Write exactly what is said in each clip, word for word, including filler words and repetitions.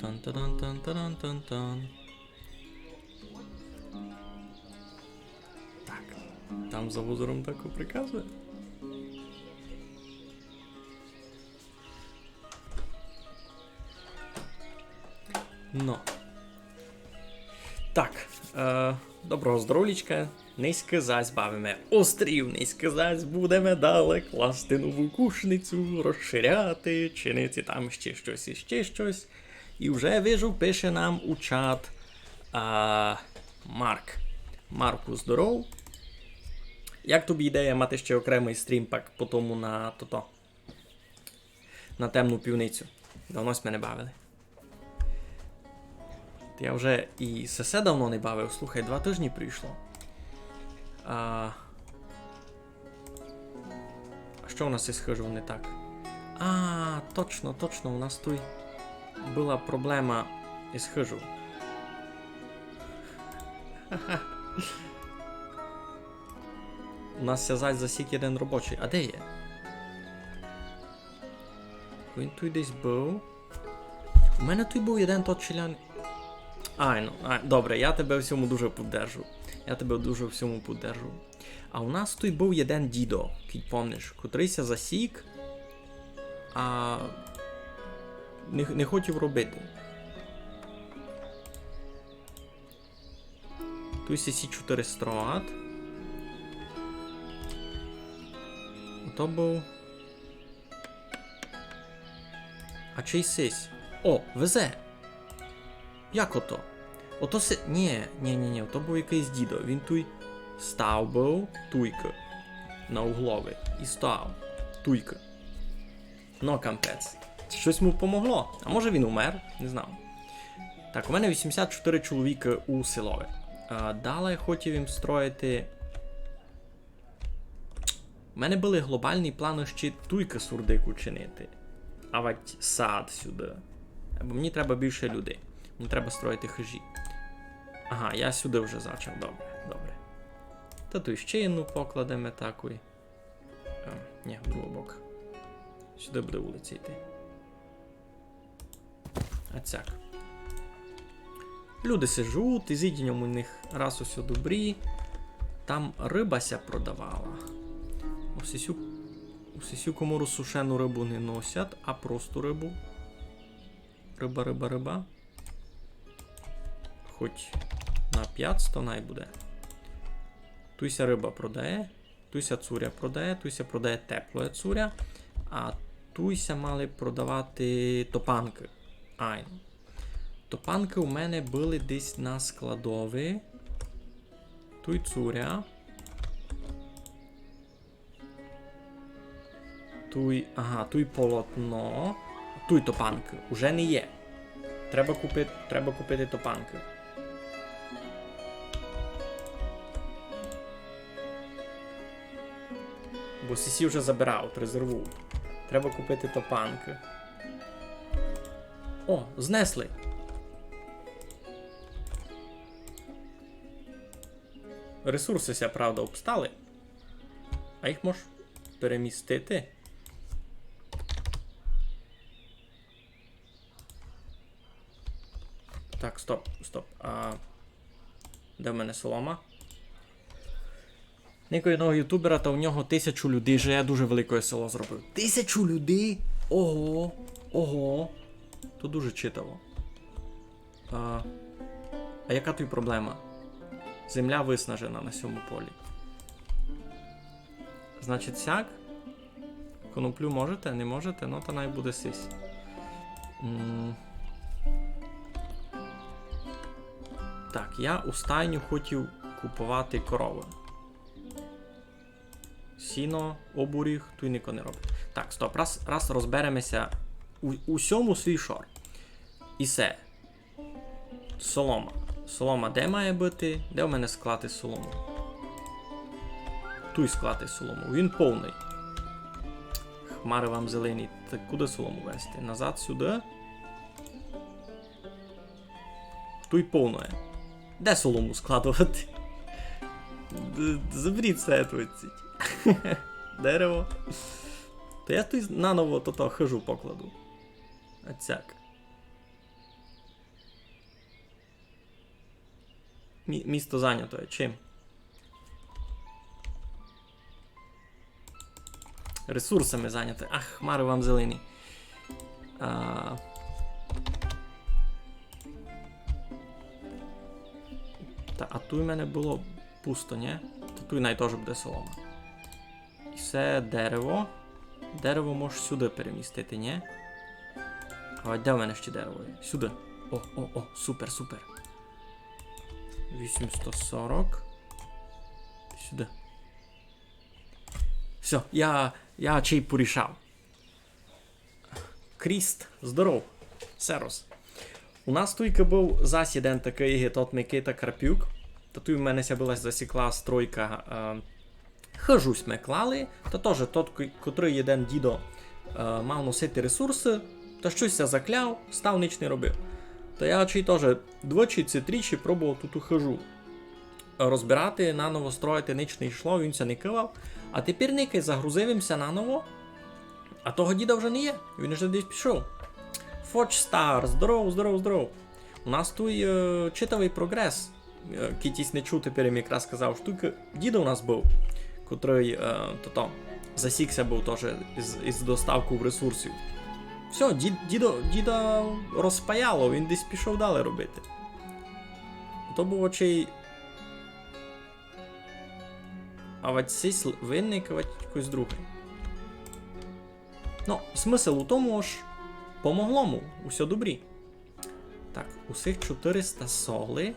Тан-тан-тан-тан-тан-тан. Так, там за узором так приказує. Но. Так, е, доброго здоровлічка. Нынька зась бавиме острів, нынька зась будеме далі класти нову кушницю, розширяти, чинити там ще штось і ще штось. І вже вижу, пише нам у чат, а, Марк. Марку, здоров. Як тобі ідея мати ще окремый стрім пак по тому на тото? На темну пивницю. Давно сьме не бавили. Та я вже і сесе давно не бавив, слухай, два тижні пройшло. А, а што у нас із хижов не так? А, точно, точно, у нас туй была проблема із хижов. У нас ся зась засік єден робочый. А де є? Він туй десь быв. У мене туй быв єден тот челян. Ай, ну, ай, добре, я тебе в сьому дуже поддержу. Я тебе дуже в сьому поддержу. А у нас туй быв єден дідо, кідь помниш, котрый ся засік, а не, не хотів робити. Туй сі чотыри строгат. Ото быв. А чий сись? О, везе! Як ото? Ото си... Нє, нє, нє, нє, ото быв якыйсь дідо. Він туй став быв, туйкы. На углови. І став. Туйкы. Но, кампець. Штось му помогло. А може він умер? Не знав. Так, у мене вісімдесят чотыри чоловікы у селови. А, далі хотів им строїти. У мене были глобалні планы ще туйкы сурдик учинити. Авать сад сюды. Бо мені треба більше людей. Мені треба строїти хыжі. Ага, я сюды вже зачав. Добре, добре. Та туй ще єдну покладеме такой. А, нє, в другый бок. Сюды буде улиця йти. А цяк. Люди си живуть, із їдіньом у них раз усьо добрі. Там рыба ся продавала. У сесю, у сесю комору сушену рыбу не носять, а просту рыбу. Рыба, рыба, рыба. Хоть на пятсто най буде. Туй ся рыба продає. Туй ся цуря продає, туй ся продає теплоє цуря, а туй ся мали продавати топанкы. Айно. Топанкы у мене были десь на складови. Туй цуря. Туй, ага, туй полотно. Туй топанкы. Уже не є. Треба купи-, треба купити топанкы. Бо сесі вже забирають, резервують. Треба купити топанкы. О, знесли. Ресурсы ся, правда, обстали. А їх мож перемістити. Так, стоп, стоп. А де в мене солома? Никаю єдного ютубера, та у нього тисячу людей живе, дуже великоє село зробив. Тисячу людей? Ого, ого. То дуже читаво. А, а яка туй проблема? Земля виснажена на сьому полі. Значить, сяк. Коноплю можете, не можете, но та най буде сись. М. Так, я у стайню хотів куповати коровы. Сіно, обуріг, туй нико не робить. Так, стоп, раз, раз розбереме ся у, у сьому свій шор. І се. Солома. Солома де має быти? Де в мене склад із солому? Туй склад із солому. Він повный. Хмары вам зелені. Так куды солому везти? Назад сюды? Туй повноє. Де солому складовати? Д-, заберіть се, отвідціть. Дерево. То я туй наново тото хыжу покладу. А цяк. Мі-, місто зайнятоє. Чим? Ресурсами зайняте. Ах, хмары вам зелені. А... Та, а туй у мене было пусто, нї? Та туй най тоже буде солома. І се дерево. Дерево можеш сюды перемістити, нї? А де в мене ще дерево є? Сюды. О, о, о, супер, супер. Вісімсто сорок. Сюды. Всьо, я, я чей порішав. Кріст, здоров. Сервус. У нас туйка быв зась єден такый, ги тот Микита Карпюк. Та туй в мене ся была засікла стройка, е, хыжу сьме клали, та тоже тот, ко-, котрый єден дідо, е, мав носити ресурсы, та штось ся закляв, став, нич не робив. Та я чей тоже двічі ци тричі пробовав туту хыжу розбирати, наново строїти, нич не йшло, він ся не кывав. А тепер никай загрузив им ся наново, а того діда вже не є, він вже десь пішов. Фоч Стар, здоров, здоров, здоров. У нас туй, е, читавый прогрес. Е, кіть ись не чув, тепер им якраз казав, што туй дідо у нас быв, котрый, е, тото, засікся быв тоже із, із доставков ресурсів. Всьо, дід-, дідо, діда розпаяло, він десь пішов далі робити. То быв очей. А вать сись л-, винник, вать якось другый. Ну, смысл у тому, ож помогло му, усьо добрі. Так, усіх чотыриста соли.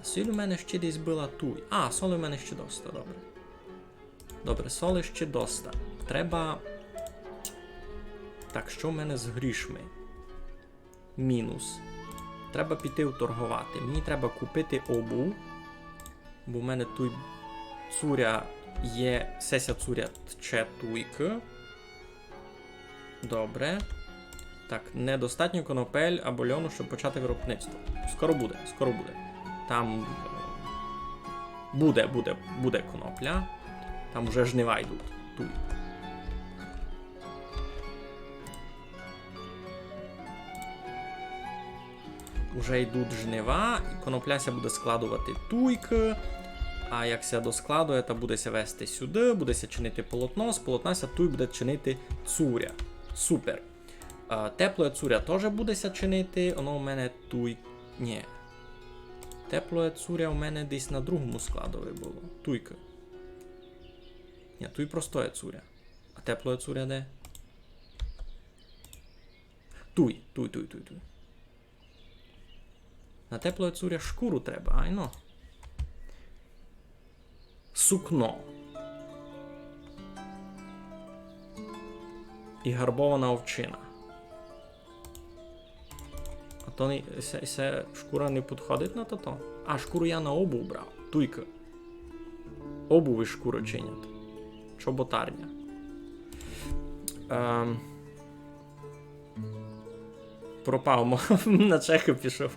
А соль у мене ще десь была туй. А, соли у мене ще доста, добре. Добре, соли ще доста. Треба... Так, што в мене з грішми? Мінус. Треба піти вторговати. Мені треба купити обув. Бо в мене туй цуря є, сеся цуря тче туйкы. Добре. Так, недостатньо конопель або льону, щоб почати виробництво. Скоро буде, скоро буде. Там, е, буде, буде, буде конопля. Там уже жнива йдуть. Туй. Уже йдуть жнива, і конопля ся буде складовати туйкы. А як ся доскладує, та буде ся вести сюды, буде ся чинити полотно, з полотна ся туй буде чинити цуря. Супер. Е, теплоє цуря тоже буде ся чинити, оно у мене туй... Нї. Теплоє цуря у мене десь на другому складови было. Туйкы. Нї, туй простоє цуря. А теплоє цуря де? Туй, туй, туй, туй, туй. На теплоє цуря шкуру треба, айно. Сукно. І гарбована овчина. А то не, се, се шкура не підходить на тото? А, шкуру я на обув брав. Туйка. Обув із шкуры чинять. Чоботарня. Ем. Пропав, мо-, на Чехы пішов.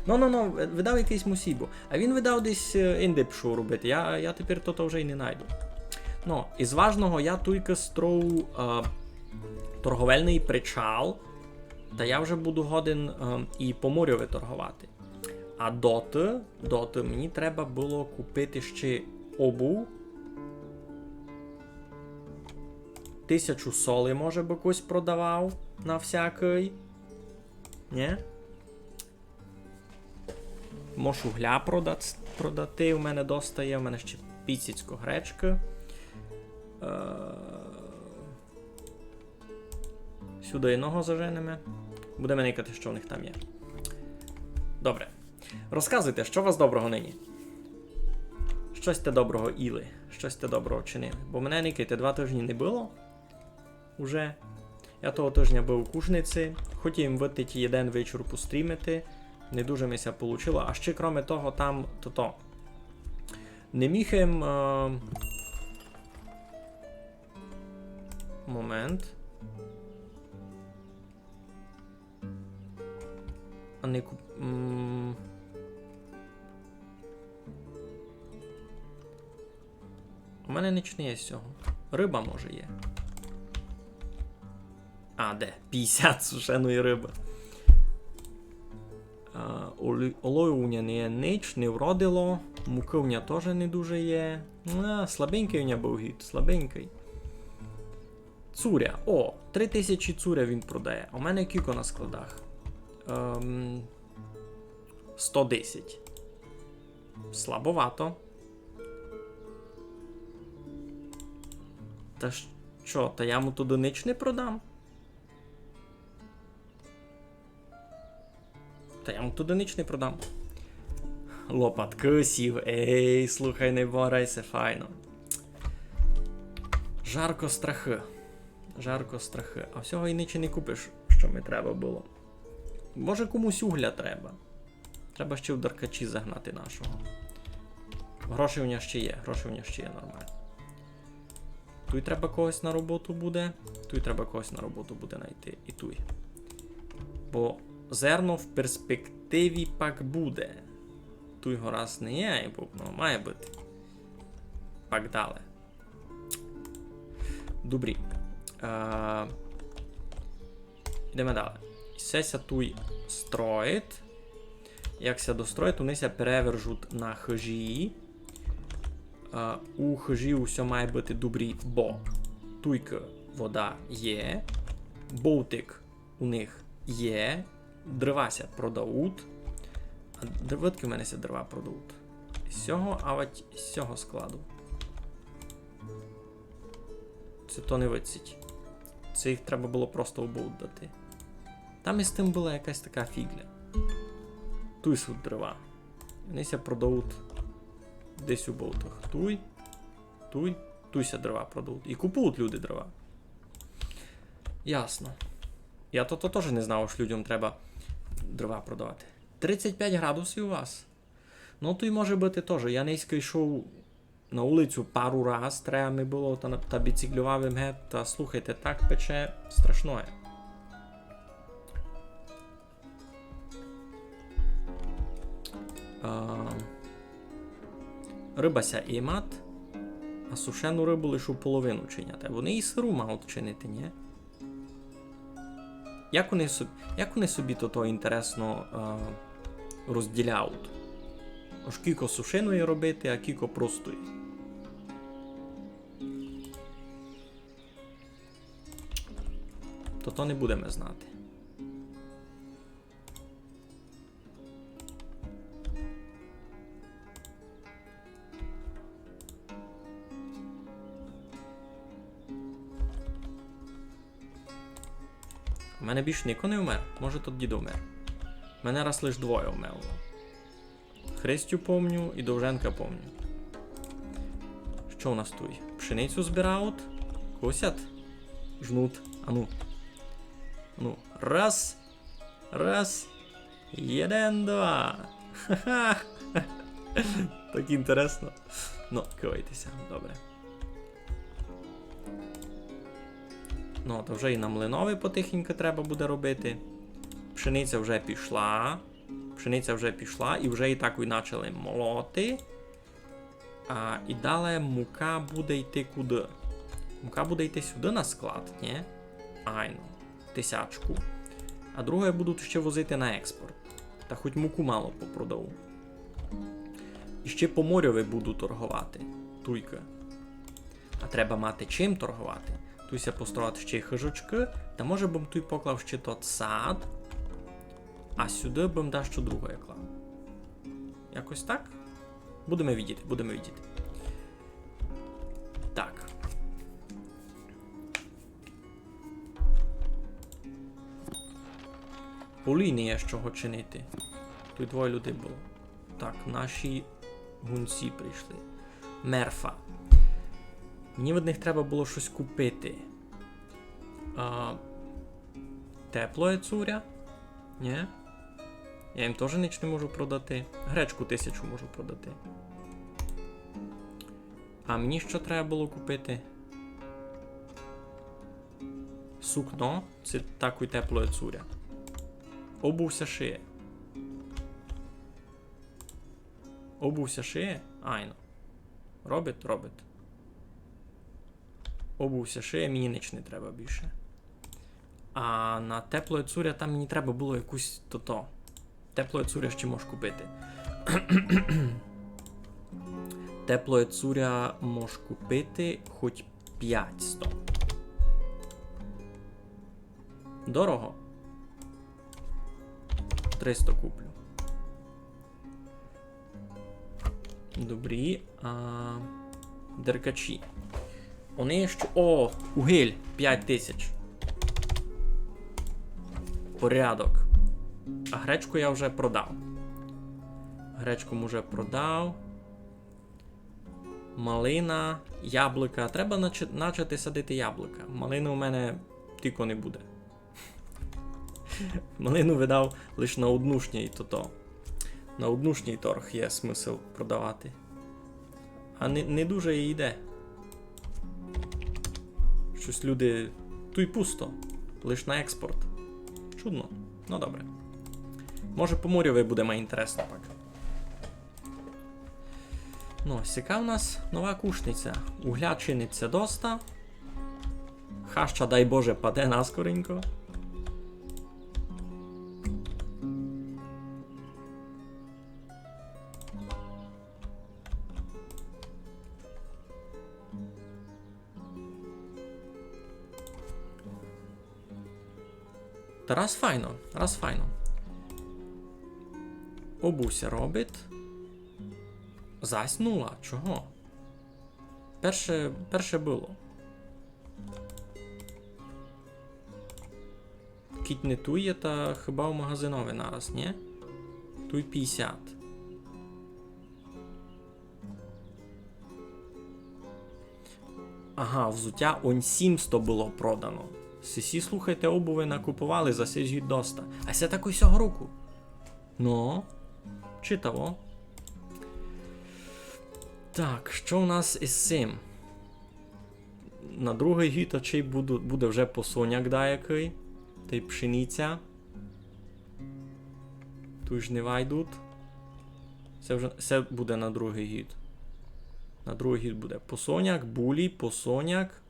Ну, ну, ну, видав якыйсь мусібу. А він видав десь, е, инде пішов робити. Я, я тепер то, то вже й не найду. Ну, із важного я туйка строю, е, торговельный причал, та я вже буду годен, е, і по морю торговати. А доты, доты мені треба было купити ще обув. Тисячу соли, може, бы когось продавав на всякый. Нї? Можу угля продац-, продати, у мене доста є, у мене ще піціцько гречкы. Е, сюды єдного заженеме. Будеме никати, што в них там є. Добре. Розказуйте, што у вас доброго нині? Што сьте доброго їли? Што сьте доброго чинили? Бо мене, никайте, два тыжні не было. Уже. Я того тыжня быв у Кужниці. Хотів им выйти єден вечур пострімити. Не дуже ми ся получило. А ще, кроме того, там тото. Не міг им, е, момент. А не куп-, м. У мене нич не є з сього. Рыба, може, є. А, де? Пятдесят сушеної рыбы. Е, олі-, олою у ня не є нич, не вродило, мукы у ня тоже не дуже є. А, слабенькый у ня быв гід, слабенькый. Цуря. О, три тисячі цуря він продає. А у мене кілько на складах? Ем, сто десять. Слабовато. Та што, та я му туды нич не продам? Та я му туды нич не продам. Лопаткы сів. Ей, слухай, не борай, се файно. Жарко страхы. Жарко страхы. А всього й нич не купиш, што ми треба было. Може, комусь угля треба. Треба ще в Даркачі загнати нашого. Гроші у ня ще є, гроші у ня ще є нормально. Туй треба когось на роботу буде, туй треба когось на роботу буде найти. І туй. Бо зерно в перспективі пак буде. Туй го раз не є, бо, ну, має быти. Пак дале. Добрі. Е, Йдеме дале. Се ся туй строїть. Як ся достроїть, они ся перевержуть на хыжі. Е, у хыжі усьо має быти добрі, бо туйкы вода є, бовтик у них є, дрова ся продають. А д-, видкы в мене ся дрова продають? З сього, авать з сього складу. Се то не выдцить. Се їх треба было просто у бовт дати. Там із тым была якась така фіґля. Туй суть дрова. Они ся продають десь у бовтах. Туй, туй, туй ся дрова продають. І купують люди дрова. Ясно. Я то, то тоже не знав, што людям треба дрова продавати. Тридцять пять градусів у вас? Ну, туй може быти тоже. Я нынька йшов на улицю пару раз, треба ми было, та, та біциклював им гет, та слухайте, так пече страшноє. А, рыба ся имат, а сушену рыбу лиш у половину чинять. Вони і сыру мають чинити, ні? Як вони соб-, як вони собі то, то інтересно, е, розділяють? Ож кілько сушеної робити, а кілько простої. То, то не будеме знати. У мене більш нико не вмер? Може, тот дідо вмер? У мене раз лиш двоє вмерло. Христю помню і Довженка помню. Што у нас туй? Пшеницю збирають? Косять? Жнуть. Ану. Ану. Раз. Раз. Єден, два. Ха-ха. Так інтересно. Ну, кивайте ся. Добре. Ну, то вже і на млинови потихеньку треба буде робити. Пшениця вже пішла. Пшениця вже пішла і вже і так і почали молоти. А, і далі мука буде йти куды? Мука буде йти сюды на склад, ні? Айно, тисячку. А друге будуть ще возити на експорт. Та хоть муку мало попродаву. І ще по морьови буду торговати. Туйкы. А треба мати чим торговати. Туй ся построїть ще й хыжочкы. Та може бым туй поклав ще тот сад. А сюды бым дашто друге клав. Якось так? Будеме видіти, будеме видіти. Так. Полі не є з чого чинити. Туй двоє людей было. Так, наші гунці прийшли. Мерфа. Мені від них треба было штось купити. А, теплоє цуря? Ні? Я їм тоже нич не можу продати. Гречку тисячу можу продати. А мені што треба было купити? Сукно. Се такой теплоє цуря. Обув ся шиє. Обув ся шиє? Айно. Робить, робить. Обув ся шиє, мені нич не треба більше. А на теплоє цуря там мені треба было якусь тото. Теплоє цуря ще мож купити. Теплоє цуря мож купити хоть пятьсто. Дорого. Триста куплю. Добрі. А, деркачі. Вони ще... О, угіль, пять тисяч. Порядок. А гречку я вже продав. Гречку м уже продав. Малина, яблука. Треба начи-, начати садити яблука. Малины у мене тілько не буде. Малину видав лиш на однушній тото. На однушній торг є смысл продавати. А не, не дуже і йде. Штось люди... Туй пусто. Лиш на експорт. Чудно. Ну добре. Може, по морю буде май інтересно пак. Ну, сяка у нас нова кушниця. Угля чинить ся доста. Хаща, дай Боже, паде наскоренько. Та раз файно, раз файно. Обув ся робить. Зась нула. Чого? Перше, перше было. Кідь не туй є, та хіба у магазинови нараз, нї? Туй пятдесят. Ага, взуття онь сімсто было продано. Сесі, слухайте, обуви накуповали за сись гід доста. А се так усього року. Ну, читаво. Так, што у нас із сим? На другый гід, а чи буду, буде вже посоняк даякый, тай пшениця. Туй жнива йдуть. Се вже, се буде на другый гід. На другый гід буде посоняк, булі, посоняк,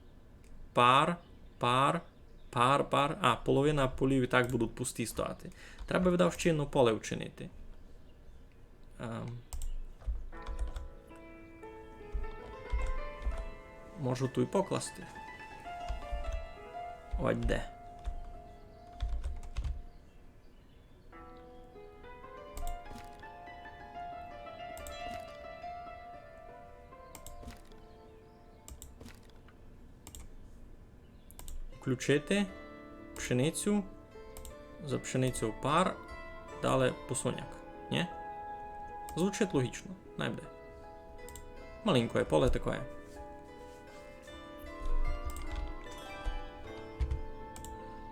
пар, пар, пар, пар. А, половина полів і так будуть пусті стояти. Треба, видав, ще єдно поле вчинити. Ем. Можу туй покласти. Ось де. Включити пшеницю. За пшеницю пар. Далі посоняк. Нї? Звучить логічно. Най буде. Маленькоє поле такоє.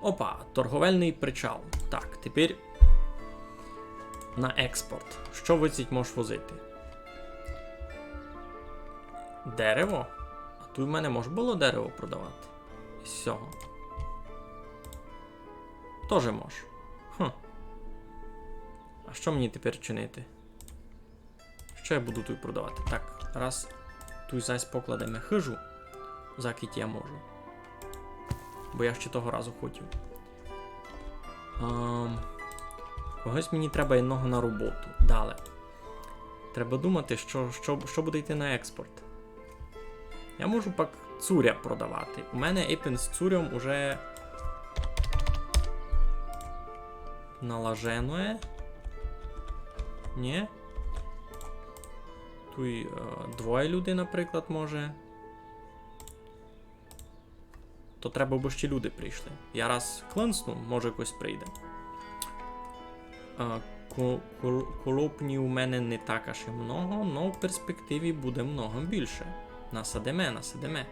Опа, торговельный причал. Так, тепер на експорт. Што выдить мож возити? Дерево? А туй в мене мож было дерево продавати? Із сього. Тоже мож. Хм. А што мені тепер чинити? Што я буду туй продавати? Так, раз туй зась покладеме хыжу, закіть я можу. Бо я ще того разу хотів. Ам, когось мені треба єдного на роботу. Далі. Треба думати, што, што, што буде йти на експорт. Я можу пак цуря продавати. У мене епен з цурьом уже налаженоє. Нї? Туй, е, двоє людей, наприклад, може. То треба, бы ще люди прийшли. Я раз клинсну, може, якось прийде. А, ко-, кол-, колопні у мене не так аж і много, но в перспективі буде много більше. Насадиме, насадиме.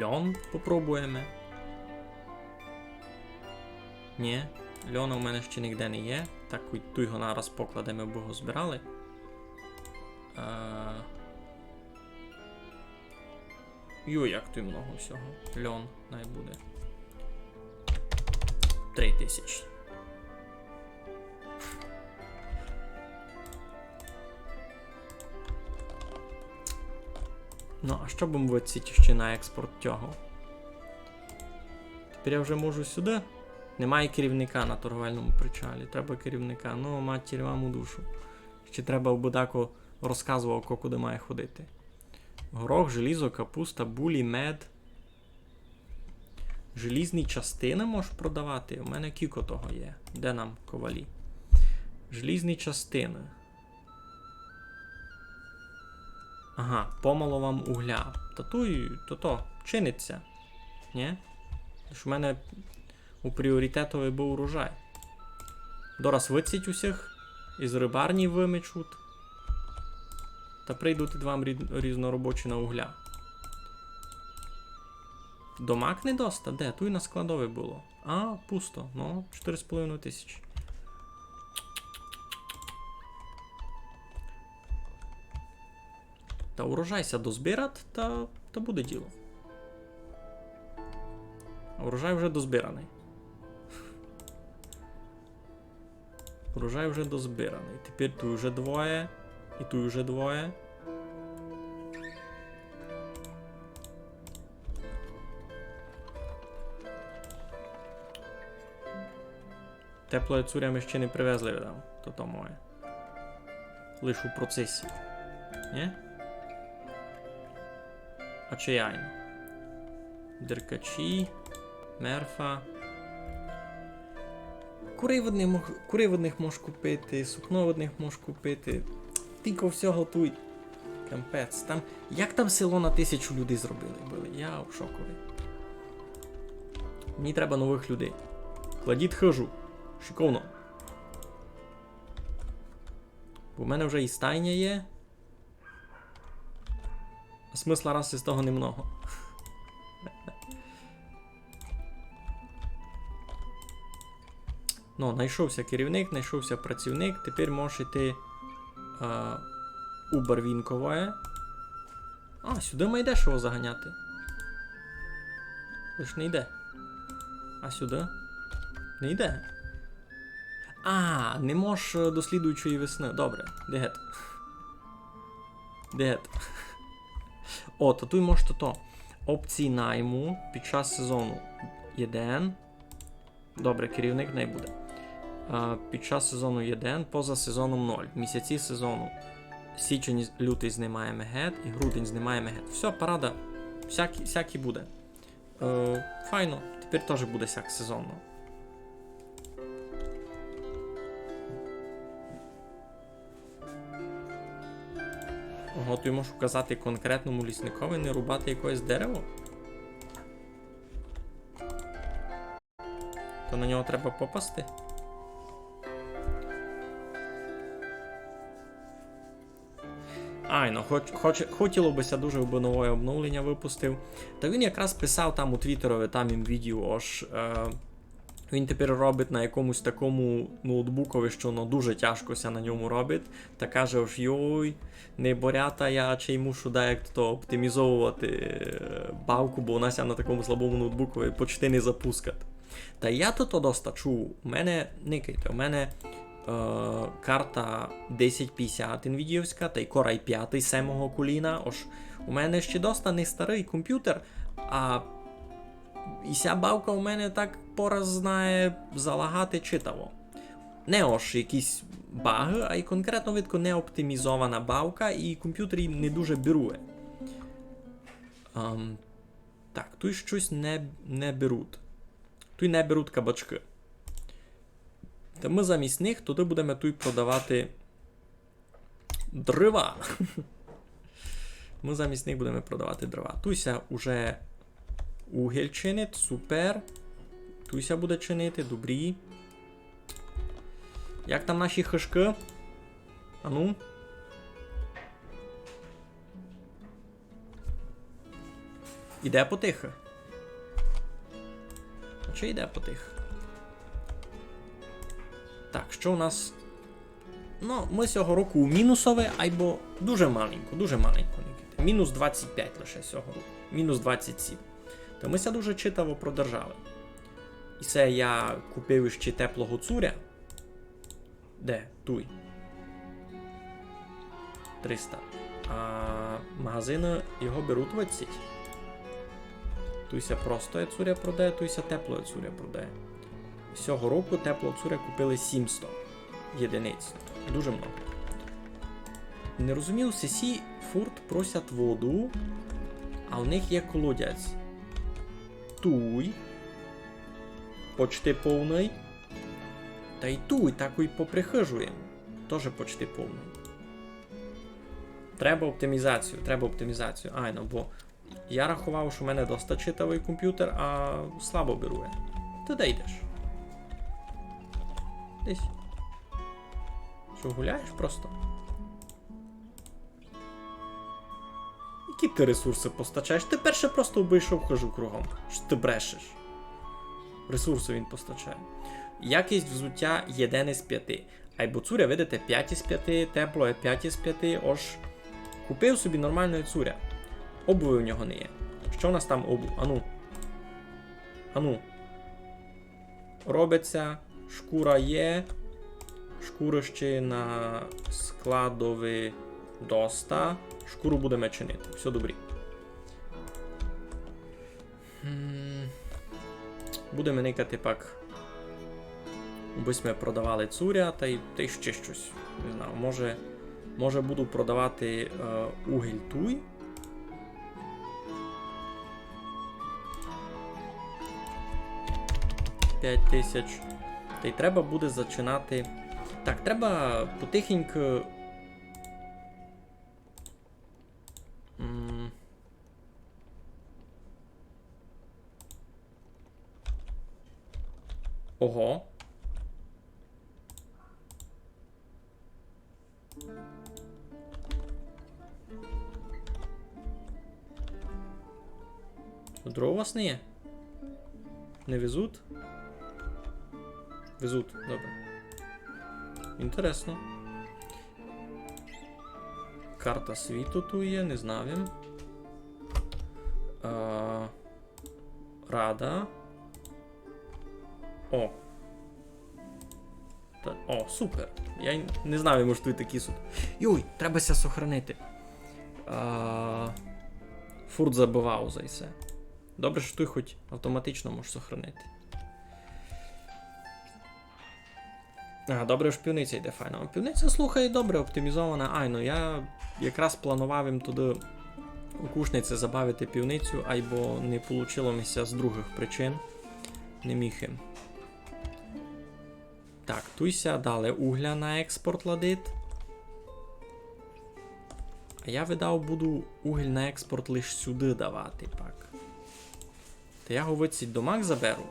Льон попробуєме. Нї, льона у мене ще нігде не є. Так, туй го нараз покладеме, бо го збирали. Е, йой, як туй много всього. Льон най буде. Три тисячі. Ну, а што будем выдсіти ще на експорт тього? Тепер я вже можу сюди. Немає керівника на торговельному причалі. Треба керівника. Ну, матір, маму душу. Ще треба, аби дако розказував, ко куди має ходити. Горох, желізо, капуста, булі, мед. Желізні частини можеш продавати. У мене кілько того є. Де нам ковалі? Желізні частини. Ага, помало вам угля. Та туй, то то, чиниться. Нє? Тож у мене у пріоритетови быв урожай. Дораз выцять усіх, із рыбарні вымечуть. Та прийдуть і вам рід-, різноробочі на угля. Домак не доста? Де? Туй на складови было. А, пусто. Ну, чотири з половиною тисячі. Та урожай ся дозбират, та, та буде діло. А урожай вже дозбираный. Урожай вже дозбираный. Тепер туй вже двоє. І туй вже двоє. Теплоє цуря ми ще не привезли, видав, то, то моє. Лиш у процесі. Нє? А чи яйно? Деркачі, мерфа. Курей од них мож-, курей од них можеш купити, сукно од них можеш купити. Тілько всього туй. Капець. Там, як там село на тисячу людей зробили были? Я в шокови. Мені треба новых людей. Кладіть хыжу. Шиковно. Бо в мене вже і стайня є. А смысла раз із того немного. Ну, найшов ся керівник, найшов ся працівник. Тепер можеш іти, е, у Барвінкове. А, сюды май дешево заганяти. Лиш не йде. А сюды? Не йде. А, не мож, е, до слідуючої весны. Добре, де гет. Де гет. О, та туй мож тото. Опції найму під час сезону єден. Добре, керівник най буде. А, під час сезону єден, поза сезоном ноль. Місяці сезону. Січень, лютый знимаєме гет, і грудень знимаєме гет. Всьо, парада. Всякі, всякі буде. Е, файно, тепер тоже буде сяк сезонно. Ого, ты можеш указати конкретному лісникови не рубати якоєсь дерево? То на нього треба попасти. Айно, хоч, хоч, хотіло бы ся дуже, бы нове обновлення выпустив. Та він якраз писав там у Твіттерови, там им видів, ож, е, він тепер робить на якомусь такому ноутбукови, што, ну, дуже тяжко ся на ньому робить. Та каже, ож йой, не борята я, чей мушу даяк то оптимізовувати, е, бавку, бо вона ся на такому слабому ноутбукови почти не запускать. Та я то, то доста чув. У мене, никайте, у мене, е, карта десять пятдесят нвідіовська, тай Core ай пять семого коліна. Ож у мене ще доста не старый компютер, а і ся бавка у мене так пораз знає залагати читаво. Не ож якісь багы, а й конкретно видко не оптимізована бавка, і компютер її не дуже берує. Ам, так, туй штось не, не беруть. Туй не беруть кабачкы. Та мы замість них туды будеме туй продавати дрова. Мы замість них будеме продавати дрова. Туй ся уже угель чинить, супер. Туй ся буде чинити, добрі. Як там наші хышкы? Ану. Іде потихы. А чи йде потихы? Так, што у нас? Ну, мы сього року у мінусови, айбо дуже маленько, дуже маленько, Нікіта. Мінус двадцять пять лише сього року. Мінус двадцять сім. Та мы ся дуже читаво продержали. І се я купив іщи теплого цуря. Де? Туй. Триста. А магазины його беруть двадцять. Туй ся простоє цуря продає, туй ся теплоє цуря продає. Сього року теплого цуря купили сімсто єдиниць. Дуже много. Не розумію, сесі фурт просять воду, а в них є колодязь. Туй. Почти повный. Та й туй, такой поприхыжуєм. Тоже почти повный. Треба оптимізацію, треба оптимізацію. Айно, бо я раховав, што в мене доста читавый компютер, а слабо берує. Ты де йдеш? Десь. Што, гуляєш просто? Які ты ресурсы постачаєш? Ты перше просто обыйшов хыжу кругом. Што ты брешеш? Ресурсы він постачає. Якість взуття єден із пяти. Айбо цуря, видите, пять із пяти, теплоє пять із пяти, ож купив собі нормалноє цуря. Обуви у нього не є. Што у нас там обув? Ану. Ану. Робить ся, шкура є, шкуры ще на складови доста. Шкуру будеме чинити. Всьо добрі. М, будеме никати пак, убы сьме продавали цуря, та й, та й ще штось. Не знаю, може, може буду продавати, е, угіль туй. Пять тисяч. Та й треба буде зачинати. Так, треба потихеньку. М. Ого. Дрова у вас не є? Не везуть? Везуть, добре. Інтересно. Карта світу туй є, не знав им. А, рада. О. Та, о, супер. Я й не знав, може, туй такі сут. Йой, треба ся сохранити. А, фурт забывав за се. Добре, што туй хоть автоматично можеш сохранити. А, добре, ож пивниця йде файно. Пивниця, слухай, добре оптимізована. Айно, я якраз планував им туды у Кушниці забавити пивницю, айбо не получило ми ся з другых причин. Не міг им. Так, туй ся далі угля на експорт ладить. А я, видав, буду угіль на експорт лиш сюды давати пак. Та я го выдсіть домак заберу.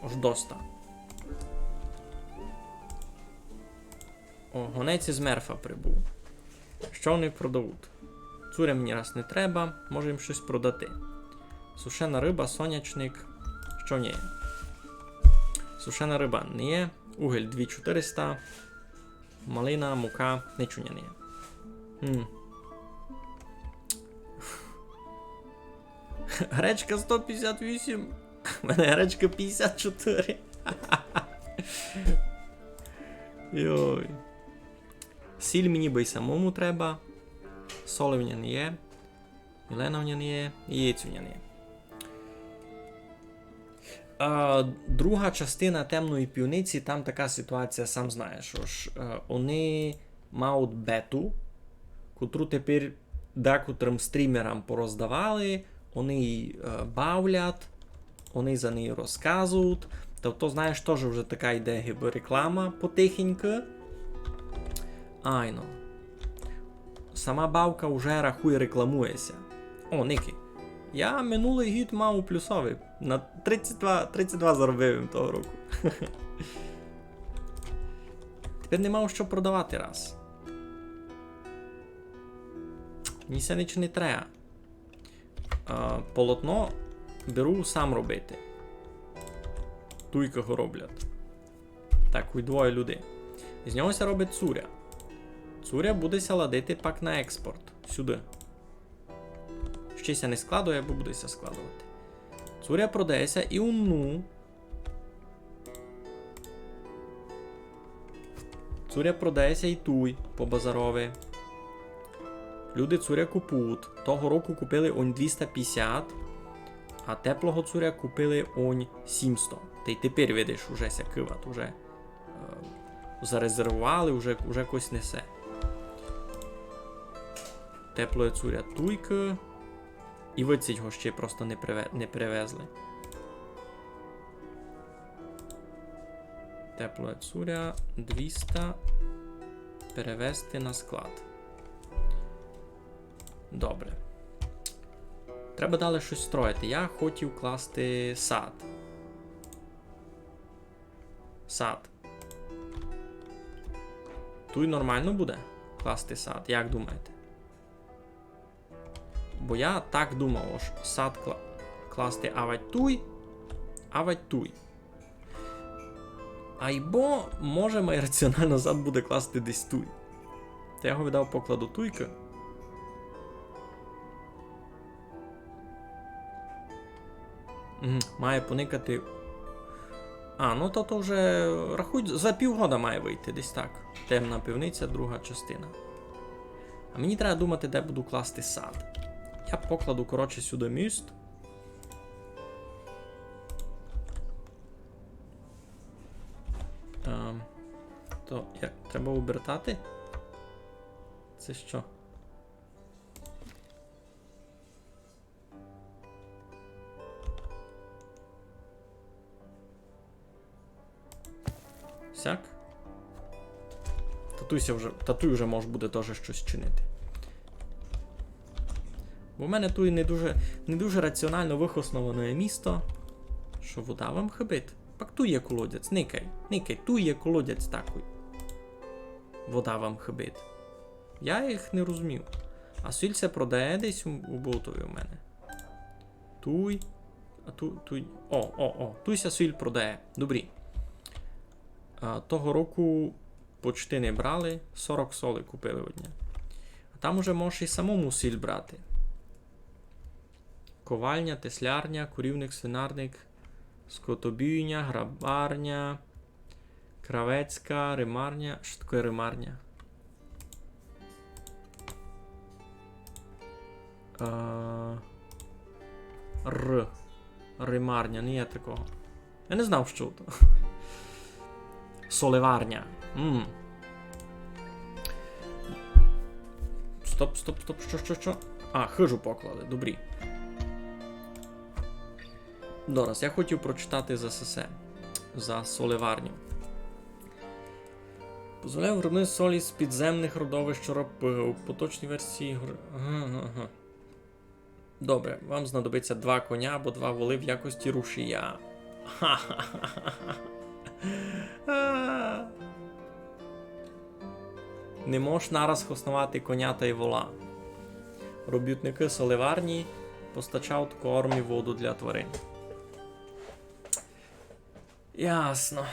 Ож доста. О, гонець із Мерфа прибув. Што вони продавуть? Цуря мені раз не треба, може їм штось продати. Сушена рыба, сонячник. Што в нього є? Сушена рыба не є. Угіль дві чотириста. Малина, мука, нич у ня не є. М. Гречка сто пятдесят вісім. У мене гречка пятдесят чотири. Йой. Сіль мені бы й самому треба. Соли в ня не є. Мілена в ня не є. І яєць в ня не є. А, друга частина Темної пивниці, там така ситуація, сам знаєш, ож, е, вони мають бету, котру тепер декотрым стрімерам пороздавали, вони її, е, бавлять, вони за неї розказують. Тобто, знаєш, теж вже така йде гибы реклама потихеньку. Айно. Сама бавка вже, рахуй, рекламує ся. О, ники. Я минулый гід мав плюсовый. На тридцять два, тридцять два заробив им того року. Тепер не мав што продавати раз. Мені ся нич не треба. А, полотно беру сам робити. Туйка го роблять. Так, у двоє людей. З нього ся робить цуря. Цуря буде ся ладити пак на експорт. Сюды. Ще ся не складує, або буде ся складовати. Цуря продає ся і уну. Цуря продає ся і туй по базарови. Люди цуря купують. Того року купили онь двіста пятдесят, а теплого цуря купили онь сімсто. Тай тепер, видиш, уже ся кывать, уже, е, зарезервовали, уже, уже когось несе. Теплоє цуря туйкы. І выдцить го ще просто не приве-, не привезли. Теплоє цуря двіста перевезти на склад. Добре. Треба далі штось строїти. Я хотів класти сад. Сад. Туй нормално буде класти сад, як думаєте? Бо я так думав, ож сад кла-, класти авадь туй, авадь туй. Айбо, може, май раціонално сад буде класти десь туй. Та я го відав покладу туйкы. Мгм, має поникати. А, ну то, то вже, рахуй, за півгода має выйти, десь так. Темна пивниця, друга частина. А мені треба думати, де буду класти сад. Я покладу, коротше, сюды міст. Ем, то як, треба обертати? Се што? Сяк. Та туй ся вже, та туй вже мож буде тоже штось чинити. Бо в мене туй не дуже, не дуже раціонално выхосноване місто. Што, вода вам хыбить? Пак туй є колодязь, никай, никай, туй є колодязь такый. Вода вам хыбить. Я їх не розумів. А сіль ся продає десь у, у ботови у мене. Туй. А ту-, туй. О, о, о. Туй ся сіль продає. Добрі. А, того року почти не брали. Сорок соли купили од ня. А там уже можеш і самому сіль брати. Ковальня, теслярня, корівник, свинарник, скотобійня, грабарня, кравецька, римарня. Што таке римарня? Е, Р. Римарня, не є такого. Я не знав, што то. Соливарня. М. Стоп, стоп, стоп, што, што, што? А, хыжу поклали, добрі. Дораз, я хотів прочитати за сесе, за соливарню. Позволяє виробництво солі з підземних родовищ ропы у поточній версії гр-, ага, ага, ага. Добре, вам знадобиться два коня або два волы в якості рушія. Не мож нараз хосновати коня тай вола. Робітникы соливарні постачають корм і воду для тварин. Ясно.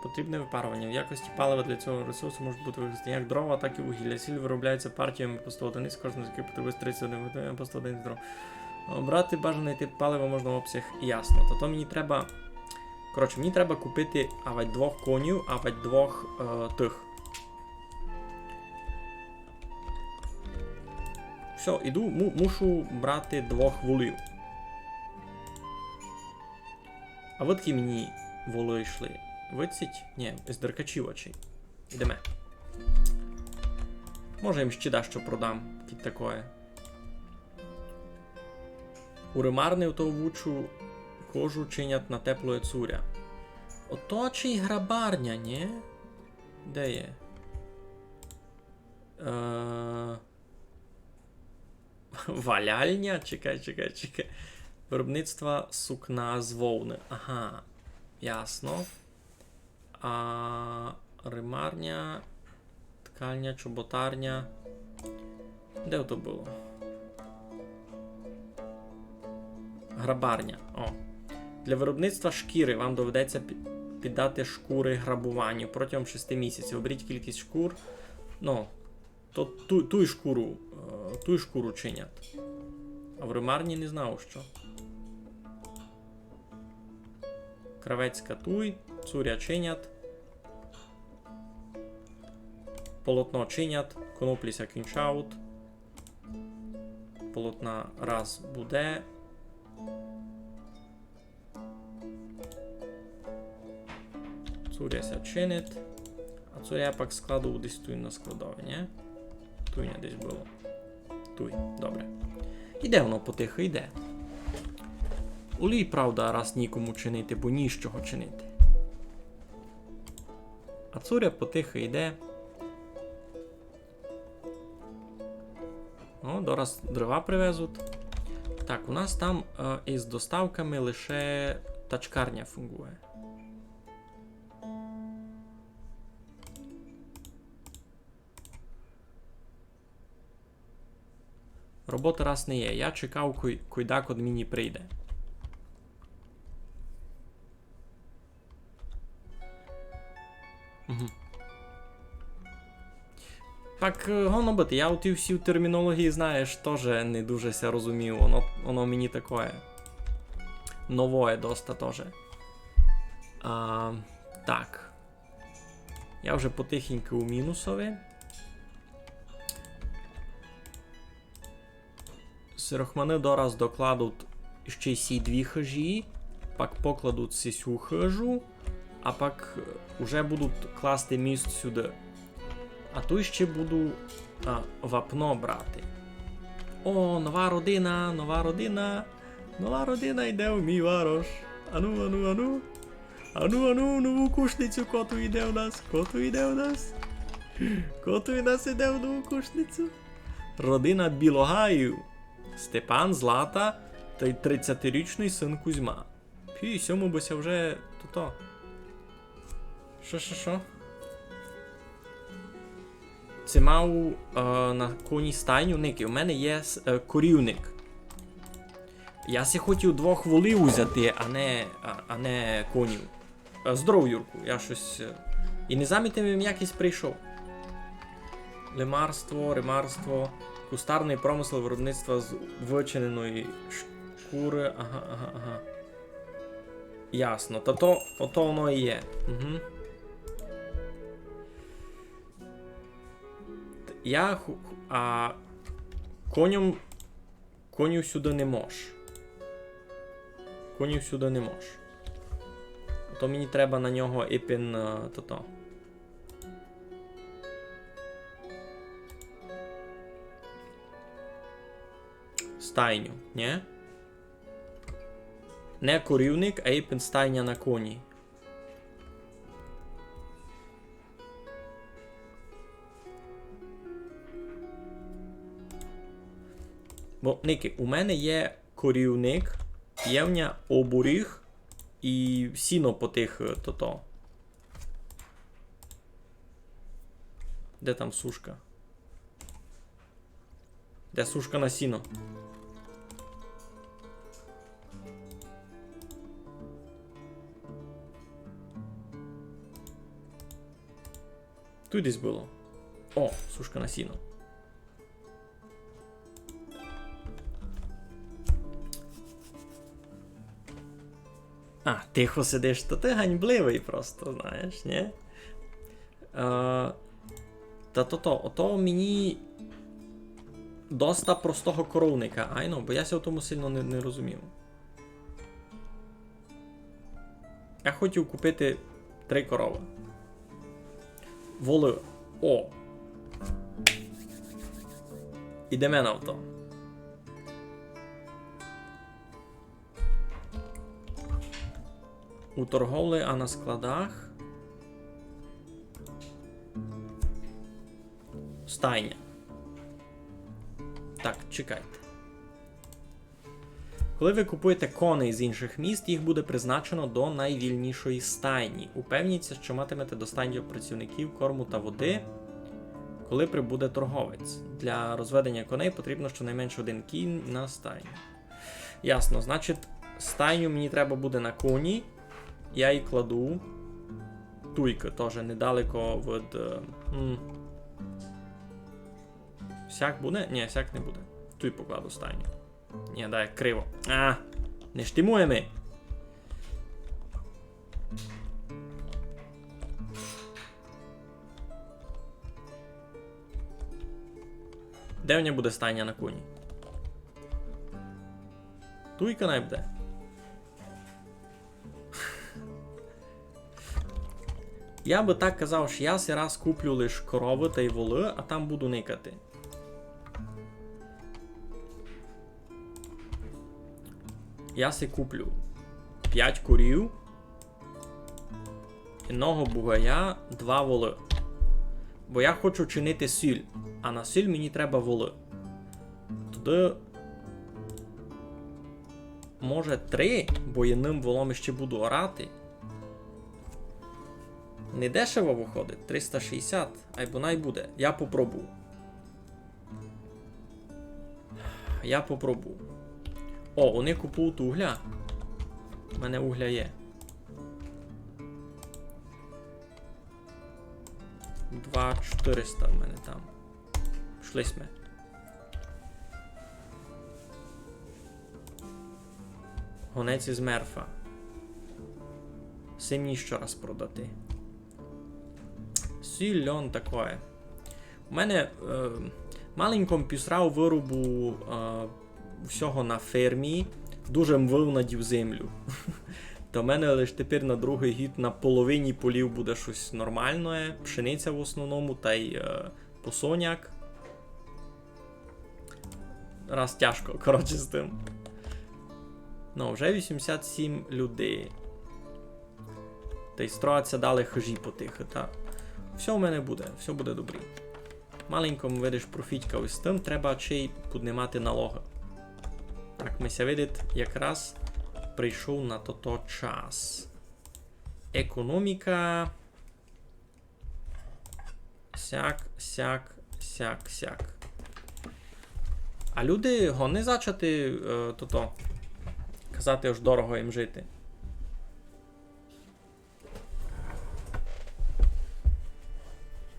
Потрібне випарування. В якості палива для цього ресурсу можуть бути використані як дрова, так і вугілля. Сіль виробляється партіями по сто одиниць, кожна з яких потребує тридцять один по сто одиниць дров. Обрати бажаний тип палива можна в обсяг. Ясно. Тобто мені треба. Коротше, мені треба купити авать двох конів, авать двох, е, тых. Всьо, іду, му-, мушу брати двох волів. А выдкі мені волы йшли? Выдціть? Нї, з Деркачів очей. Ідеме. Може, їм ще дашто продам, кідь такоє. У римарни ту вучу кожу чинять на теплоє цуря. Ото чи й грабарня, нї? Де є? Е, валяльня? Чекай, чекай, чекай. Виробництва сукна з вовны. Ага, ясно. А римарня, ткальня, чоботарня. Де то было? Грабарня. О. Для виробництва шкіри вам доведеться пі-, піддати шкури грабуванню протягом шести місяців. Оберіть кількість шкур. Ну, то ту, ту й шкуру, е, ту й шкуру чинять. А в римарні не знав, што. Кравецька туй, цуря чинять. Полотно чинять, коноплі ся кінчають. Полотна раз буде. Цуря ся чинить. А цуря я пак складу десь туй на складови, нї? Туй не десь было. Туй, добре. Іде воно потихы, іде. Олій, правда, раз нікому чинити, бо ні з чого чинити. А цуря потихы іде. О, дораз дрова привезуть. Так, у нас там е, із доставками лише тачкарня фунґує. Роботы раз не є. Я чекав, кой, кой дакод мені прийде. Угу. Так, е, годно быти, я у тій всій термінології, знаєш, тоже не дуже ся розумію. Воно, воно мені такоє новоє доста тоже. А, так. Я вже потихеньку у мінусови. Сирохманы дораз докладуть іщи сі дві хыжі, пак покладуть сі сю хыжу, а пак е, уже будуть класти міст сюды. А туй іщи буду а, вапно брати. О, нова родина, нова родина. Нова родина йде у мій варош. Ану, ану, ану. Ану, ану, нову кушницю, ко ту йде у нас, ко ту йде у нас. Ко ту у нас йде в нову кушницю. Родина Білогаїв. Степан, Злата тай тридцятирічный син Кузьма. Пі, сьому бы ся вже тото. Шо, шо, шо? Ци мав е, на коні стайню? Никай, у мене є с- е, корівник. Я си хотів двох волів узяти, а не, а, а не конів. Е, Здоров, Юрку, я штось е, і не замітив, як якось прийшов. Лимарство, римарство, кустарный промысел виробництва з вичиненої шкуры. Ага, ага, ага. Ясно. Та то, ото воно і є. Угу. Я ху- ху- а коньом конів сюды не мож. Конів сюды не мож. То мені треба на нього ипен е, тото. Стайню, нє? Не корівник, а ипен стайня на коні. Бо, никай, у мене є корівник, є в ня оборіг і сіно по тых е, тото. Де там сушка? Де сушка на сіно? Туй десь было. О, сушка на сіно. А, тихо сидиш, то ты ганьбливый просто, знаєш, нє? Е, та то, то, ото мені доста простого коровника, айно, бо я ся в тому сильно не, не розумів. Я хотів купити три коровы. Волы. О! Ідеме на авто. У торговли, а на складах. Стайня. Так, чекайте. Коли ви купуєте коней з інших міст, їх буде призначено до найвільнішої стайні. Упевніться, що матимете достатньо працівників, корму та води, коли прибуде торговець. Для розведення коней потрібно щонайменше один кінь на стайню. Ясно, значить, стайню мені треба буде на коні. Я її кладу. Туйка теж недалеко від. Е, м. Сяк буде? Ні, сяк не буде. Туй покладу стайню. Ні, дай криво. А, не штимує ми. Де в нього буде стайня на коні? Туйка най буде. Я бы так казав, што я си раз куплю лиш коровы тай волы, а там буду никати. Я си куплю пять корів, одного бугая, два волы. Бо я хочу чинити сіль, а на сіль мені треба волы. Туды, може, три, бо єдным волом іщи буду орати. Не дешево выходить, триста шістдесят, айбо най буде. Я попробую. Я попробую. О, они купують угля. У мене угля є. Два чотириста в мене там. Пішли сьме. Гонець із Мерфа. Сим ніщо раз продати. Сіль, льон, такоє. У мене, е, маленько м пісрав вырубу, е, всього на фермі. Дуже м вывнадів землю. Та в мене лиш тепер на другый гід на половині полів буде штось нормалноє. Пшениця в основному, тай, е, посоняк. Раз тяжко, коротше, з тым. Ну, вже вісімдесят сім людей. Тай строять ся далі хыжі потихы, та всьо в мене буде, всьо буде добрі. Маленько м, видиш, профітька ось з тым, треба ще й піднімати налогы. Так, ми ся видить, якраз прийшов на тото час. Економіка. Сяк, сяк, сяк, сяк. А люди годні зачати, е, тото, казати, ож дорого їм жити.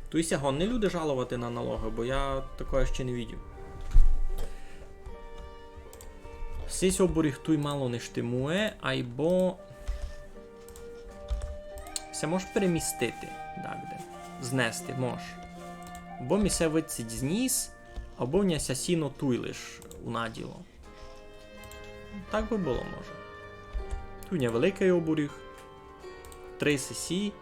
Туй ся годні люди жаловати на налогы, бо я такоє ще не видів. Сись оборіг туй мало не штимує, айбо ся мож перемістити дагде. Знести мож. Або ми ся выдцить зніс, або в ня ся сіно туй лиш унаділо. Так бы было, може. Туй невеликый оборіг. Три сесі.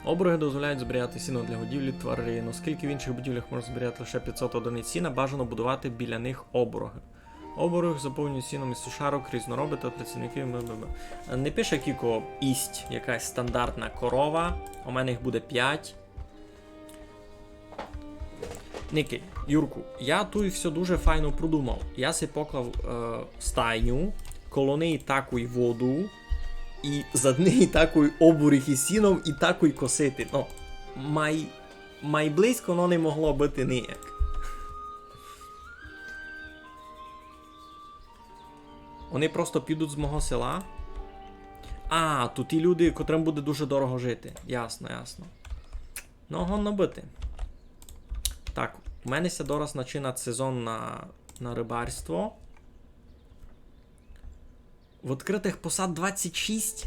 Обороги дозволяють зберігати сіно для годівлі тварин. Оскільки в інших будівлях можна зберігати лише п'ятсот одиниць сіна, бажано будувати біля них обороги. Оборог заповнюють сіном із сушарок, різнороби та працівників м б б. Не пише, кілько їсть якась стандартна корова. У мене їх буде пять. Никай, Юрку, я туй всьо дуже файно продумав. Я си поклав, е, стайню, коло неї такуй воду, і зад неї такуй оборіг із сіном, і такуй косити. Ну, май, май близько воно не могло быти ніяк. Они просто підуть з мого села. А, то ті люди, котрым буде дуже дорого жити. Ясно, ясно. Ну, годно быти. Так, у мене ся дораз начинать сезон на, на рыбарство. Відкрытых посад двадцять шість.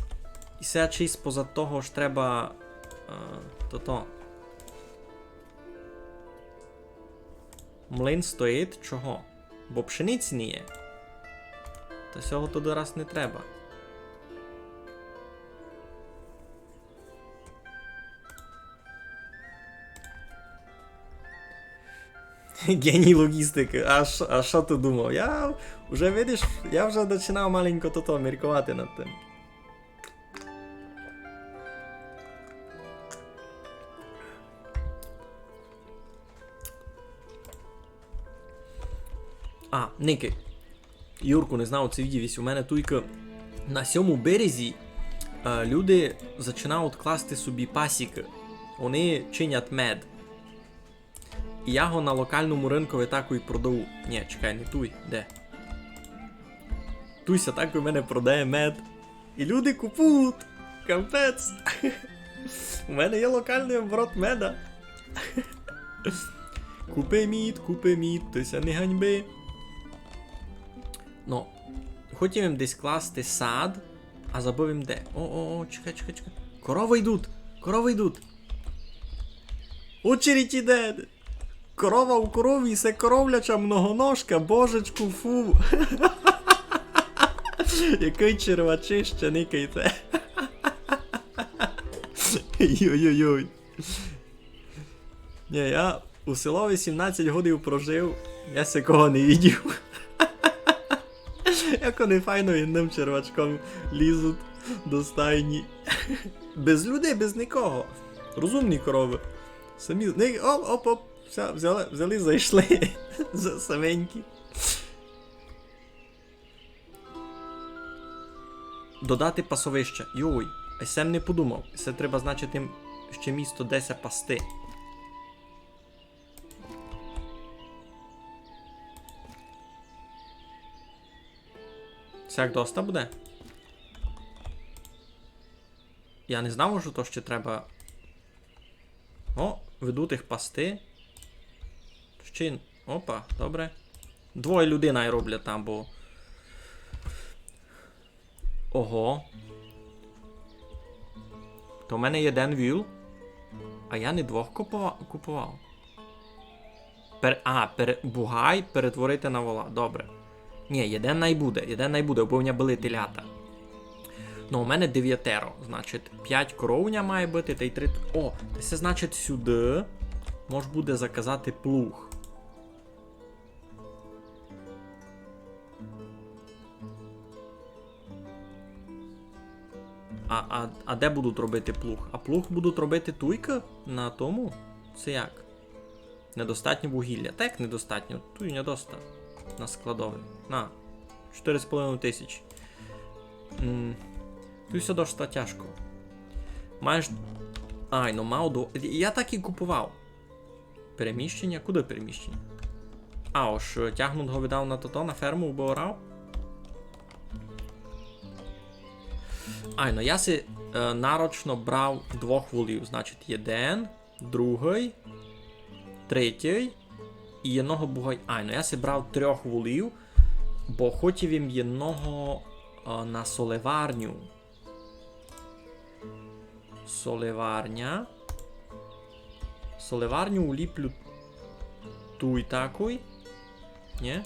І се чись позад того, ож треба, е, тото. Млин стоїть чого? Бо пшениці не є. Та сього туды раз не треба. Геній логістикы. А ш-, а што ты думав? Я вже, видиш, я вже начинав маленько тото мірковати над тым. А, никай. Юрку, не знав, ци видів єсь, у мене туйка на сьому березі, е, люди зачинають класти собі пасікы. Они чинять мед. І я го на локалному рынкови такой продаю. Нї, чекай, не туй. Де? Туй ся такой у мене продає мед. І люди купують. Капець. У мене є локалный оборот меда. Купи мід, купи мід, ты ся не ганьби. Ну, хотів им десь класти сад, А забыв им де. О, о, о, чекай, чекай, чекай. Коровы йдуть! Коровы йдуть! Очередь іде! Корова у корові, се коровляча многоножка, божечку, фу. Якый червачище, никайте. Йой-йой-йой. Ні, я у селови сімнадцять годів прожив, я сякого не видів. Як они файно єдным червачком лізуть до стайні. Без людей, без никого. Розумні коровы. Самі, не, оп, оп, оп. Все, взяли, взяли, зайшли. За-, саменькі. Додати пасовище. Йой, а се м не подумав. Се треба, значить, им ще місто, де ся пасти. Се як доста буде? Я не знав, што то ще треба. О, ведуть їх пасти. Ще й, опа, добре. Двоє людей най роблять там, бо... Ого. То в мене є єден віл. А я не двох купова-, купував. Пер-, а, пере-, бугай перетворити на вола. Добре. Ні, єден най буде, єден най буде, бо в мене были телята. Ну, у мене девятеро, значить, пять коров у мене має быти, тай три т-, о, та се значить сюды мож буде заказати плуг. А, а, а де будуть робити плуг? А плуг будуть робити туйка на тому? Се як? Недостатньо вугілля. Так, недостатньо. Туй недоста. На складови. На. Чотири з половиною тисячі. М, туй всьо доста тяжко. Маєш... Ай, ну мав до... Я так і купував. Переміщення? Куды переміщення? А, ож, е, тягнуть го віддав на тото, на ферму, убы орав. Ай, ну я си, е, нарочно брав двох волів. Значить, єден, другый, третій і єдного бугай. Ай, ну я си брав трьох волів, бо хотів им єдного, е, на солеварню. Солеварня. Солеварню уліплю туй такой. Нє?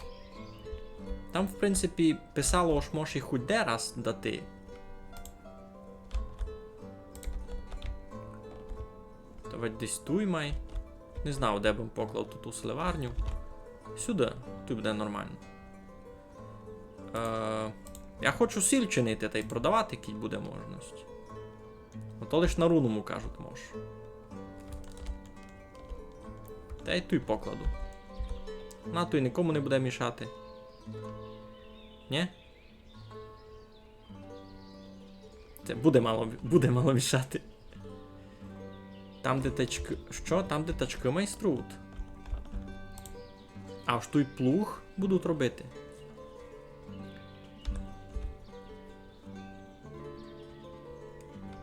Там, в принципі, писало, ож мож їх хоть де раз дати. Давай десь туй май. Не знав, де бым поклав ту, ту солеварню. Сюды. Туй буде нормално. Е, я хочу сіль чинити тай продавати, кідь буде можность. А то лиш на руному, кажуть, мож. Та й туй покладу. На, туй никому не буде мішати. Нє? Се буде мало, буде мало мішати. Там, де тачкы, што? Там, де тачкы майструт? А ож туй плуг будуть робити.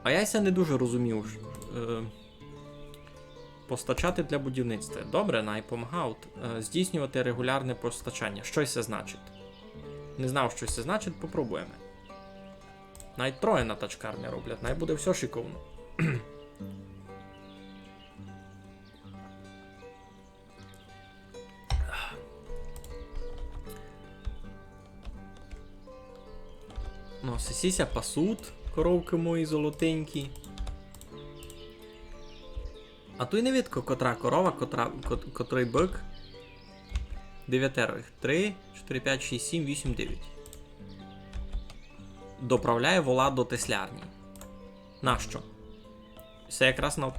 А я ся не дуже розумів. Е, постачати для будівництва. Добре, най помагають. Е, здійснювати регулярне постачання. Што се значить? Не знав, што се значить, попробуєме. Най троє на тачкарні роблять, най буде всьо шиковно. Ну, сесі ся пасуть, коровкы мої золотенькі. А туй не видко, котра корова, котра, кот-, котрый бык. Девятеро їх. Три, чотири, пять, шість, сім, вісім, девять. Доправляє вола до теслярні. Нащо? Се якраз на...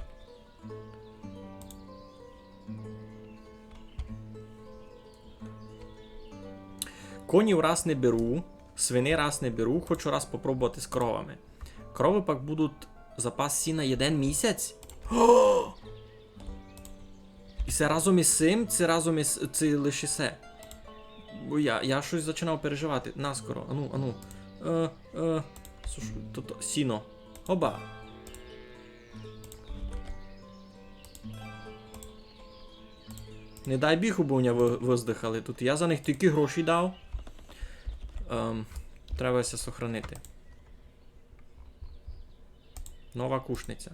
Конів раз не беру, свиней раз не беру, хочу раз попробовати з коровами. Коровы пак будуть запас сіна єден місяць? О! І се разом із сим, се разом із, се лише се. Бо я, я штось зачинав переживати. Наскоро, ану, ану. Е, е, слушай, то, то, сіно. Оба. Не дай Біг, убы у ня вы-, выздыхали тут. Я за них тілько гроші дав. Ем, треба ся сохранити. Нова Кушниця.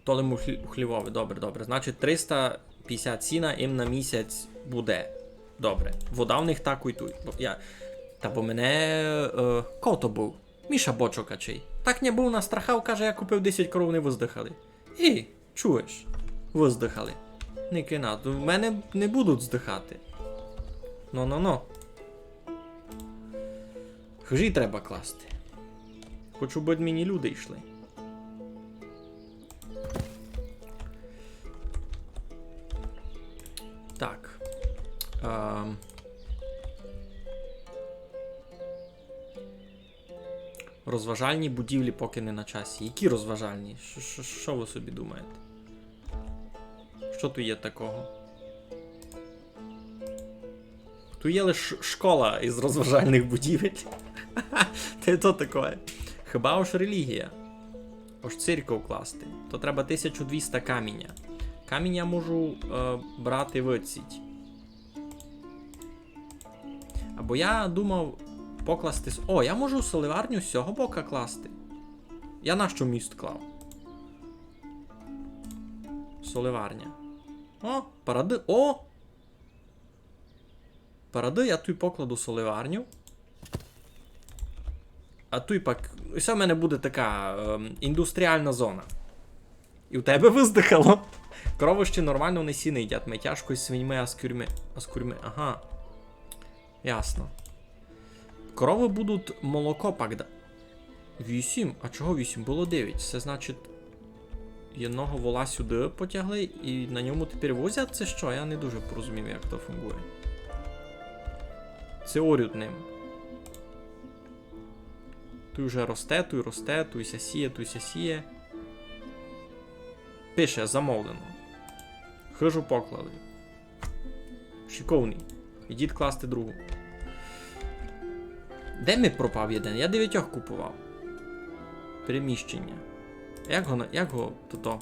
То лим у хлі-, у хлівови. Добре, добре. Значить, триста пятдесят сіна им на місяць буде. Добре. Вода в них такой туй. Бо я... Та бо мене, е, ко то быв? Міша Бочок ачий. Так ня быв настрахав, каже, я купив десять коров, не выздыхали. І, чуєш, выздыхали. Никай на, то в мене не будуть здыхати. Но, но, но. Хыжі треба класти. Хочу, бы мені люди йшли. Так. Ем. Розважальні будівлі поки не на часі. Які розважальні? Ш-, ш-, што вы собі думаєте? Што туй є такого? Туй є лише школа із розважальных будівель. Та й то такоє. Хіба ож релігія. Ож церков класти. То треба тисячу двіста каміня. Камінь я можу, е, брати в сіть. Або я думав покласти с-, о, я можу соливарню з сього бока класти. Я нащо міст клав? Соливарня. О, парады-, о! Парады, я туй покладу соливарню. А туй пак, і всьо в мене буде така, ем, індустріальна зона. І у тебе выздыхало. Коровы ще нормално не сіно їдять, май тяжко із свиньми, а з курьми, а з курьми, ага. Ясно. Коровы будуть молоко пак да-, вісім? А чого вісім? Было девять. Се значить, єдного вола сюды потягли і на ньому тепер возять? Се што? Я не дуже порозумів, як то фунґує. Се орють ним. Туй уже росте, туй росте, туй ся сіє, туй ся сіє. Пише, замовлено. Хыжу поклали. Шиковні. Ідіть класти другу. Де ми пропав єден? Я девятьох купував. Переміщення. Як го на-, як го тото?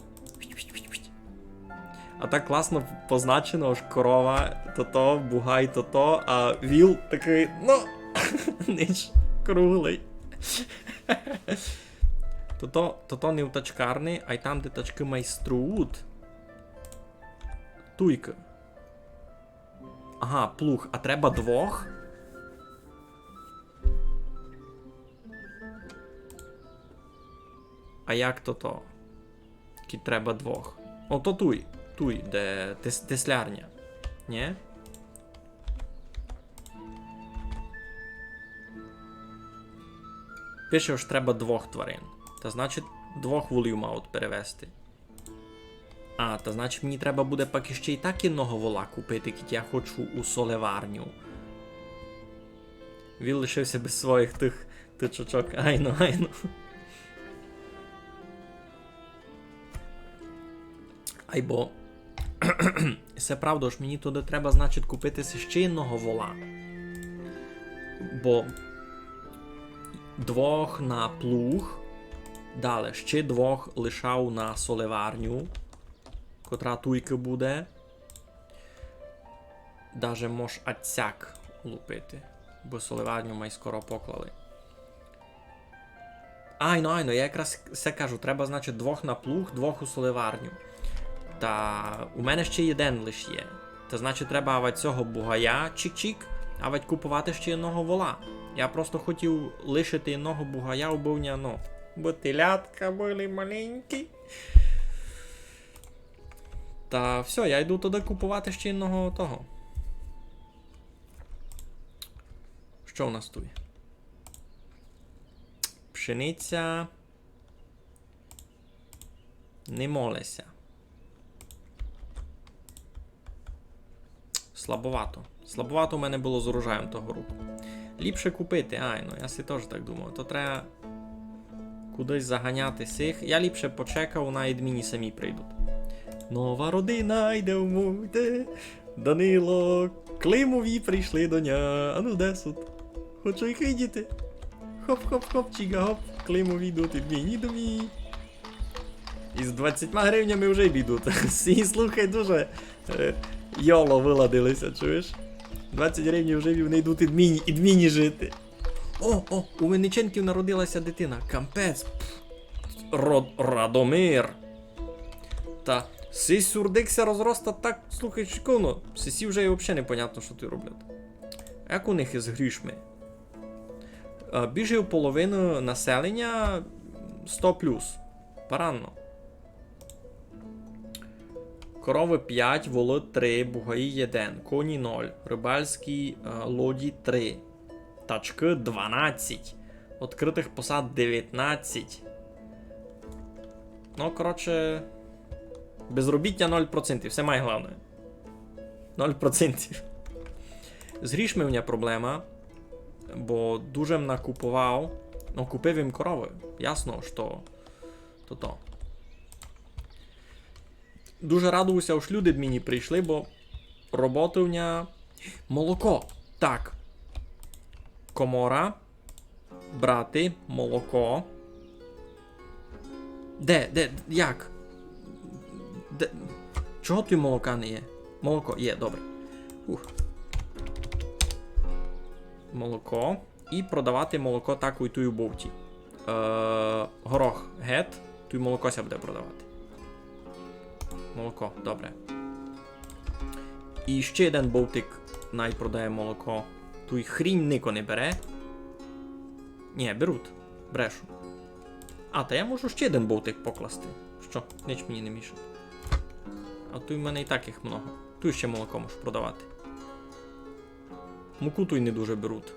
А так класно позначено, ож корова тото, бугай тото, а віл такый, ну, нич, круглый. Тото, тото не в тачкарни, ай там, де тачкы майструт. Туйка. Ага, плуг. А треба двох? А як то то? Кі треба двох. О, то туй. Туй, де тес-, теслярня. Нє? Пише, ож треба двох тварин. Та значить, двох волів мають перевезти. А, та значить, мені треба буде пак іще й так єдного вола купити, кідь я хочу у соливарню. Він лишився без своїх тых тычочок. Айно, айно. Айбо. Се правда, ож мені туды треба, значить, купити си ще єдного вола. Бо двох на плуг. Дале, ще двох лишав на соливарню, котра туйкы буде. Даже мож ацяк лупити, бо соливарню май скоро поклали. Айно, айно, я якраз се кажу, треба, значить, двох на плуг, двох у соливарню. Та у мене ще єден лиш є. Та, значить, треба авать сього бугая, чик-чик, авать купувати ще єдного вола. Я просто хотів лишити єдного бугая, убы в ня, ну, бо телятка были маленькі. Та всьо, я йду туды купувати ще єдного того. Што у нас туй? Пшениця. Не моле ся. Слабовато. Слабовато у мене было з урожаєм того року. Ліпше купити, айно, я си тоже так думав. То треба кудись заганяти сих. Я ліпше почекав, най ид мені самі прийдуть. Нова родина йде в муйте. Данило, Климові прийшли до ня. А ну, де сут? Хочу їх видіти. Хоп, хоп, хоп, чіга, хоп. Климові йдуть ид мені до мені. Із двадцятьма гривнями вже бідуть. Всі, слухай, дуже, е, йоло выладили ся, чуєш? Двадцять гривень вже вони йдуть ид мені, ид мені жити. О, о, у Винниченків народила ся дитина. Кампець. Пф. Род-, Радомир. Та сись сурдик ся розроста так, слухай, шиковно. Сисі вже і вообще непонятно, што туй роблять. Як у них із грішми? Е, більше половины населеня сто плюс. Парадно. Коровы пять, волы три, бугаї єден, коні ноль, рыбальскы, е, лоді три, тачкы дванадцять, відкрытых посад девятнадцять. Ну, коротше, безробіття ноль процентів, се май главне. Ноль процентів. З грішми у мене проблема, бо дуже м накуповав. Ну, купив им коровы, ясно, што то то. Дуже радую ся, ож люди мені прийшли, бо роботы у мене... Молоко. Так. Комора. Брати молоко. Де, де, як? Де? Чого туй молока не є? Молоко є, добре. Ух. Молоко. І продавати молоко так, і туй у бовті. Е, горох гет, туй молоко ся буде продавати. Молоко, добре. І ще єден бовтик най продає молоко. Туй хрінь нико не бере. Нї, беруть. Брешу. А, та я можу ще єден бовтик покласти. Што? Нич мені не мішать. А туй в мене і так їх много. Туй ще молоко можу продавати. Муку туй не дуже беруть.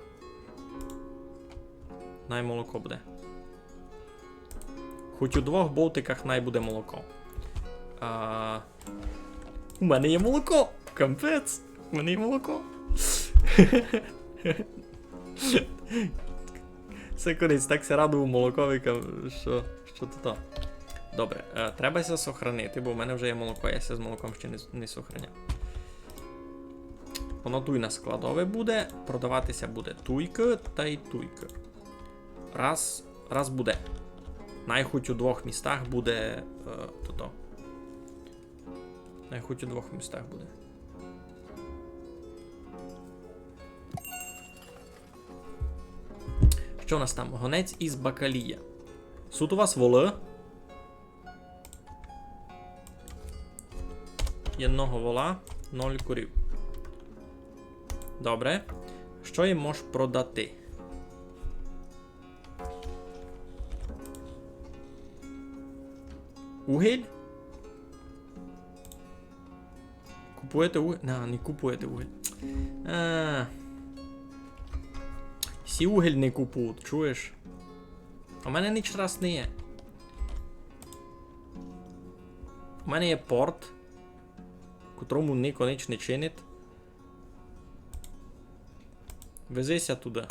Най молоко буде. Хоть у двох бовтиках най буде молоко. А, у мене є молоко! Капець! У мене є молоко! Се конець, так ся радую молокові, ка-, што, што то то. Добре, е, треба ся сохранити, бо в мене вже є молоко, я ся з молоком ще не, не сохраняв. Воно туй на складове буде, продавати ся буде туйкы тай туйкы. Раз, раз буде. Най хоть у двох містах буде, е, тото. Най хоть у двох містах буде. Што у нас там? Гонець із Бакалія. Сут у вас волы? Єдного вола, ноль корів. Добре. Што їм мож продати? Угіль? Купуєте угіль? На, не купуєте угіль. А. Сі угіль не купують, чуєш? У мене нич раз не є. У мене є порт, котрому нико нич не чинить. Вези ся туды.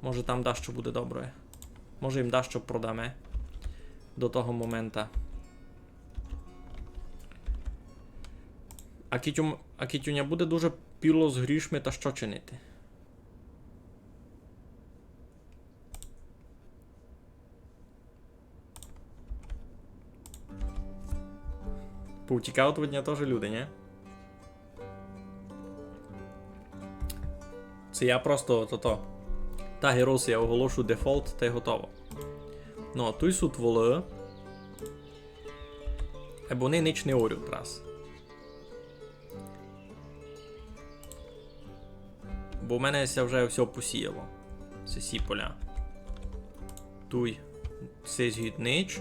Може, там дашто буде добре. Може, їм дашто продаме до того момента. А кідь у м-, а кідь у ня буде дуже піло з грішми, та што чинити? Повтікавуть од ня тоже люди, нї? Се я просто тото. Та герос я оголошу дефолт, тай готово. Ну, а туй сут волы. Е, бо они нич не орють раз. Бо в мене ся вже всьо посіяло. Сесі поля. Туй сись гід нич.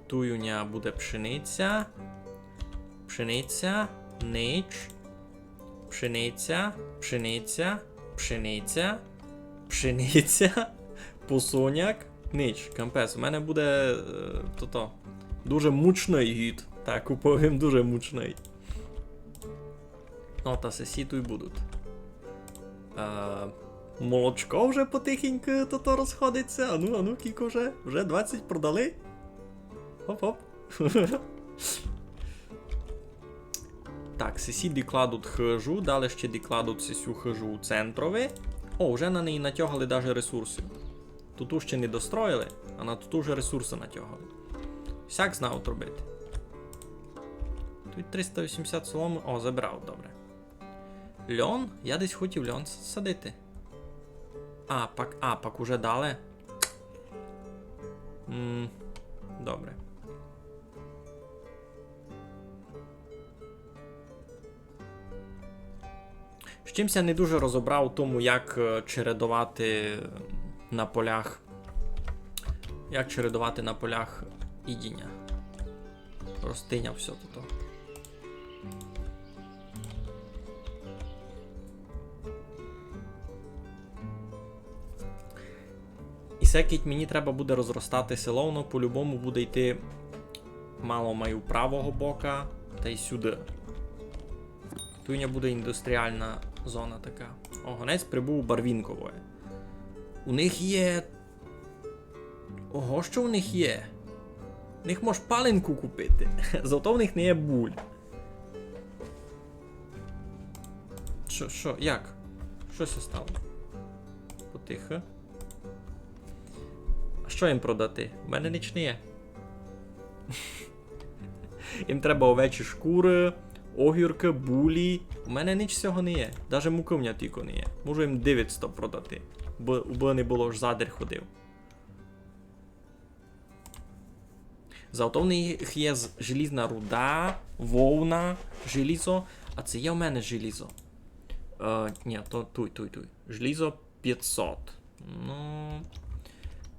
Туй у ня буде пшениця. Пшениця, нич. Пшениця, пшениця, пшениця, пшениця, посоняк. Нич, кампець. У мене буде, е, тото, дуже мучный гід. Так, уповім, дуже мучный. Ну, та сесі туй будуть. Е, молочко вже потихеньку тото розходить ся. Ану, ану, кілько вже? Вже двадцять продали? Хоп-хоп. Так, сесі докладуть хыжу, далі ще докладуть сесю хыжу у центрови. О, вже на неї натягали даже ресурсы. Туту ще не достроїли, а на туту вже ресурсы натягали. Сяк знав робити. Туй триста вісімдесят соломы. О, забрав, добре. Льон? Я десь хотів льон с-, садити. А, пак, а, пак уже дали? М, добре. З чимсь я не дуже розобрав у тому, як, е, чередовати на полях, як чередовати на полях їдіня. Розтиняв всьо туй. І се, кідь мені треба буде розростати село, воно по-любому буде йти мало май у правого бока, тай сюды. Туй у нього буде індустріална зона така. О, гонець прибув у Барвінковоє. У них є... Ого, што у них є? У них мож паленку купити. Зато в них не є буль. Што, што, як? Што ся стало? Потихо. А што їм продати? У мене нич не є. Їм треба овечі шкуры, огіркы, булі. У мене нич сього не є. Даже мукы в ня тілько не є. Можу їм девятсто продати. Бо, убы не было, ож задарь ходив. Зато в них є з-, желізна руда, вовна, желізо. А ци є у мене желізо? Е, ні, то туй, туй, туй. Желізо пятсот. Ну,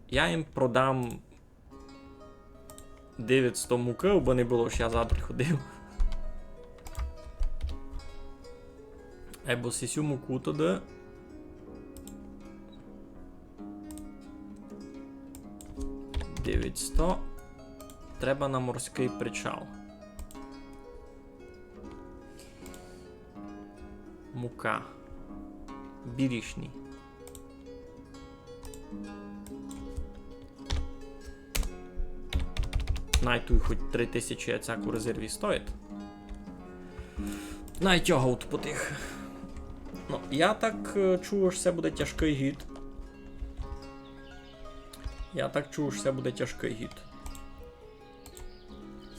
я їм продам девятсто мукы, бо не было, ож я задарь ходив. Айбо сисю муку туды. Девятсто. Треба на морськый причал. Мука. Бірішні. Най туй хоть три тисячі яцяк у резерві стоїть. Най тягають потихо. Ну, я так, е, чую, ож се буде тяжкый гід. Я так чую, ож се буде тяжкый гід.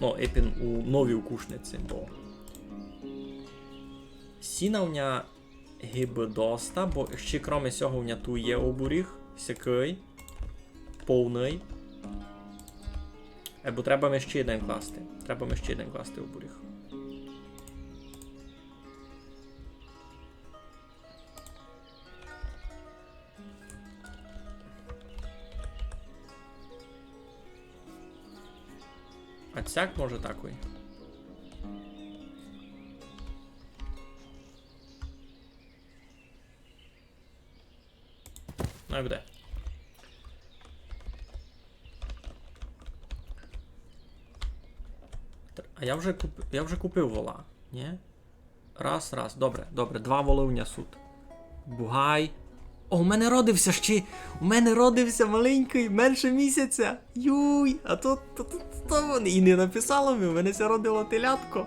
Ну, епін у новій укушниці, бо сіна в ня гибы доста, бо ще кроме сього в ня туй є обуріг, сякый, повный. Е, бо треба ми ще єден класти. Треба ми ще єден класти обуріг. А сяк може такой. Ну, як буде. Тр-, а я вже куп-, я вже купив вола, ні? Раз, раз. Добре, добре. Два волы у ня сут. Бугай. О, у мене родився ще. У мене родився маленькый, менше місяця. Юй, а то, то, то, то вони і не написало ми, у мене ся родило телятко.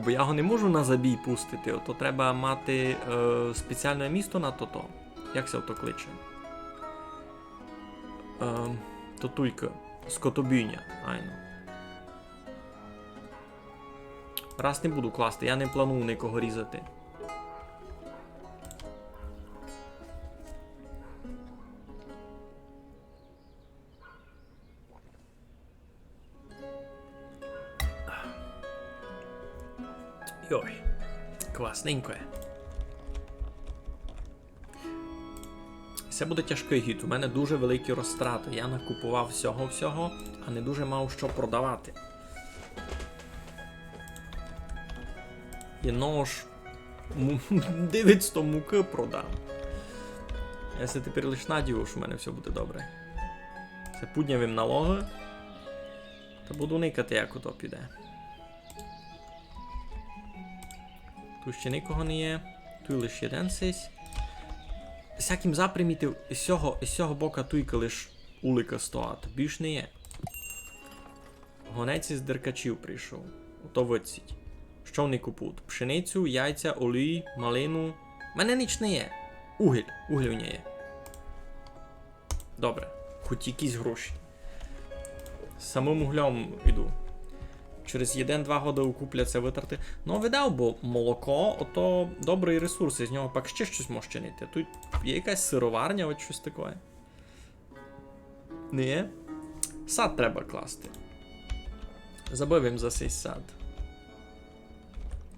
Бо я го не можу на забій пустити, ото треба мати, е, спеціалне місто на тото. Як ся ото кличе? Е, то туйка. Скотобійня, айно. Раз не буду класти, я не планую никого різати. Йой, класненько є. Се буде тяжкый гід. У мене дуже великі розтраты. Я накупував всього-всього, а не дуже мав што продавати. Єно ж му-, девятсто мукы продам. Я ся тепер лиш надію, што в мене всьо буде добре. Се пудняв им налогы. Та буду никати, як ото піде. Туй ще никого не є. Туй лиш єден сись. Сяк им запримітив, із сього, із сього бока туйка лиш улика стоїть. Більш не є. Гонець із Деркачів прийшов. Ото видить. Што вони купують? Пшеницю, яйця, олій, малину. У мене нич не є. Угіль. Угіль у нього є. Добре. Хоть якісь гроші. Самым углём іду. Через єден-два годы окупляться вытраты. Ну, видав, бо молоко, ото добрый ресурс, із нього пак ще штось мож чинити. Туй є якась сыроварня, от штось такоє. Не є? Сад треба класти. Забыв им за сей сад.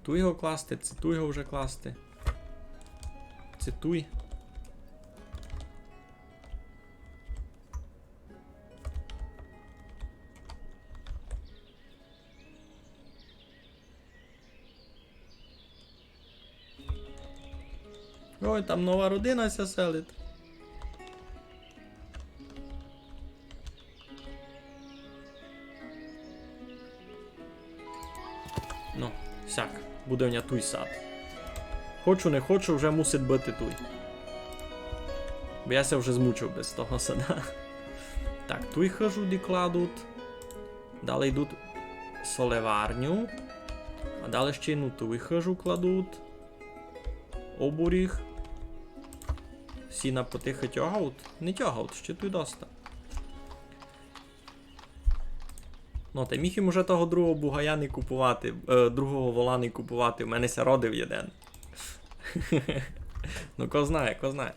Туй його класти, ци туй його вже класти. Ци туй. Ой, там нова родина ся селить. Ну, сяк, буде в ня туй сад. Хочу, не хочу, вже мусить быти туй. Бо я ся вже змучив без того сада. Так, туй хыжу докладуть. Далі йдуть солеварню. А далі ще й, ну, туй хыжу кладуть. Обуріг. Сіна потихы тягають? Не тягають, ще туй доста. Ну, та міг им уже того другого бугая не купувати, е, другого вола не купувати, у мене ся родив єден. Ну, ко знає, ко знає.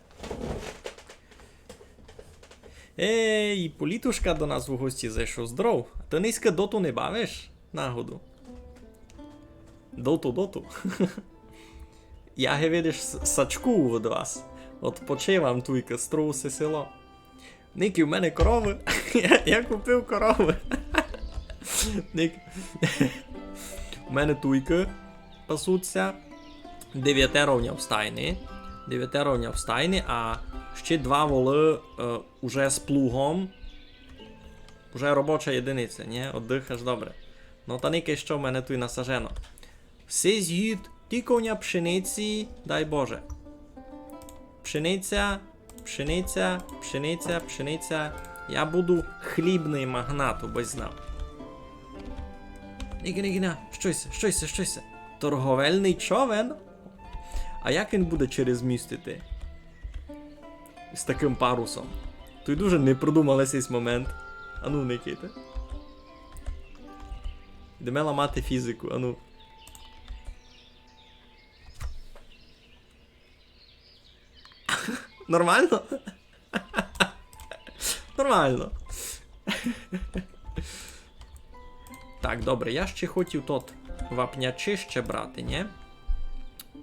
Ей, і Політушка до нас у гості зайшов. Здоров. А ты нынька доту не бавиш? Нагоду. Доту, доту. Я, ги видиш, с-, сачкую од вас. От почивам туйка, строю се село. Никі, у мене коровы. Я, я купив коровы. Ник-, у мене туйка пасуться. Девятеро в ня в стайни. Девятеро в ня в стайни, а ще два волы, е, уже з плугом. Уже робоча єдиниця, нї? Оддыхаш добре. Ну, та никай, што в мене туй насажено. Сись гід, тілько в ня пшениці, дай Боже. Пшениця, пшениця, пшениця, пшениця. Я буду хлібный магнат, обысь знав. Никі, никі, на, што се, што се, што се? Торговельный човен? А як він буде через міст іти? З такым парусом. Туй дуже непродумалый сись момент. Ану, никайте. Йдеме ламати фізику, ану. Нормално? Нормално. Так, добре, я ще хотів тот вапнячище брати, нї?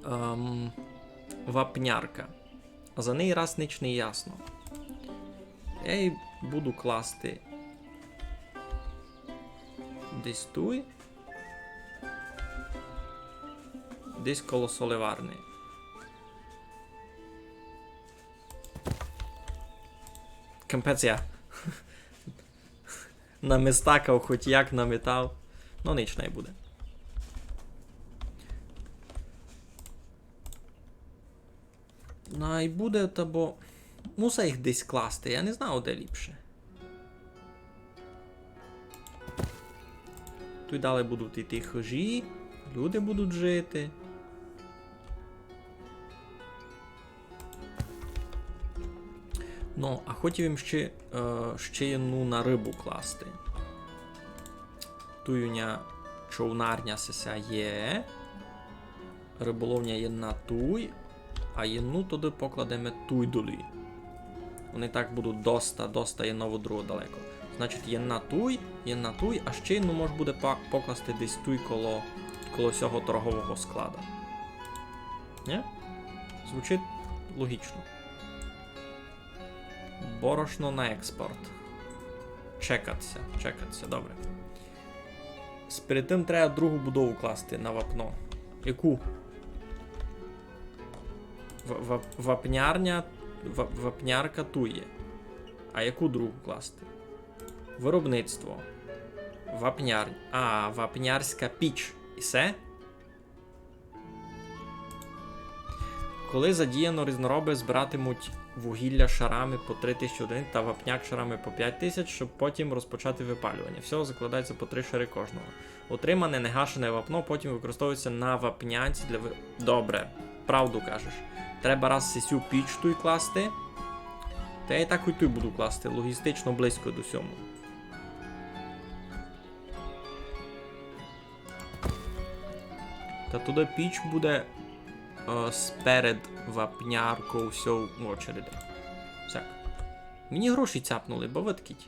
Ем, вапнярка. А за неї раз нич не ясно. Я її буду класти десь туй. Десь коло соливарни. Капець я. Намистакав, хоть як наметав. Ну, нич, най буде. Най буде, та бо муса їх десь класти, я не знав, де ліпше. Туй далі будуть іти хыжі, люди будуть жити. Ну, а хотів им ще, е, ще єдну на рыбу класти. Туй у ня човнарня сеся є. Рыболовня єдна туй, а єдну туды покладеме туй долі. Они так будуть доста, доста єдно од другого далеко. Значить, єдна туй, єдна туй, а ще єдну мож буде па-, покласти десь туй коло, коло сього торгового склада. Нї? Звучить логічно. Борошно на експорт. Чекать ся, чекать ся, добре. Перед тым треба другу будову класти на вапно. Яку? В-, вап-, вапнярня, ва-, вапнярка туй є. А яку другу класти? Виробництво. Вапнярня. А, вапнярська піч. І всьо? Коли задіяно різнороби збиратимуть вугілля шарами по три тисячі одиниць та вапняк шарами по пять тисяч, щоб потім розпочати випалювання. Всього закладається по три шари кожного. Отримане негашене вапно потім використовується на вапнянці для ви-, добре, правду кажеш. Треба раз сесю піч туй класти. Та я і так і туй буду класти, логістично близько до сьому. Та туды піч буде, е, сперед вапнярков всьо в очереди. Так. Мені гроші цяпнули, бо выткіть.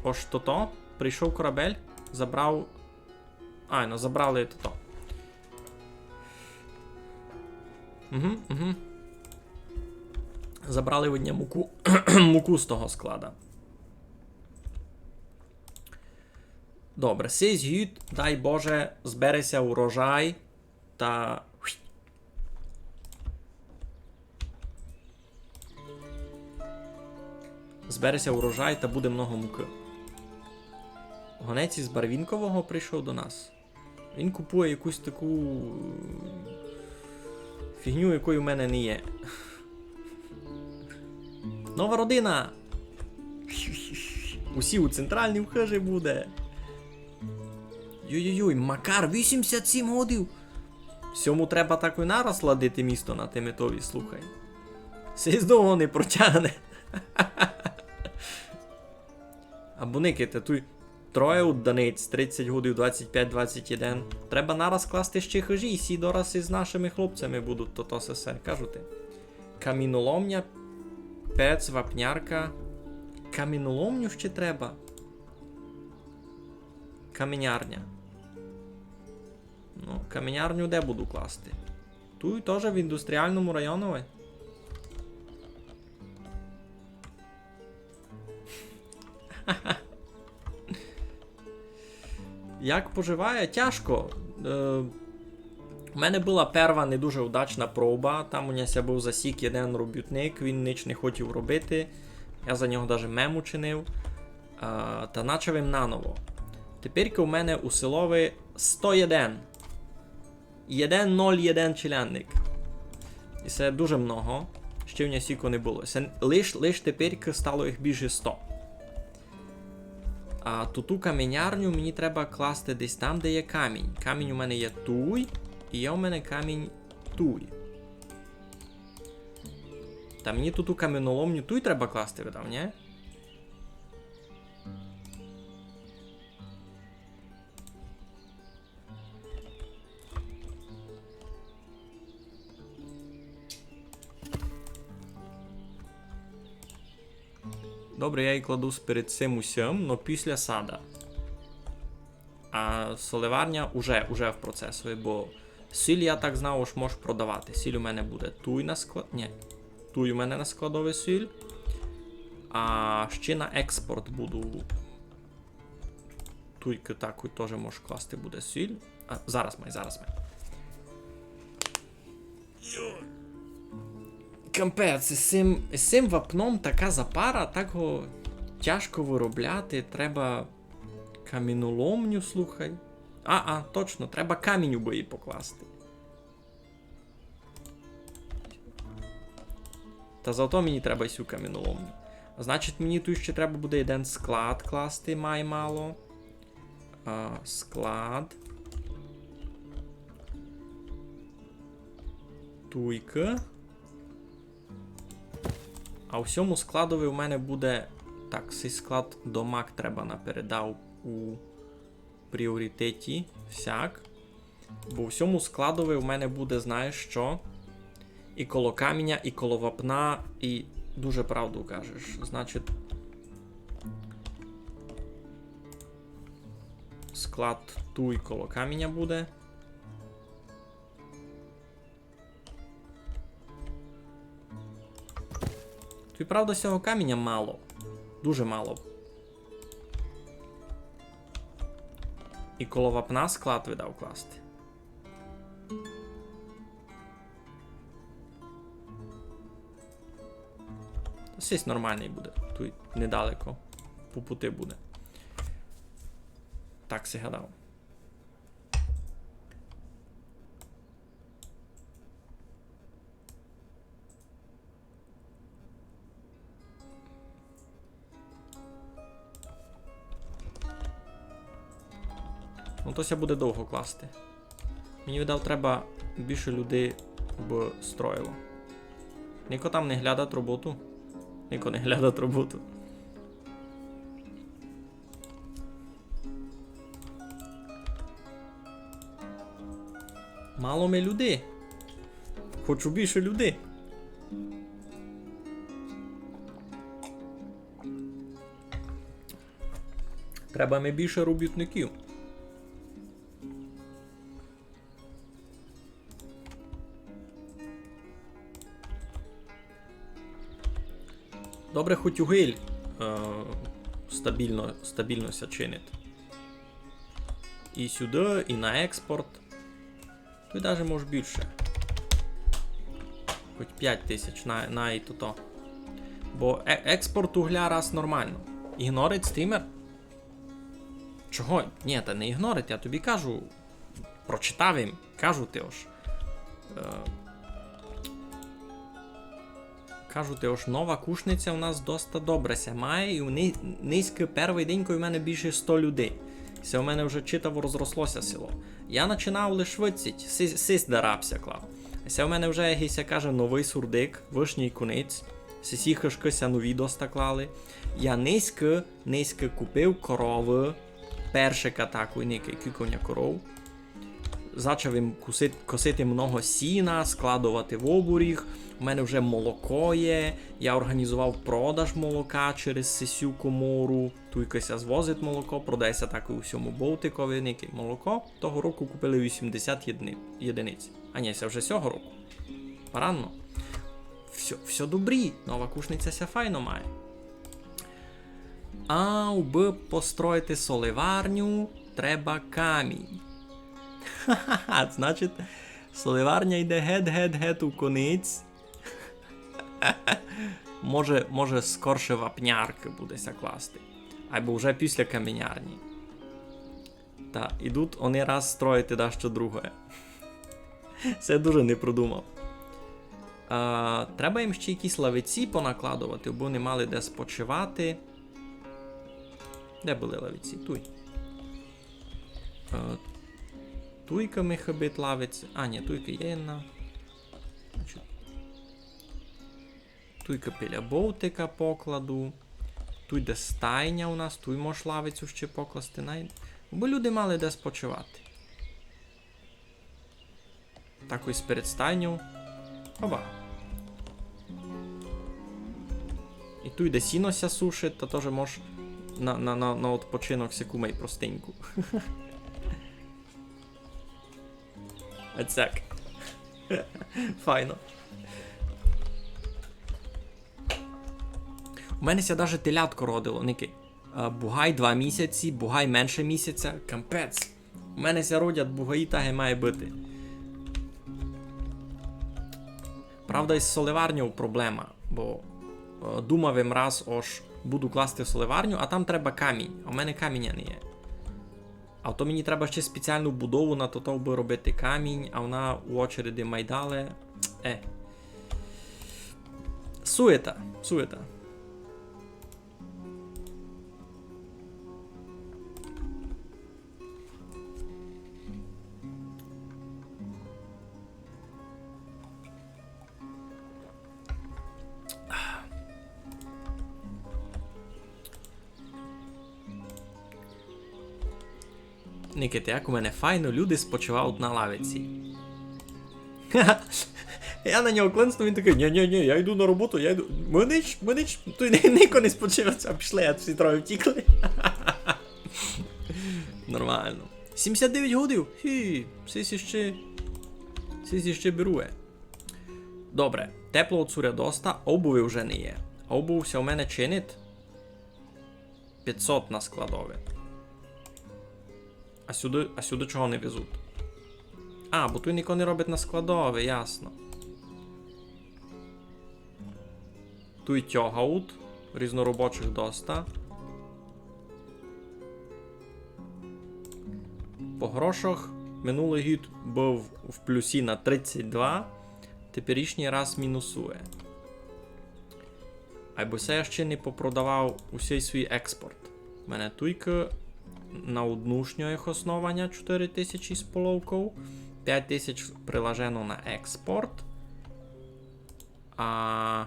Ож тото, прийшов корабель, забрав. А, ну, забрали тото. Угу, угу. Забрали від нього муку, муку з того склада. Добре, сись гід, дай Боже, збере ся урожай та збере ся урожай та буде много мукы. Гонець із Барвінкового прийшов до нас. Він купує якусь таку фігню, якої в мене не є. Нова родина! Усі у центральній хыжі буде. Йой-йой-йой, Макар, вісімдесят сім годів! Сьому треба такой нараз ладити місто на Теметові, слухай. Сись довго не протягне. Або никайте, туй троє удданець, тридцять годів, двадцять пять, двадцять один. Треба нараз класти ще хыжі, і сі дораз із нашыми хлопцями будуть, то, то сесе, кажу ти. Каміноломня, пец, вапнярка. Каміноломню ще треба. Каменярня. Ну, каменярню де буду класти? Туй тоже в індустріальному районові. Як поживає? Тяжко. Е, у мене была перва не дуже удачна проба. Там у ня ся быв засік єден робітник, він нич не хотів робити. Я за нього даже мем учинив. А, та начав им наново. Теперька у мене у селови сто єден. Єден ноль єден челядник. І се дуже много. Ще в ня сіко не было. Се лиш, лиш теперька стало їх більше сто. А ту, ту каменярню мені треба класти десь там, де є камінь. Камінь у мене є туй, і є у мене камінь туй. Та мені ту, ту каменоломню туй треба класти, видав, нї? Добре, я її кладу перед сим усьом, но після сада. А солеварня уже, уже в процесови, бо сіль, я так знав, ож мож продавати. Сіль у мене буде туй на склад-, нї, туй у мене на складови сіль. А ще на експорт буду. Туйкы такой тоже мож класти буде сіль. А, зараз май, зараз май. Йой. Капець, з сим, з сим вапном така запара, так го тяжко выробляти, треба каміноломню, слухай. А, а, точно, треба камінь у бої покласти. Та зато мені треба сю каміноломню. Значить, мені туй ще треба буде єден склад класти, май мало. А, склад. Туйкы. А у сьому складови у мене буде... Так, сей склад домак треба напередав у пріоритеті. Всяк. Бо у сьому складови у мене буде, знаєш што? І коло каміня, і коло вапна, і дуже правду кажеш. Значить, склад туй коло каміня буде. Туй, правда, сього каміня мало. Дуже мало. І коло вапна склад видав класти. Та сись нормалный буде. Туй недалеко. По пути буде. Так си гадав. Ну, то ся буде довго класти. Мені, видав, треба більше людей, бо строїло. Нико там не глядать роботу? Нико не глядать роботу. Мало ми людей. Хочу більше людей. Треба ми більше робітників. Добре, хоть угіль, е, стабільно, стабільно ся чинить. І сюды, і на експорт. Туй даже мож більше. Хоть пять тисяч на, на і то. Бо е-, експорт угля раз нормално. Ігнорить стрімер? Чого? Ні, та не ігнорить, я тобі кажу. Прочитав им, кажу ти ож. Е, кажу ти ож, Нова Кушниця у нас доста добре ся має, і у ни-, нынька первый день, коли в мене більше сто людей. Се у мене вже читаво розросло ся село. Я начинав лиш выдціть, си-, сись дараб ся клав. Се у мене вже, як ся каже, новый сурдик, вышній кунець. Сисі хыжкы ся нові доста клали. Я нынька, нынька купив коровы, першика такой, никай, кілько в ня коров. Зачав им кусит-, косити много сіна, складовати в оборіг. У мене вже молоко є. Я організовав продаж молока через сесю комору. Туйка ся звозить молоко, продає ся так у всьому Бовтикови, никай, молоко. Того року купили вісімдесят єдини-, єдиниць. А ні, се вже сього року. Паранно. Всьо, всьо добрі. Нова Кушниця ся файно має. А убы построїти соливарню, треба камінь. Ха-ха-ха, значить, соливарня йде гет-гет-гет у конець. Може, може, скорше вапняркы буде ся класти. Айбо вже після камінярні. Та, ідуть они раз строїти дашто другоє. Се дуже не продумав. А, треба їм ще якісь лавиці понакладовати, бо не мали де спочивати. Де были лавиці? Туй. Е, туйка ми хыбить лавиця. А, ні, туйка є одна. Значить, туйка біля Бовтика покладу. Туй де стайня у нас, туй мож лавицю ще покласти. Най-, бо люди мали де спочивати. Так ось перед стайню. Оба. І туй де сіно ся сушить, та тоже мож на, на, на, на відпочинок сяку май простеньку. Оцяк. Файно. У мене ся даже телятко родило, никай. Е, бугай два місяці, бугай менше місяця. Капець. У мене ся родять бугаї, так і має быти. Правда, із соливарньов проблема, бо, е, думав им раз, ож буду класти соливарню, а там треба камінь, а у мене каміня не є. А то мені треба ще спеціалну будову на то, то, аби робити камінь, а вона у очереди май дале. Е. Суєта, суєта. Никайте, як у мене файно люди спочивають на лавиці. Я на нього клинцнув, він такий: «Ні, ні, ні, я йду на роботу, я йду». Ми ніч, ми ніч, туй ни-, нико не спочивав, а пішли, а всі троє втікли. Нормално. Сімдесят девять годів? Хі, сись іще, сись іще берує. Добре, теплого цуря доста, обуви вже не є. Обув ся у мене чинить. Пятьсот на складови. А сюды, а сюды чого не везуть? А, бо туй нико не робить на складови, ясно. Туй тягають, різноробочих доста. По грошах минулый гід быв в плюсі на тридцять два, теперішній раз мінусує. Айбо се я ще не попродавав усей свій експорт. У мене туйка на однушньо їх основаня чотири тисячі з половков, пять тисяч прилажено на експорт. А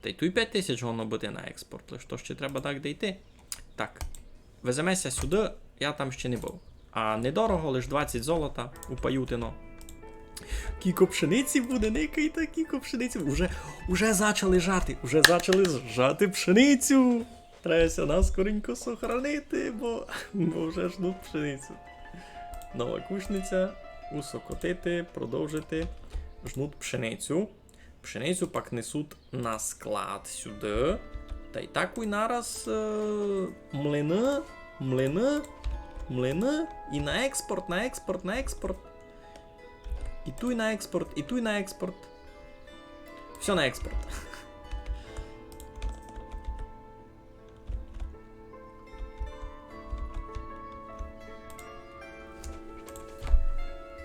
Та й туй пять тисяч годно быти на експорт, лиш то ще треба так дійти. Так. Веземе ся сюды, я там ще не быв. А недорого, лиш двадцять золота у Паютино. Кіко пшениці буде, никайте, кіко пшениці. Уже, уже зачали жати, уже зачали жати пшеницю. Треба ся наскоренько сохранити, бо, бо вже жнуть пшеницю. Нова Кушниця, усокотити, продовжити. Жнуть пшеницю. Пшеницю пак несуть на склад сюды. Тай так і нараз, е, млины, млины, млины. І на експорт, на експорт, на експорт. І туй на експорт, і туй на експорт. Всьо на експорт.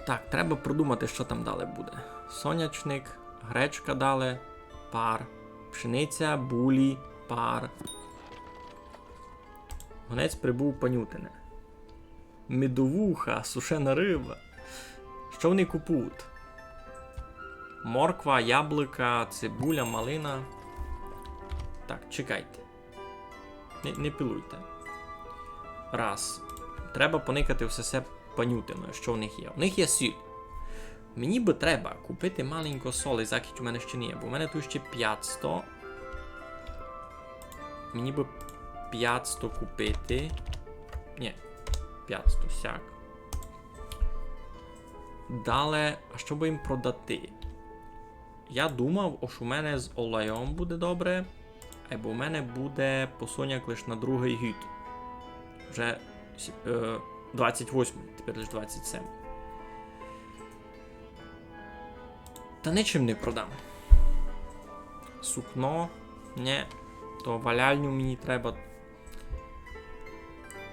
Так, треба продумати, што там далі буде. Сонячник, гречка далі, пар. Пшениця, булі, пар. Гонець прибув панютине. Медовуха, сушена рыба. Што вони купують? Морква, яблука, цибуля, малина. Так, чекайте. Не, не пилуйте. Раз. Треба поникати все се панютино, што в них є. У них є сіль. Мені бы треба купити маленько соли, закіть у мене ще не є, бо в мене туй ще пятсто. Мені бы пятсто купити. Ні, пятсто сяк. Дале, а што бы їм продати? Я думав, ож у мене з олейом буде добре, айбо у мене буде посоняк лиш на другый гід. Вже с-, е, двадцять восьмый, тепер лиш двадцять семый. Та ничим не продам. Сукно, нє, то валяльню мені треба.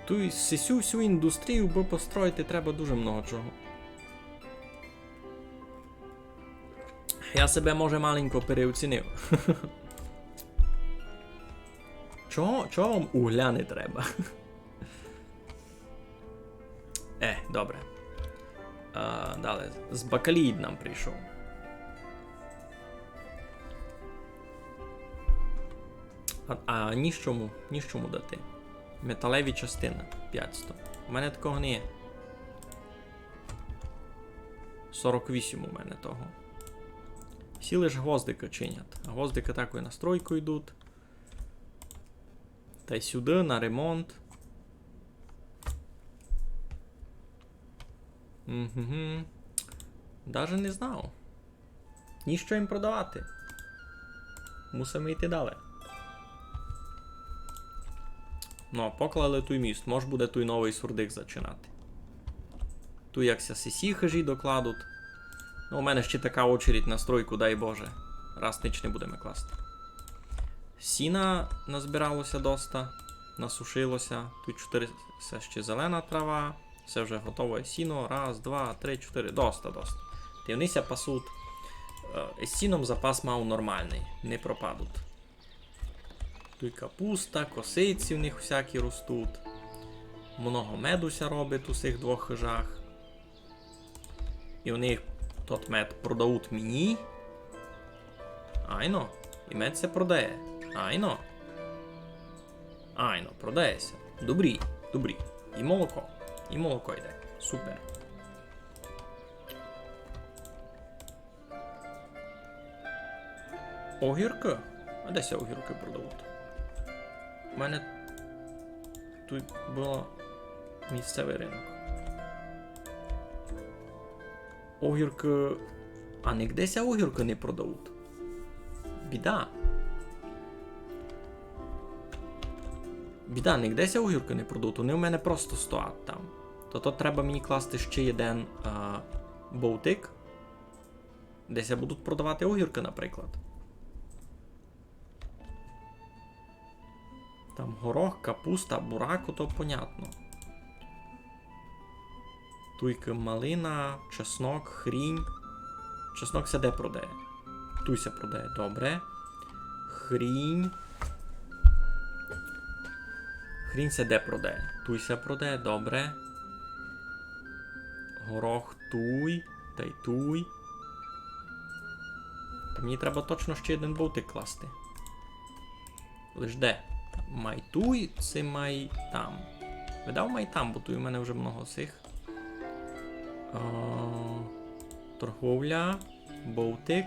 Туй сисю всю індустрію бы построїти треба дуже много чого. Я себе, може, маленько переоцінив. Чого, чого вам угля не треба? Е, добре. А, далі. З бакалії нам прийшов. А, а ні з чому, ні з чому дати. Металеві частины, пятсто. У мене такого не є. Сорок вісім у мене того. Всі лиш гвоздика чинять. А гвоздика такой на стройку йдуть. Тай сюды, на ремонт. Угу. Даже не знав. Ні з чого їм продавати. Мусиме йти далі. Ну, а поклали туй міст, мож буде туй новый сурдик зачинати. Туй як ся сисі хижі докладуть. Ну, у мене ще така очередь на стройку, дай Боже. Раз нич не будеме класти. Сіна назбирало ся доста, насушило ся. Туй чотири, се ще зелена трава. Се вже готове сіно. Раз, два, три, чотири. Доста, доста. Тай они ся пасуть. Е, з сіном запас мав нормалный. Не пропадуть. Туй капуста, косиці в них всякі ростуть. Много меду ся робить у сих двох хижах. І они тот мед продавуть мені. Айно. І мед ся продає. Айно. Айно, продає ся. Добрі, добрі. І молоко. І молоко йде. Супер. Огіркы? А де ся огіркы продавуть? У мене туй быв місцевый рынок. Огіркы. А нигде ся огіркы не продавуть. Біда. Біда, нигде ся огіркы не продавуть. Они у мене просто стоять там. То, то треба мені класти ще єден, а, бовтик. Де ся будуть продавати огіркы, наприклад. Там горох, капуста, бурак, ото понятно. Туйкы малина, чеснок, хрінь. Чеснок ся де продає? Туй ся продає, добре. Хрінь. Хрінь ся де продає? Туй ся продає, добре. Горох туй, тай туй. Та мені треба точно ще єден бовтик класти. Лиш де? Май туй, ци май там. Видав май там, бо туй у мене вже много сих. Е, торговля, Балтик.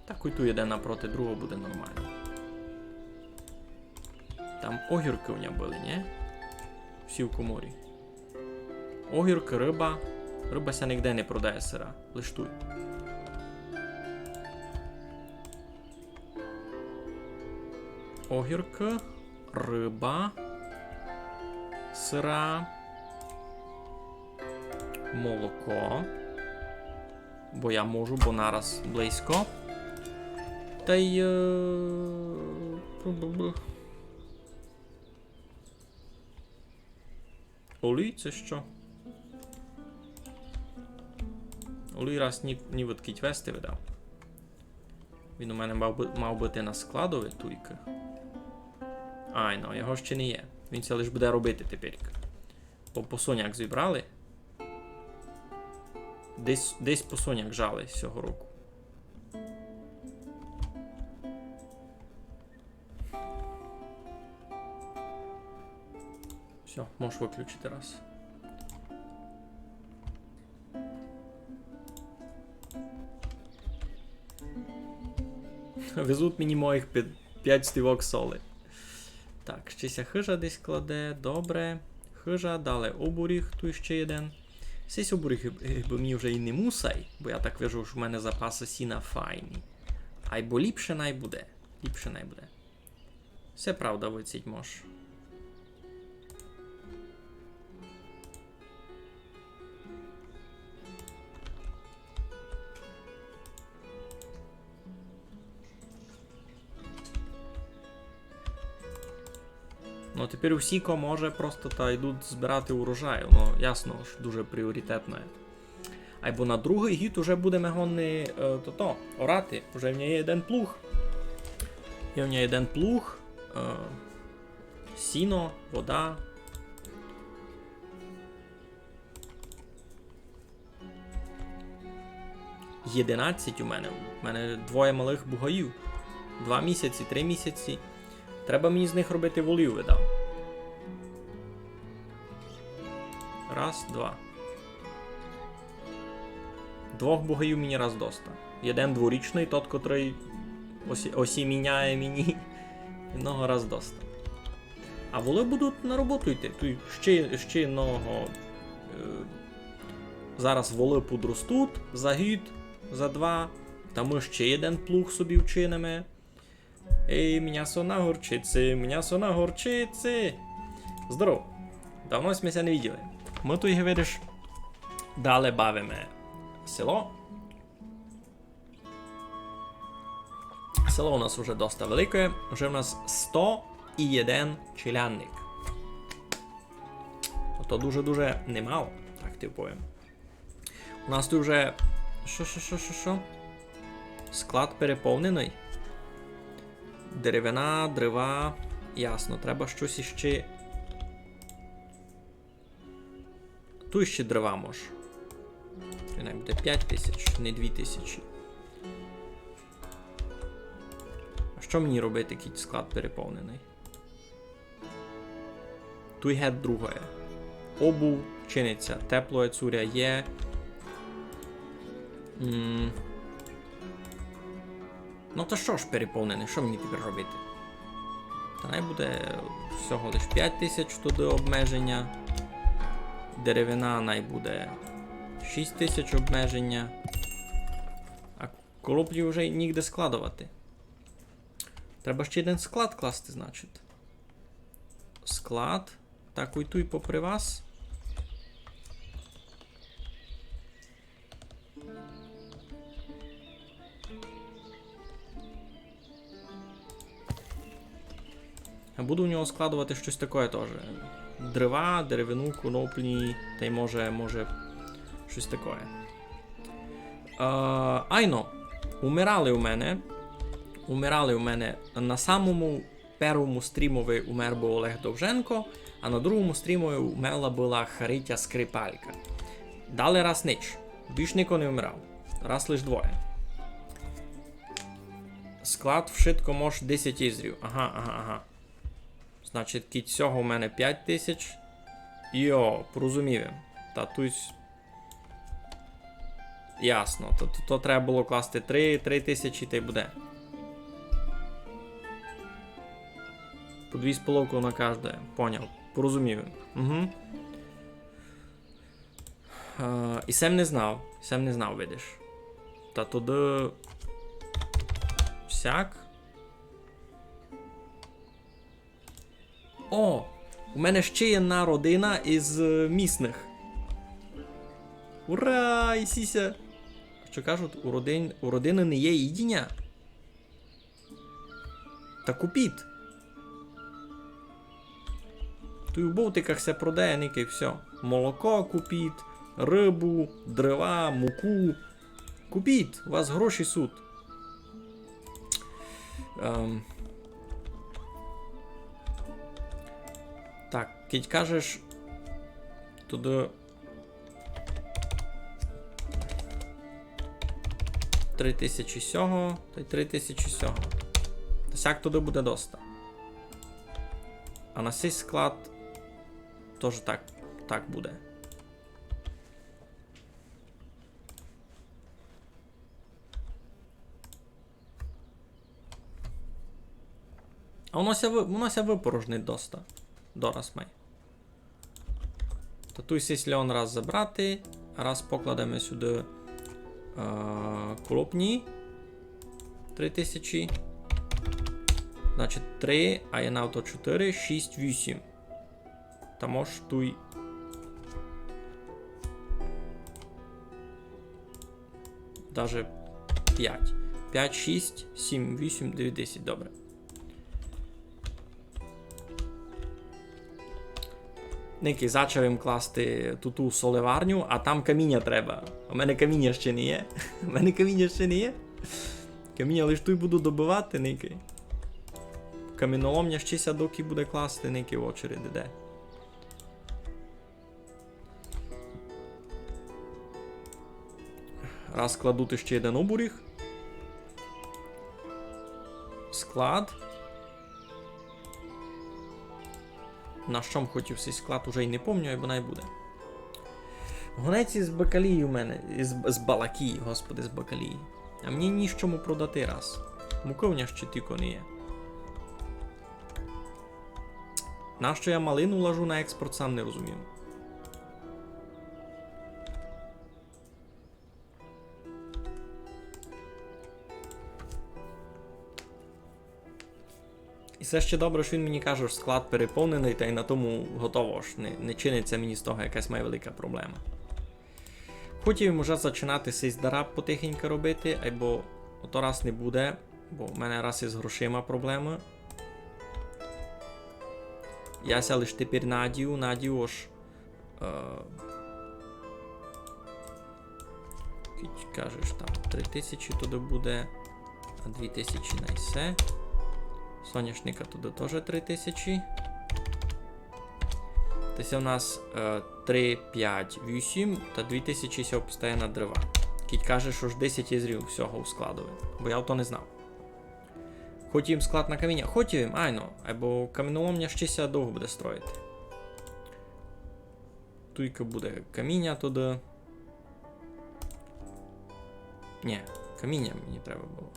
Так, і туй єден напроти другого буде нормално. Там огіркы у ня были, нї? Всі в коморі. Огіркы, рыба. Рыба ся нигде не продає сыра, лиш туй. Огіркы, рыба, сыра, молоко. Бо я можу, бо нараз близько. Тай, е, бу-бу-бу. Олій, се што? Олій раз ні, ні відкіть вести видав. Він у мене мав бы-, мав быти на складови туйкы. Ай, ну, його ще не є. Він ся лиш буде робити тепер. Бо посоняк зібрали. Десь, десь посоняк жали сього року. Всьо, можеш выключити раз. Везуть мені моїх пя-, пять стівок соли. Так, ще ся хыжа десь кладе, добре. Хыжа, дале обуріг, туй ще єден. Сись обуріг гиб-, гибы мені вже й не мусай, бо я так вижу, што в мене запасы сіна файні. Айбо ліпше най буде. Ліпше най буде. Всьо правда, выціть мож. Ну, тепер усі, ко може, просто та йдуть збирати урожай. Воно ясно, што дуже пріоритетне. Айбо на другый гід уже будеме годні, е, тото, орати. Уже в мене є єден плуг. Є в мене єден плуг, е, сіно, вода. Єдинадцять у мене. У мене двоє малых бугаїв. Два місяці, три місяці. Треба мені з них робити волів, видав. Раз, два. Двох бугаїв мені раз доста. Єден дворічный, тот, котрый осі-, осіміняє мені. Одного раз доста. А волы будуть на роботу йти. Туй ще, ще одного, е, зараз волы подростуть за гід, за два. Та мы ще єден плуг собі вчиниме. Ей, мнясо на горчиці, мнясо на горчиці. Здоров. Давно сьме ся не виділи. Мы туй, видиш, дале бавиме село. Село у нас уже доста велике, уже в нас сто і єден челядник. Ото дуже-дуже немало, так ти повім. У нас туй уже, што, што, што, што, што? Склад переповненый. Деревина, дрова, ясно, треба штось іще. Туй ще дрова мож. Най буде пять тисяч, не дві тисячі. А што мені робити, кідь склад переповненый? Туй гет другоє. Обув чиниться, теплоє цуря є. М. Ну та што ж переповненый, што мені тепер робити? Та най буде всього лиш пять тисяч туды обмеженя. Деревина най буде шість тисяч обмеженя. А коноплі вже нігде складовати. Треба ще єден склад класти, значить. Склад. Так, уйду й попри вас. А буду в нього складовати штось такоє тоже. Дрова, деревину, коноплі, тай може, може, штось такоє. Е, айно, умирали у мене. Умирали у мене на самому первому стрімови умер быв Олег Довженко, а на другому стрімови умерла была Харитя Скрипалька. Далі раз нич. Більш нико не умирав. Раз лиш двоє. Склад вшытко мож десять ізрів. Ага, ага, ага. Значить, кідь сього у мене пять тисяч. Йо, порозумів им. Та туй с-, ясно. То, то, то треба было класти три, три тисячі, та й буде. По дві з половков на каждоє. Поняв. Порозумів им. Угу. Е, і сем не знав. Сем не знав, видиш. Та туды всяк. О! У мене ще єдна родина із, е, місных. Ура! І сіся. Што кажуть, у родин-, у родины не є їдіня? Та купіть. Туй у бовтиках ся продає, никай, всьо. Молоко купіть, рыбу, дрова, муку. Купіть, у вас гроші суть. Ем. Так, кідь кажеш, туды три тисячі сього, та й три тисячі сього. Та сяк туды буде доста. А на сей склад тоже так, так буде. А воно ся вы-, воно ся выпорожнить доста. Дораз май. Та туй сись льон раз забрати, раз покладеме сюды, е, клопні. Три тисячі. Значить, три, а є на авто чотири, шість, вісім. Та мож туй даже пять. Пять, шість, сім, вісім, девять, десять. Добре. Никай, зачав им класти ту, ту солеварню, а там каміня треба. У мене каміня ще не є. У мене каміня ще не є. Каміня лиш туй буду добывати, никай. Каміноломня ще ся докі буде класти, никай, в очередь іде. Раз кладу ти ще єден обуріг. Склад. На што м хотів сей склад, уже й не помню, айбо най буде. Гонець із бакалії у мене, із, з балакії, господи, з бакалії. А мені ні з чому продати раз. Муковня ще тілько не є. Нащо я малину лажу на експорт, сам не розумію. І се ще добре, што він мені каже, што склад переповненый, та й на тому готово, ож не, не чинить ся мені з того якась май велика проблема. Хотів им уже зачинати сись дараб потихеньку робити, айбо ото раз не буде, бо в мене раз із грошима проблемы. Я ся лиш тепер надію, надію, ож Е, кідь кажеш, там три тисячі туды буде, а дві тисячі на се. Соняшника туды тоже три тисячі. Та се у нас, е, три, пять, вісім та дві тисячі ся обстає на дрова. Кідь кажеш, ож десять ізрів всього у складови. Бо я то не знав. Хотів им склад на каміня. Хотів им, айно. Айбо каміноломня ще ся довго буде строїти. Туйка буде каміня туды. Нє, каміня мені треба было.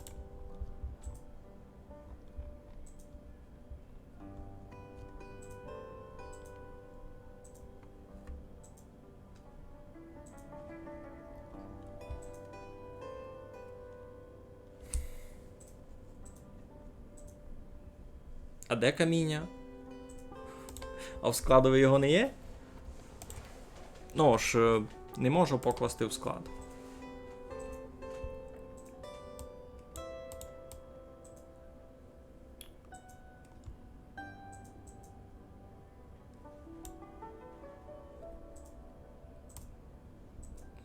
А де каміня? А в складови його не є? Ну ж, е, не можу покласти в склад.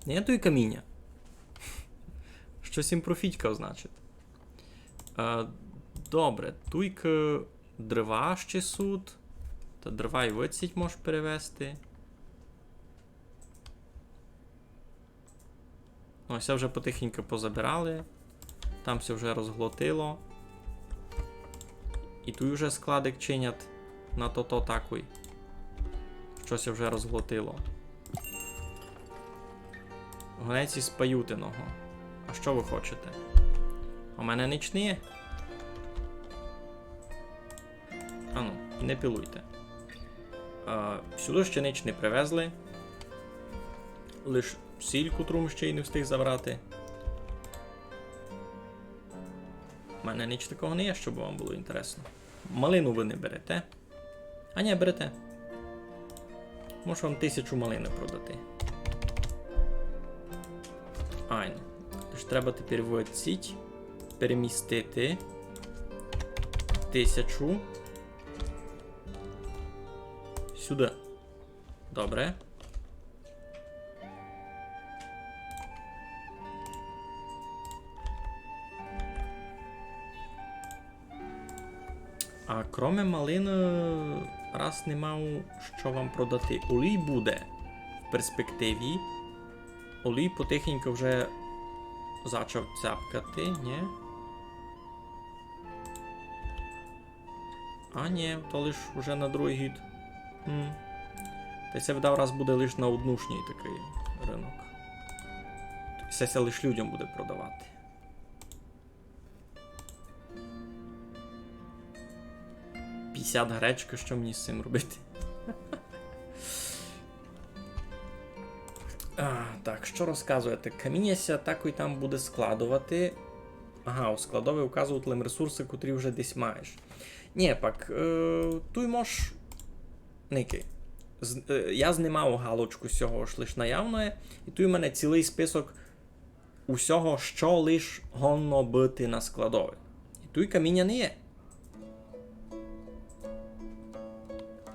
Нету й каміня. Штось им профітькав, значить. Е, добре, туйкы дрова ще сут. Та дрова й выдсіть можеш перевезти. Ну, ось ся вже потихеньку позабирали. Там ся вже розглотило. І туй вже складик чинять. на тото такой. Штось ся вже розглотило. Гонець із паютиного. А што вы хочете? У мене нич не є. Ану, не пилуйте. А, сюды ще нич не привезли. Лиш сіль, котру м ще й не встиг забрати. У мене нич такого не є, щоб вам было інтересно. Малину вы не берете. А ні, берете. Можу вам тисячу малины продати. Айно. Тож треба тепер в сіть перемістити тисячу сюды. Добре. А кроме малины, раз не мав, што вам продати. Олій буде в перспективі. Олій потихеньку вже зачав цяпкати, ні? А ні, то лиш уже на другый гід. М. Та се, видав, раз буде лиш на однушній такый рынок. Се ся лиш людям буде продавати. Пятдесят гречкы, што мені з сим робити? А, так, што розказуєте? Каміня ся такой там буде складовати. Ага, у складови указують лем ресурсы, котрі вже десь маєш. Ні, пак, е, туй мож... Никай. З-, е, я знимав галочку з сього, ож лиш наявноє, і туй у мене цілый список усього, што лиш годно быти на складови. І туй каміня не є.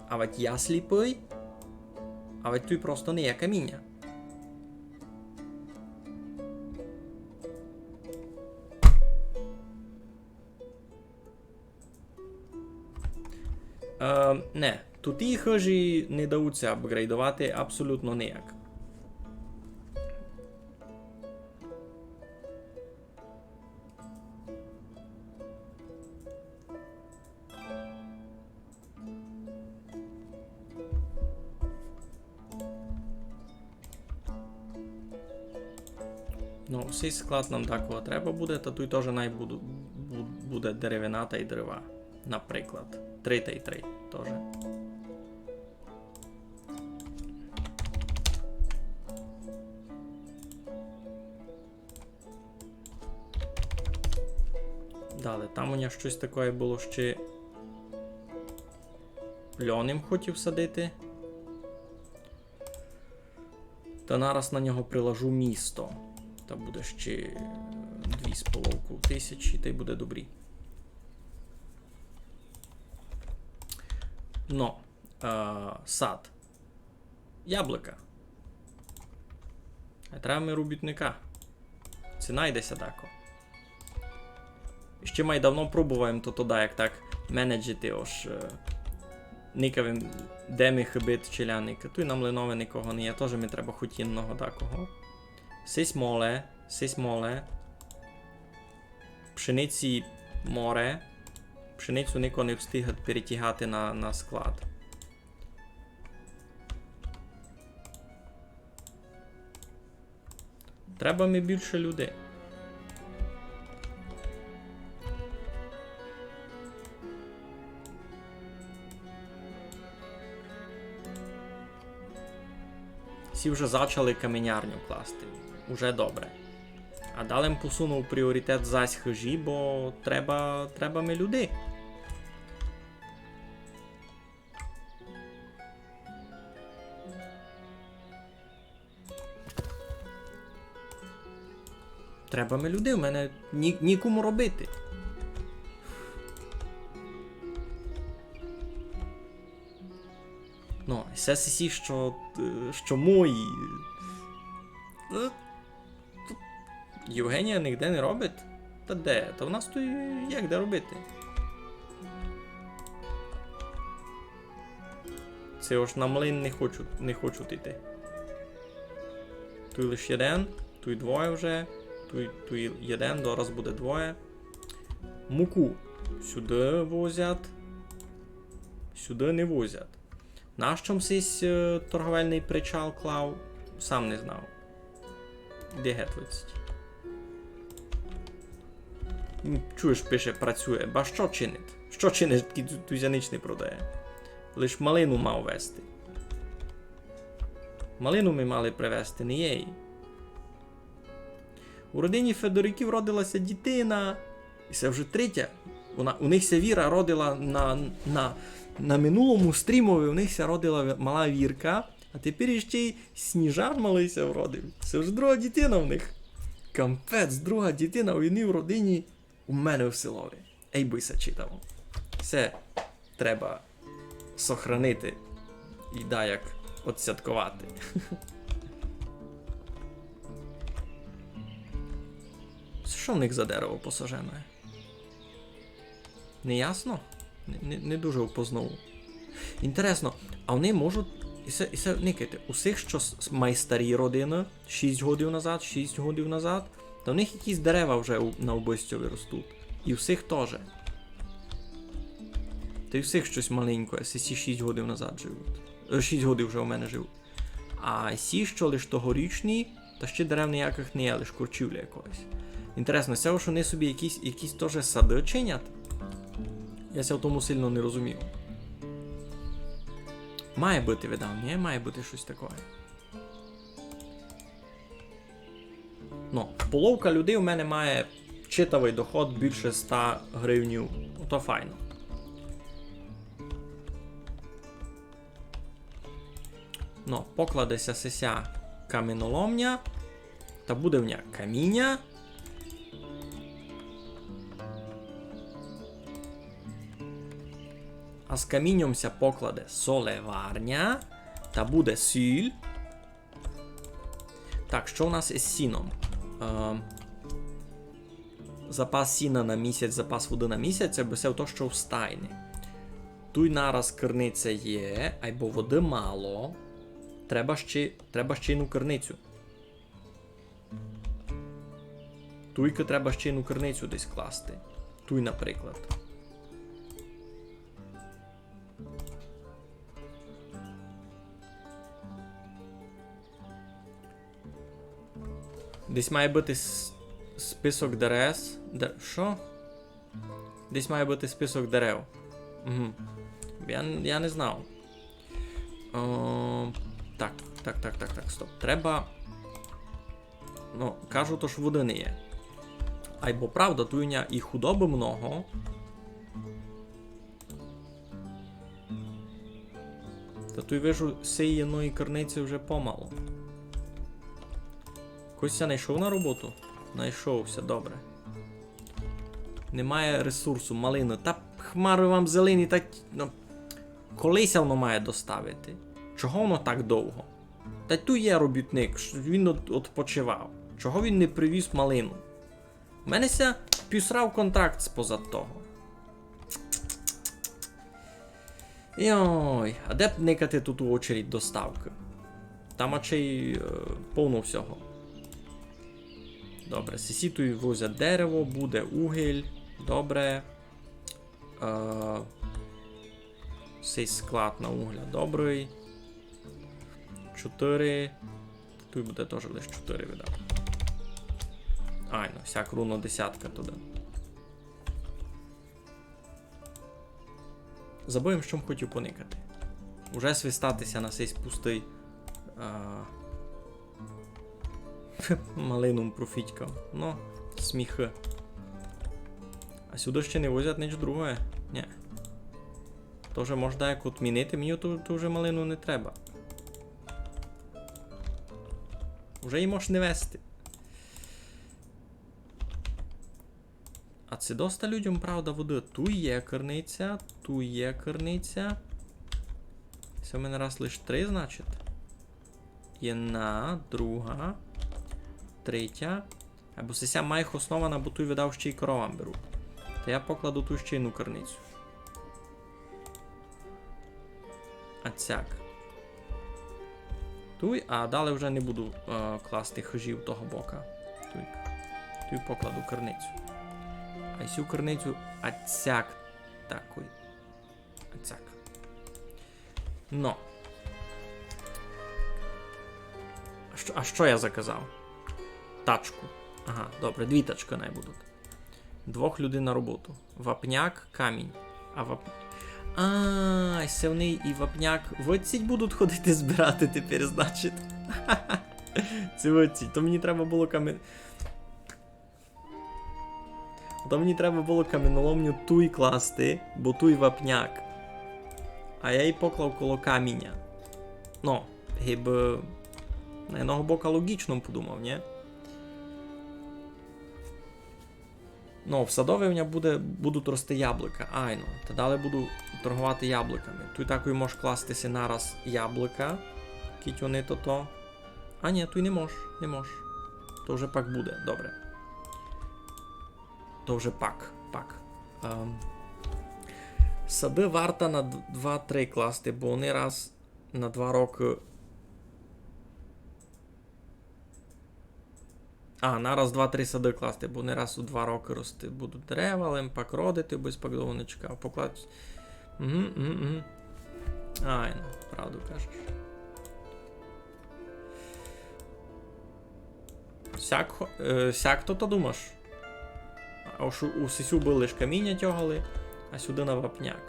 А ведь я сліпый, а ведь туй просто не є каміня. Е, не, туй ті хыжі не дадуть ся апґрейдовати абсолютно ніяк. Ну, сей склад нам дакого треба буде, та туй тоже най буду-, бу-, буде деревина тай дрова, наприклад. Три тай три тоже. Дале, там у ня штось такоє было, ще льон им хотів садити. Та нараз на нього прилажу місто. Та буде ще дві з половков тисячі, тай буде добрі. Но, е, сад. Яблука. А треба ми робітника. Ци найде ся дако. Ще май давно пробовав им тото даяк так менеджити, ож, е, никав им, де ми хыбить челядника. Туй на млинови никого не є, тоже ми треба хоть єдного дакого. Сись моле, сись моле. Пшениці море. Пшеницю нико не встиг перетягати на, на склад. Треба ми більше людей. Всі вже зачали каменярню класти. Уже добре. А дале м посунув пріоритет зась хыжі, бо треба, треба ми людей. Треба ми людей, у мене ні-, нікому робити. Ну, се сі, што, е, што мої. Е, Євгенія нигде не робить? Та де? Та в нас туй є де робити. Се ож на млин не хочуть, не хочуть іти. Туй лиш єден, туй двоє вже, туй, туй єден, дораз буде двоє. Муку сюды возять. сюды не возять. Нащо м сись, е, торговельный причал клав, сам не знав. Іди геть выдсить. М, чуєш, пише, працює. Ба што чинить? Што чинить, кидь ту, ту ся нич не продає? Лиш малину мав везти. Малину ми мали привезти, не єй. У родині Федориків родила ся дітина. І се вже третя. Вона, у них ся Віра родила на, на, на минулому стрімови, у них ся родила ві-, мала Вірка, а тепер іщи й Сніжан малый ся вродив. Се вже друга дітина у них. Капець, друга дітина у єдній родині у мене в селови. Ей бы ся читало. Се треба сохранити і даяк отсвятковати. Што в них за дерево посажене? Не ясно? Не, не, не дуже упознав. Інтересно, а вони можуть, і се, і се, никайте, у сих, што с-, с-, май старі родины, шість годів назад, шість годів назад, та в них якісь дерева вже у, на убыстьови ростуть. І у сих тоже. Та й у сих штось маленьке, сі, сі шість годів назад живуть. Е, шість годів вже у мене живуть. А сі, што лиш тогорічні, та ще дерев ніякых не є, лиш корчівля якогось. Інтересно, се, што вони собі якісь, якісь тоже сады чинять? Я ся в тому сильно не розумію. Має быти, видав, ні? Має быти штось таке. Ну, половка людей у мене має читавый доход більше ста гривнів. Ото файно. Ну, покладе ся сися каменоломня, та буде в ня каміня. А з каміньом ся покладе солеварня, та буде сіль. Так, што у нас із сіном? Е, запас сіна на місяць, запас воды на місяць, або се то, што в стайни. Туй нараз керниця є, айбо воды мало. Треба ще, треба ще єдну керницю. Туйка треба ще єдну керницю десь класти. Туй, наприклад. Десь має быти с-, список дерев. Де-, што? Десь має быти список дерев. Угу. Я, я не знав. О, так, так, так, так, так, стоп. Треба. Ну, кажу, то ж воды не є. Айбо правда, туй у ня і худобы много. Та туй вижу, сеї єдної керниці вже помало. Кось ся найшов на роботу? Найшов ся, добре. Немає ресурсу, малины. Та хмары вам зелені, та, ну, коли ся воно має доставити? Чого воно так довго? Та туй є робітник, ш-, він от-, одпочивав. Чого він не привіз малину? У мене ся пісрав контракт спозад того. Йой, а де б никати тут у очередь доставкы? Там ачей, е, повно всього. Добре, сесі туй возять дерево, буде угіль. Добре. Е, сей склад на угля добрый. Чотыри. Туй буде тоже лише чотыри, видав. Айно, сяк руно десятка туды. Забыв им, што м хотів поникати. Уже свистати ся на сись пустый, а, малину м профітькав. Ну, сміхы. А сюды ще не возять нич другоє? Нє. То вже мож даяк одмінити, мені ту, ту вже малину не треба. Уже її мож не вести. А ци доста людям, правда, воды. Туй є керниця, туй є керниця. Се в мене раз лиш три, значить. Єдна, друга, третя. Айбо сися май їх основана, бо туй, видав, ще й коровам беруть. Та я покладу туй ще єдну керницю. А цяк. Туй, а далі вже не буду, е, класти хыжі в того бока. Туй, туй покладу керницю. А сю керницю, а цяк такой. А цяк. Но. А што, а што я заказав? Тачку. Ага, добре, дві тачкы най будуть. Двох людей на роботу. Вапняк, камінь. А вап-, а, се вони і вапняк. Выдціть будуть ходити збирати тепер, значить. Се выдціть. То мені треба было камінь. То мені треба было каменоломню туй класти, бо туй вапняк. А я її поклав коло каміня. Но, гибы на одного бока логічно подумав, нї? Но, в садови у мене буде, будуть рости яблука, айно. Та далі буду торговати яблуками. Туй такой мож класти си нараз яблука, кідь вони то то. А нї, туй не мож, не мож. То вже пак буде, добре. То вже пак, пак. Ем, сады варта на д-, два-три класти, бо вони раз на два рокы. А, нараз два-три сады класти, бо вони раз у два рокы рости будуть дерева, лем пак родити, без пак довго не чекав. Поклад. Угу, угу, угу. Айно, правду кажеш. Сяк, хо-, е, сяк то, то думаш? А ож у, у сисю бы лиш каміня тягали, а сюды на вапняк.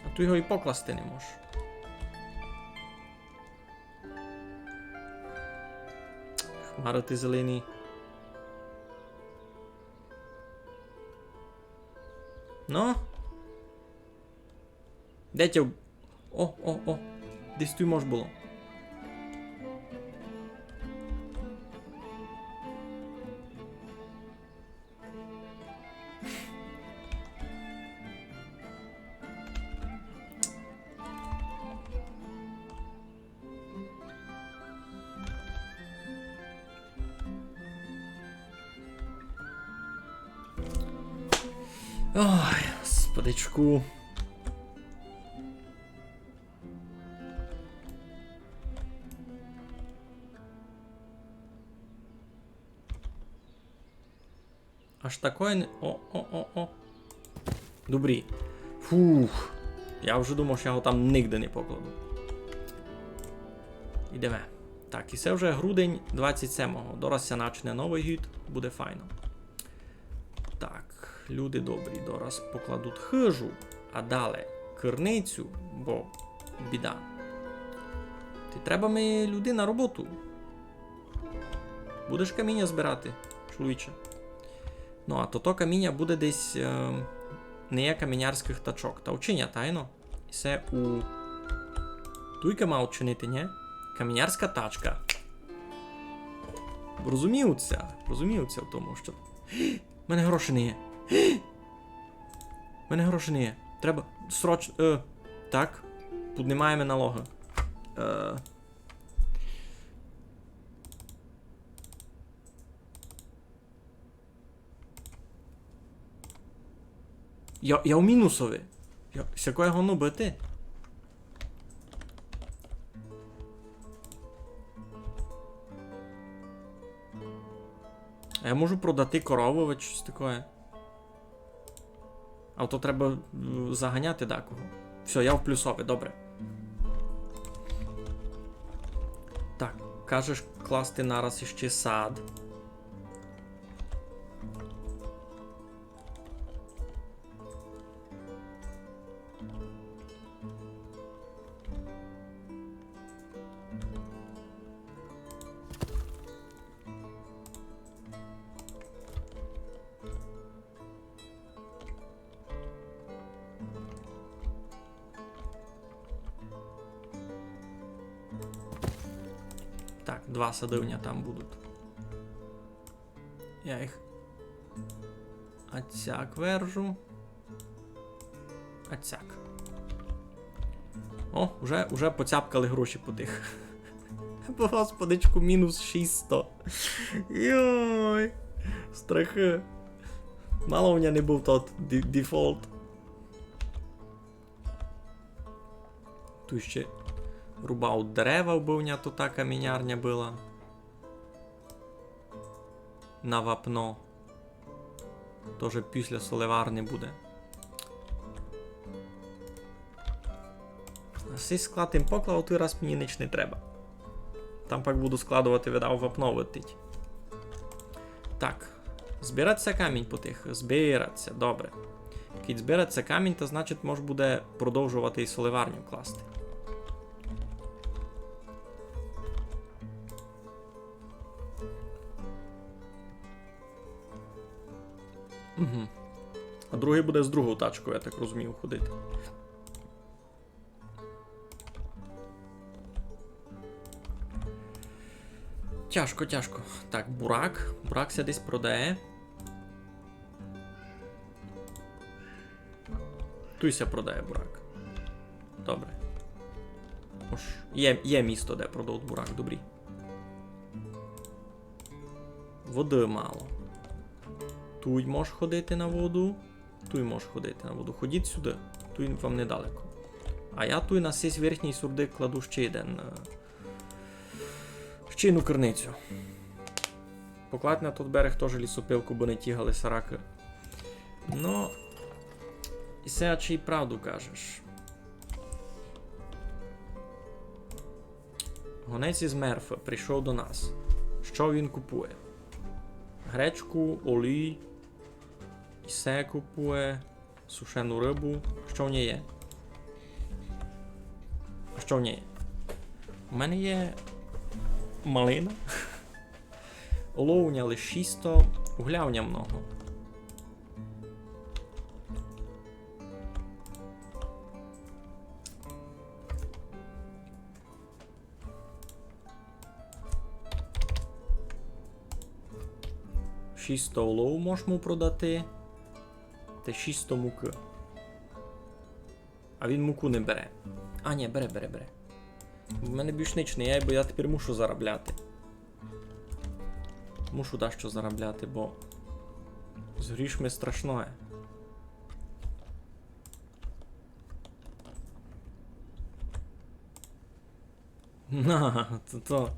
А туй його і покласти не мож. Хмары ты зелені. Но? Де тя в-, о, о, о. Десь туй мож было. Ой, господичку. Аж такой не... О, о, о, о. Добрі. Фух. Я вже думав, што я його там нигде не покладу. Ідеме. Так, і се вже грудень двадцять семого. Дораз ся начне Новый гід, буде файно. Так, люди добрі, дораз покладуть хыжу, а дале кырницю, бо біда. Ти треба ми люди на роботу. Будеш каміня збирати, чоловіче? Ну, а тото каміня буде десь, е, не є камінярськых тачок. Та учинять, айно. І се у... Туйка мав учинити, нї? Камінярська тачка. Розумію ся, розумію ся в тому, што... В мене грошей не є. В мене грошей не є. Треба срочно, е, так, піднімаємо налоги. Е, Я, я у мінусови. Я, сякоє годно быти? А я можу продати корову, чи штось такоє? А то треба, м, заганяти декого. Всьо, я в плюсови, добре. Так, кажеш класти нараз іщи сад. Так, два сады у мене там будуть. Я їх ацяк вержу. Ацяк. О, уже, уже поцяпкали гроші по тых. Господичку, мінус шістсто. Йой. Страхы. Мало у мене не быв тот ді-, дефолт. Туй іщи рубав дерева, бо у мене то така камінярня была. на вапно. Тоже після соливарни буде. Сись склад им поклав, а туй раз мені нич не треба. Там пак буду складовати, видав, вапно летить. Так, збирать ся камінь потихы, збирать ся, добре. Кідь збирать ся камінь, то значить мож буде продовжовати і соливарню класти. Угу. А другый буде з другов тачков, я так розумію, ходити. Тяжко, тяжко. Так, бурак. Бурак ся десь продає. Туй ся продає бурак. Добре. Ож є, є місто, де продають бурак, добрі. Воды мало. Туй можеш ходити на воду. Туй можеш ходити на воду. Ходіть сюды. Туй вам недалеко. А я туй на сись верхній сурдик кладу ще єден, е, ще єдну криницю. Покладь на тот берег тоже лісопилку, бо не тягали саракы. Но, і се, а чи й правду кажеш. Гонець із Мерфы прийшов до нас. Што він купує? Гречку, олій, і се купує, сушену рыбу. Што в нього є? А што в нього є? У мене є малина. Олову у ня лиш шісто, угля у ня много. Шісто олову можеш му продати. Та шісто мукы. А він муку не бере. А, ні, бере, бере, бере. В мене більш нич не є, бо я тепер мушу заробляти. Мушу дашто заробляти, бо з грішми страшноє. На, то, то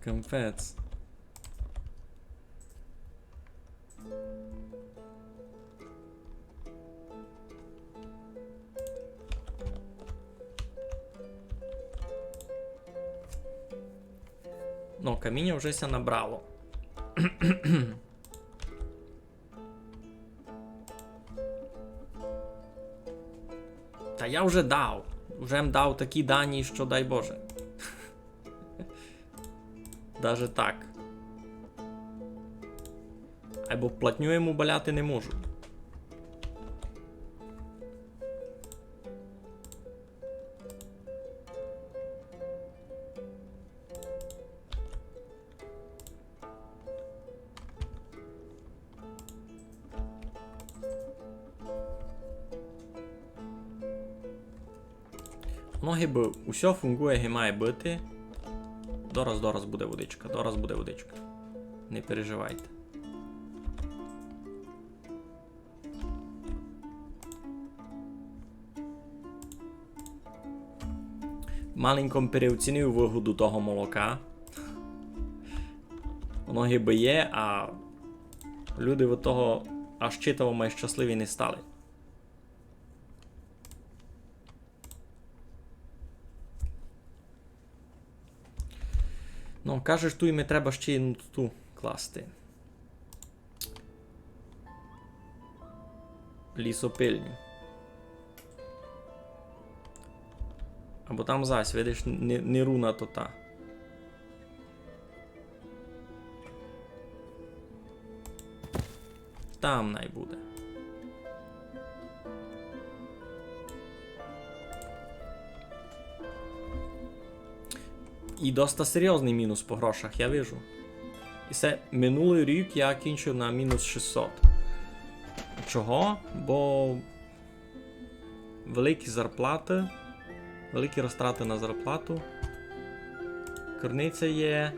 капець. Но, каміня вже ся набрало. Та я вже дав. Вже м дав такі дані, што дай Боже. Даже так. Айбо платню йому баляти не можу. Но, гибы усьо фунґує, ги має быти. Дораз, дораз буде водичка, дораз буде водичка. Не переживайте. Маленько м переоцінив выгоду того молока. Воно гибы є, а люди від того аж читаво май щасливі не стали. Но, кажеш, туй ми треба ще єдну ту класти. Лісопильню. Айбо там зась, видиш, не, не руна то та. Там най буде. І доста серйозный мінус по грошах, я вижу. І се минулый рік я кінчив на мінус шістсот. Чого? Бо великі зарплаты, великі розтраты на зарплату. Криниця є.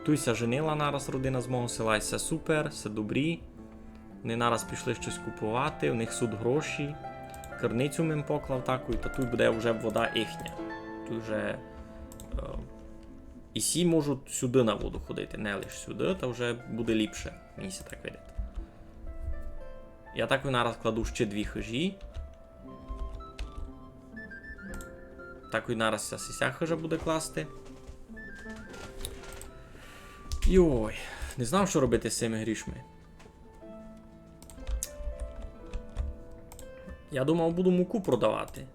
Туй ся женила нараз родина з мого села, і се супер, се добрі. Вони нараз пішли штось купувати, у них суть гроші. Криницю м им поклав таку, і та туй буде вже вода їхня. Туй вже, е, І сі можуть сюды на воду ходити, не лиш сюды, та вже буде ліпше, мені ся так видить. Я такой нараз кладу ще дві хыжі. Такой нараз ся сися хыжа буде класти. Йой, не знав, што робити з сими грішми. Я думав, буду муку продавати.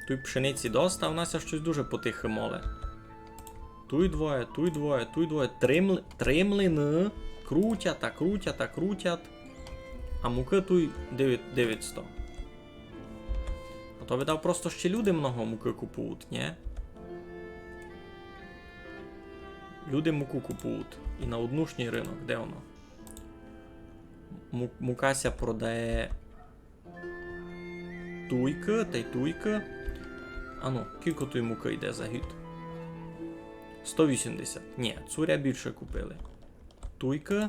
Туй пшениці доста, а в нас ся штось дуже потихы моле. Туй двоє, туй двоє, туй двоє. Три мли-, три млины крутять, а крутять, а крутять. А мукы туй девять, девятсто. А то, видав, просто ще люди много мукы купують, нє? Люди муку купують. І на однушній рынок, де воно? Му-, мука ся продає туйкы, тай туйкы. Ану, кілько туй мукы йде за гід? Сто вісімдесят. Нє, цуря більше купили. Туйкы.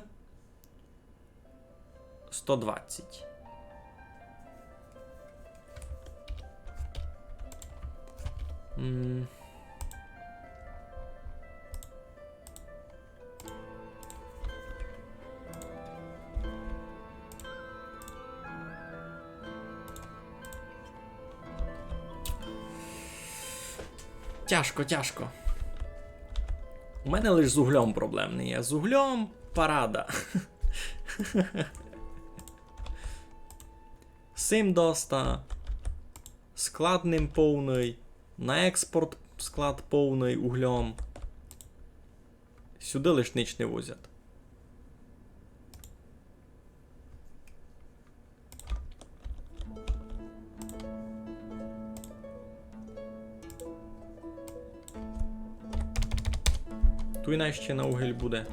Сто двадцять. М. Тяжко, тяжко. У мене лиш з углем проблем не є. З углем парада. Сим доста. Склад ним повный. На експорт склад повный углем. Сюды лиш нич не возять. Туй най ще на угіль буде.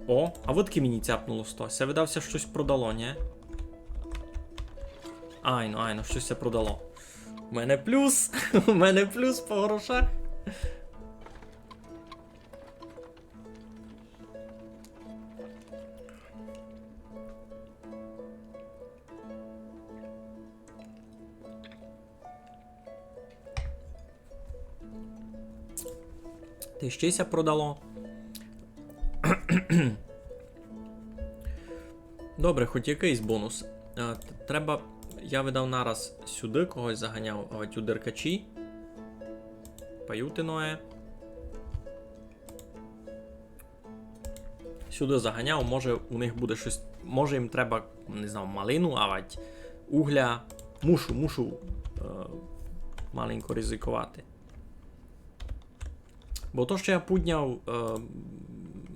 О, а вот ки мені цяпнуло сто. Ся, видав ся, штось продало, нє? Айно, айно, штось ся продало. У мене плюс. У мене плюс по грошах. Та ще ся продало. Добре, хоть якыйсь бонус. Е, т-, треба, я видав нараз сюды когось заганяв, а тю деркачі. Паютиноє. Сюды заганяв, може у них буде штось, може їм треба, не знаю, малину, авать угля. Мушу, мушу, е, маленько ризиковати. Бо то, што я пудняв, е,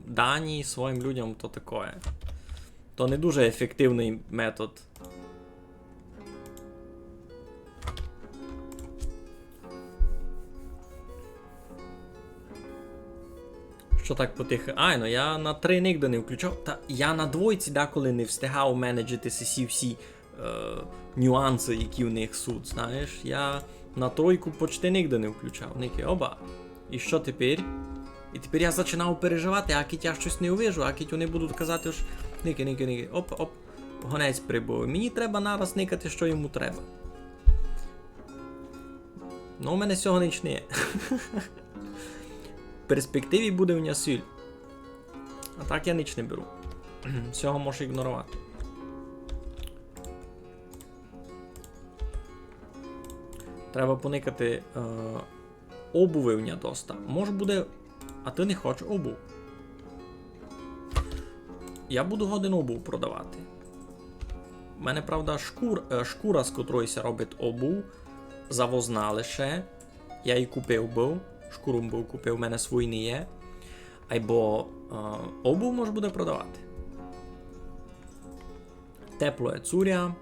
дані своїм людям, то такоє. То не дуже ефективный метод. Што так потихы? Ай, ну я на три нигде не включав. Та я на двойці деколи не встигав менеджити сі всі, е, нюансы, які в них суть, знаєш. Я на тройку почти нигде не включав. Никай, оба. І што тепер? І тепер я зачинав переживати, а кідь я штось не увижу, а кідь вони будуть казати, ож никай, никай, никай, оп, оп, гонець прибув. Мені треба нараз никати, што йому треба. Ну, у мене сього нич не є. В перспективі буде у ня сіль. А так я нич не беру. Сього можу ігноровати. Треба поникати, е, обуви в ня доста. Може буде, а ты не хочеш обув? Я буду годен обув продавати. У мене, правда, шкур-, е, шкура, з котрої ся робить обув, завозна лише. Я її купив быв, шкуру быв купив, у мене свої не є. Айбо, е, обув мож буде продавати. Теплоє цуря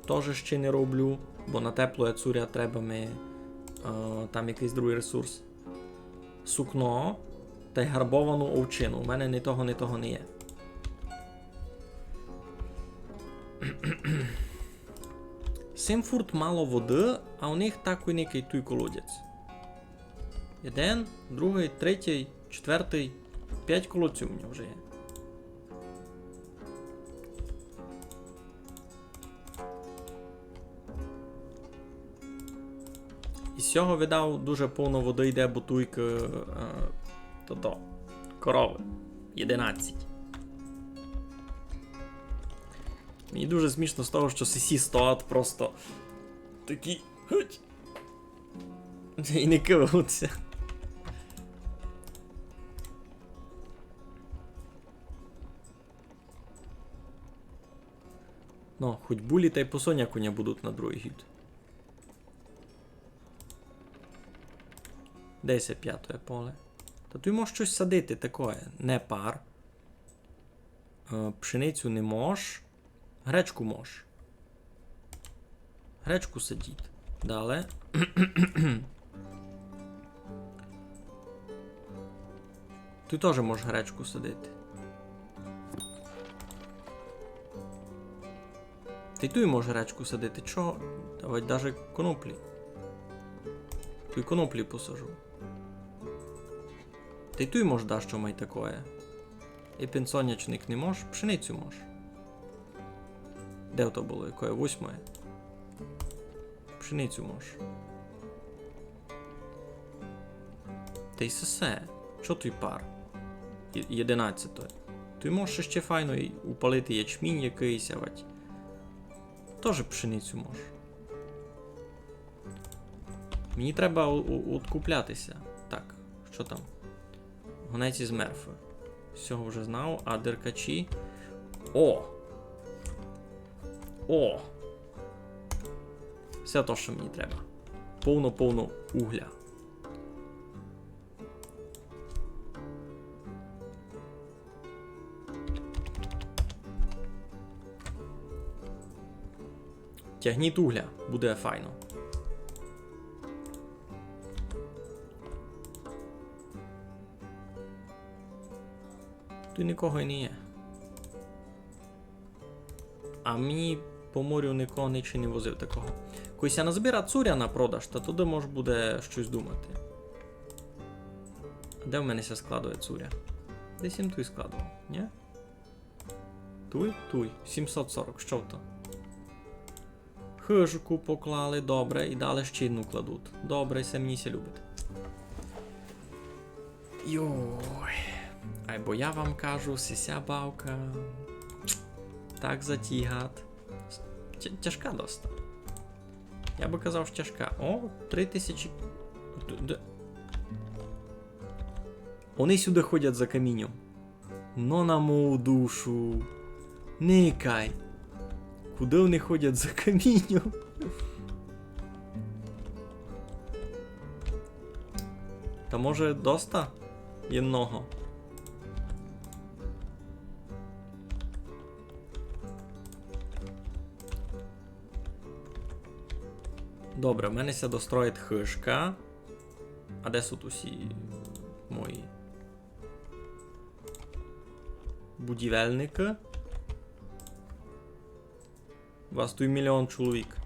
тоже ще не роблю, бо на теплоє цуря треба ми, е, там якыйсь другый ресурс. Сукно тай гарбовану овчину. У мене ні того, ні того не є. Сим фурт мало воды, а у них такой никай туй колодязь. Єден, другый, третій, четвертый, пять колодців у мене вже є. І з сього, видав, дуже повно воды йде, бо туйкы, е, тото, коровы. Єдинадцять. Мені дуже смішно з того, што сесі стоять просто такі, гуть, і не кываються. Ну, хоть булі тай по соняку не будуть на другый гід. Де се пятоє поле? Та туй мож штось садити такоє, не пар. Е, пшеницю не мож. Гречку мож. Гречку садіть. Дале. Туй тоже мож гречку садити. Та й туй мож гречку садити. Чого? Давай даже коноплі. Туй коноплі посажу. Та й туй мож дашто май такоє. І пенсонячник не мож, пшеницю мож. Де то было? Якоє? Восьмоє? Пшеницю мож. Та й сесе. Чо туй пар? Є-, єдинадцятоє. Туй мож ще файно й упалити ячмінь якыйсь, авать. Тоже пшеницю мож. Мені треба у-, у-, откуплятися. Так, што там? Гонець із Мерфи. З сього вже знав, а деркачі. О! О! Всьо то, што мені треба. Повно, повно угля. Тягніть угля, буде файно. Туй никого й не є. А мені по морю никого нич не возив такого. Кой ся назбира цуря на продаж, та туды мож буде штось думати. Де в мене ся складує цуря? Десь им туй складував, нї? Туй? Туй. Сімсот сорок, што то? Хыжку поклали, добре, і далі ще одну кладуть. Добре, се мені ся любить. Йой. Айбо я вам кажу, сися бавка так затягать. Тя-, тяжка доста. Я бы казав, што тяжка. О, три тисячі. Д-, д-, Они сюды ходять за камінням. Но на мою душу. Никай. Куды они ходять за камінням? Та може доста єдного? Добре, в мене ся достроїть хыжка. А де суть усі мої будівельникы? Вас туй мільйон чоловік.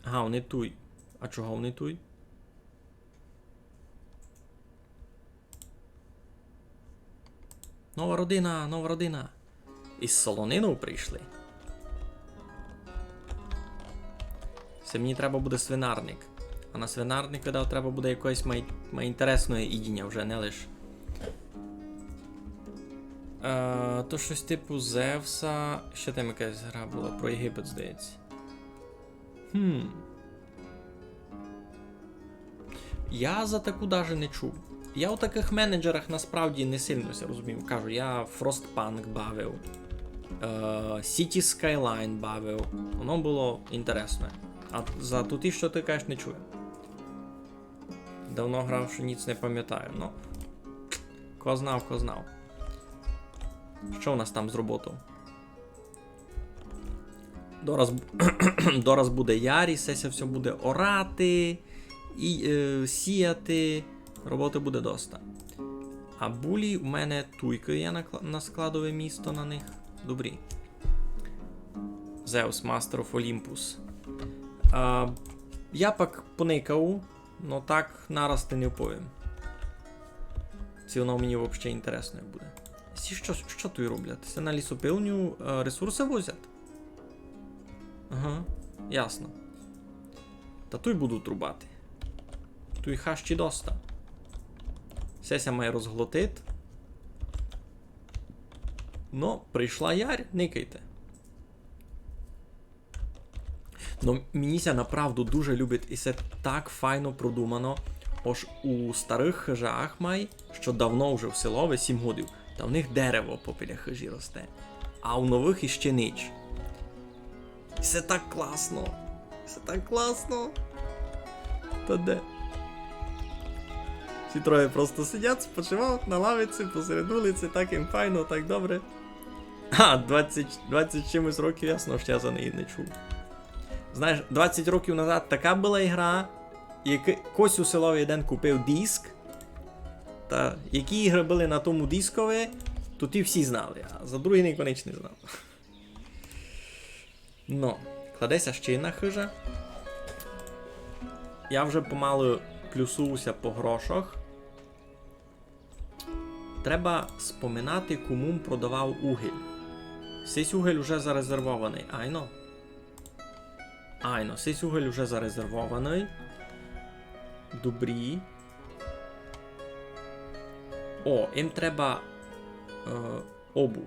Ага, они туй. А чого они туй? Нова родина, нова родина. Із солонинов прийшли. Се мені треба буде свинарник. А на свинарник, видав, треба буде якоїсь май-, май інтересної їдіня вже, не лиш. Е, то штось типу Зевса. Ще там якась гра была про Єгипет, здається. Хм. Я за таку даже не чув. Я у такых менеджерах насправді не сильно ся розумів. Кажу, я Frostpunk бавив, е, City Skyline бавив. Воно было інтересне. А за туті, што ты кажеш, не чув. Давно грав, што ніц не памятаю. Ну, ко знав, ко знав. Што у нас там з роботов? Дораз, дораз буде ярі, сеся всьо буде орати і, е, сіяти. Роботы буде доста. А булі у мене туйкы є на кла-, на складове місто на них. Добрі. Zeus, Master of Olympus. А, я пак поникав, но так нараз ти не вповім. Ци воно мені вообще інтересно буде. Сі што, што туй роблять? Се на лісопилню, е, ресурсы возять? Ага, ясно. Та туй будуть рубати. Туй хащі доста. Се ся має розглотити. Но, прийшла ярь, никайте. Но, мені ся направду дуже любить, і се так файно продумано. Ож у старых хижах май, што давно вже в селови, сім годів, та в них дерево попіля хижі росте. А у новых іще нич. І се так класно. Се так класно. Та де? Всі троє просто сидять, спочивають на лавиці посеред улиці, так їм файно, так добре. А, двадцять, двадцять чимось років, ясно, што я за неї не чув. Знаєш, двадцять років назад така была ігра, як кось у селови один купив диск, та які ігры были на тому дискови, то ті всі знали, а за другі нико нич не знав. Но, кладе ся ще єдна хижа. Я вже помалу плюсую ся по грошах. Треба споминати, кому м продавав угіль. Сись угіль уже зарезервованый, айно? Айно, сись угіль уже зарезервованый. Добрі. О, їм треба, е, обув.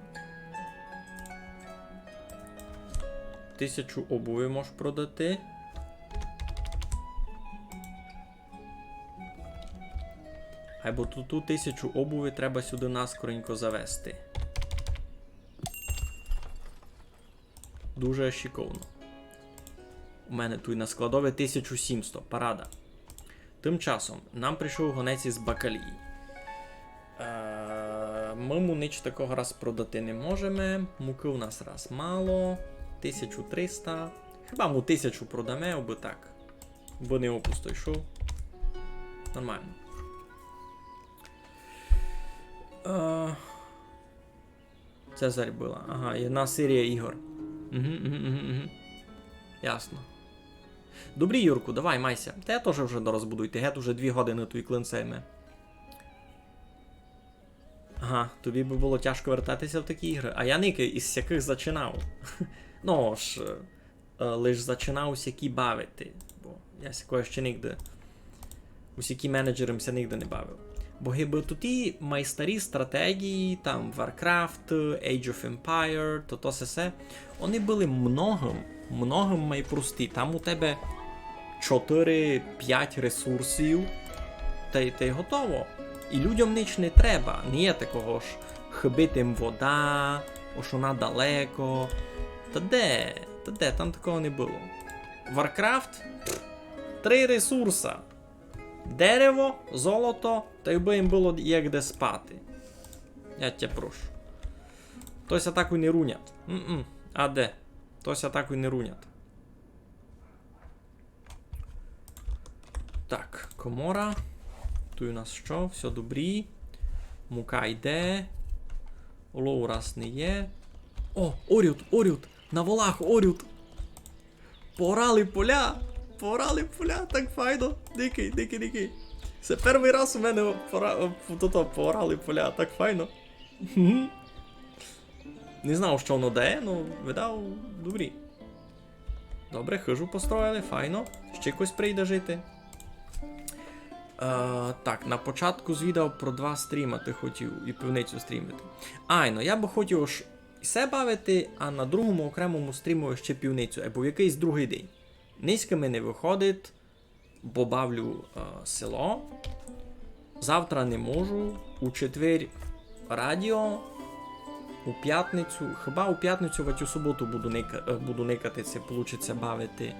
Тисячу обуви можеш продати. Айбо ту, ту тисячу обуви треба сюды наскоренько завести. Дуже шиковно. У мене туй на складови тисячу сімсто, парада. Тым часом нам прийшов гонець із Бакалії. Е, мы му нич такого раз продати не можеме. Мукы у нас раз мало. Тисячу триста. Хіба му тисячу продаме, абы так. Бо не опусто йшов. Нормално. Е, Цезарь была. Ага, єдна серія ігор. Угу, угу, угу, угу. Ясно. Добрі, Юрку, давай, май ся. Та я тоже вже дораз буду йти. Гет уже дві годины туй клинцеме. Ага, тобі бы было тяжко вертати ся в такі ігры. А я никай із сякых зачинав. Ну ж, е, е, лиш зачинав сякі бавити, бо я сякого ще нигде, у сякі менеджеры м ся нигде не бавив. Бо гибы туті май старі стратегії, там Warcraft, Age of Empire, то, то сесе, они были многым, многым май прості. Там у тебе чотыри-пять ресурсів, та й, та й готово. І людям нич не треба. Не є такого, ож хыбить їм вода, ож она далеко. Та де? Та де? Там такого не было. Warcraft? Три ресурса. Дерево, золото, та й бы їм было як де спати. Я тя прошу. То ся так і не рунять. М-м. А де? То ся так і не рунять. Так, комора. Туй у нас што? Всьо добрі. Мука йде. Олову раз не є. О, орють, орють! На волах орють! Поорали поля! Поорали поля! Так файно! Дикый, дикый, дикый! Се первый раз у мене пора-, то, то, поорали поля, так файно! Не знав, што воно дає, но, видав, добрі. Добре, хыжу построїли, файно. Ще хтось прийде жити. Е, так, на початку звідав про два стріма ты хотів і пивницю стрімити. Айно, я бы хотів ож і се бавити, а на другому окремому стріму ще пивницю, або в якыйсь другый день. Нынька ми не выходить, бо бавлю, е, село. Завтра не можу, у четвер радіо, у пятницю, хіба у пятницю, вать у суботу буду ника-, е, буду никати, ци получить ся бавити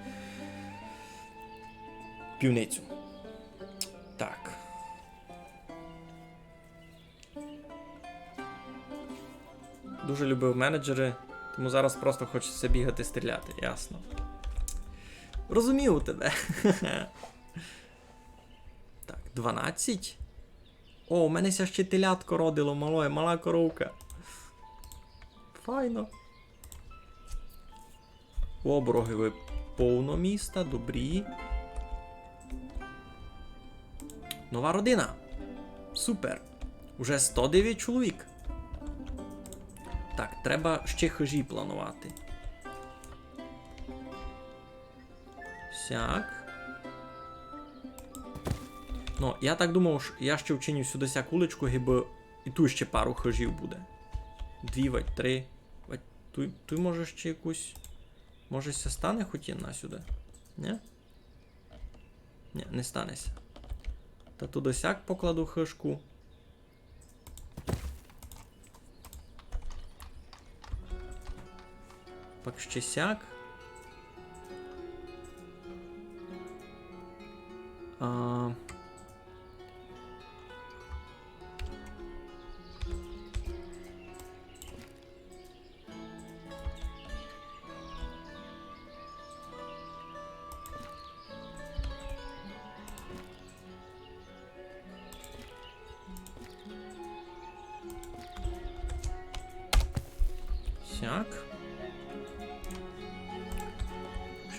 пивницю. Так. Дуже любив менеджеры, тому зараз просто хоче ся бігати, стріляти, ясно. Розумію тебе. Так, дванадцять. О, у мене ся ще телятко родило, малоє, мала коровка. Файно. У оборогови повно міста, добрі. Нова родина. Супер. Уже сто девять чоловік. Так, треба ще хижі планувати. Сяк. Ну, я так думав, ож я ще вчиню сюды сяку уличку, гибы і туй ще пару хижів буде. Дві, вать три. Вать туй, туй може ще якусь. Може ся стане хоть єдна сюды? Нє? Нє, не стане ся. Та туды сяк покладу хижку. Пак ще сяк. А. Сяк.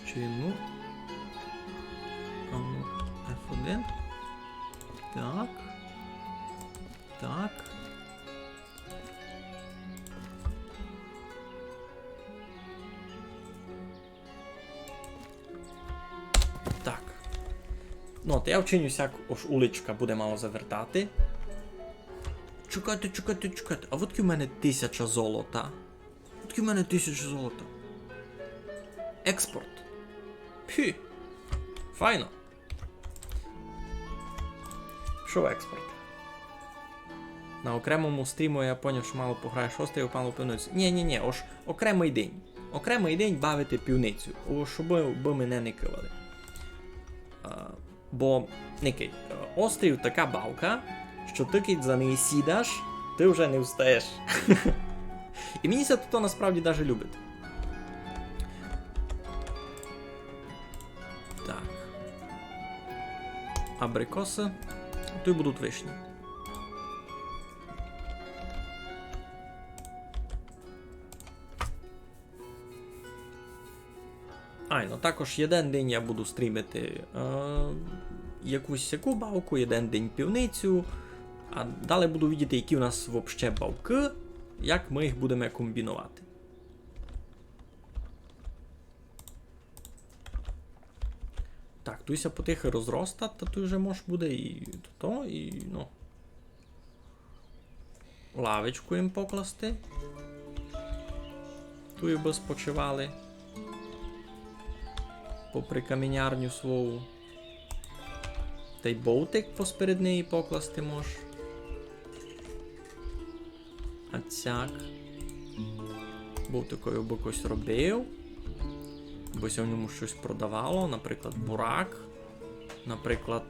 Ще єдну. А ну, F один. Так. Так. Так. Ну, от я вчиню сяк, ож уличка буде мало завертати. Чекайте, чекайте, чекайте. А от у мене тисяча золота. От у мене тисяча золота. Експорт. Пхі. Файно. Пішов експорт. На окремому стріму я поняв, што мало пограєш острів, мало пивницю. Нє, нє, нє, ож окремый день. Окремый день бавити пивницю. О, щоб бы мене не кывали. А, бо, никай, е, острів така бавка, што ты кидь за неї сідаш, ты вже не встаєш. І мені ся то насправді даже любить. Так. Абрикосы. Туй будуть вишні. Айно, також єден день я буду стрімити, е, якусь сяку бавку, єден день пивницю, а далі буду видіти, які у нас вообще бавкы, як мы їх будеме комбіновати. Так, туй ся потихы розроста, та туй вже мож буде і то, і, ну. Лавочку їм покласти. Туй бы спочивали. Попри камінярню свою. Тай бовтик посперед неї покласти мож. А цяк. Бовтикови бы кось робив. Бы ся в ньому штось продавало, наприклад, бурак, наприклад,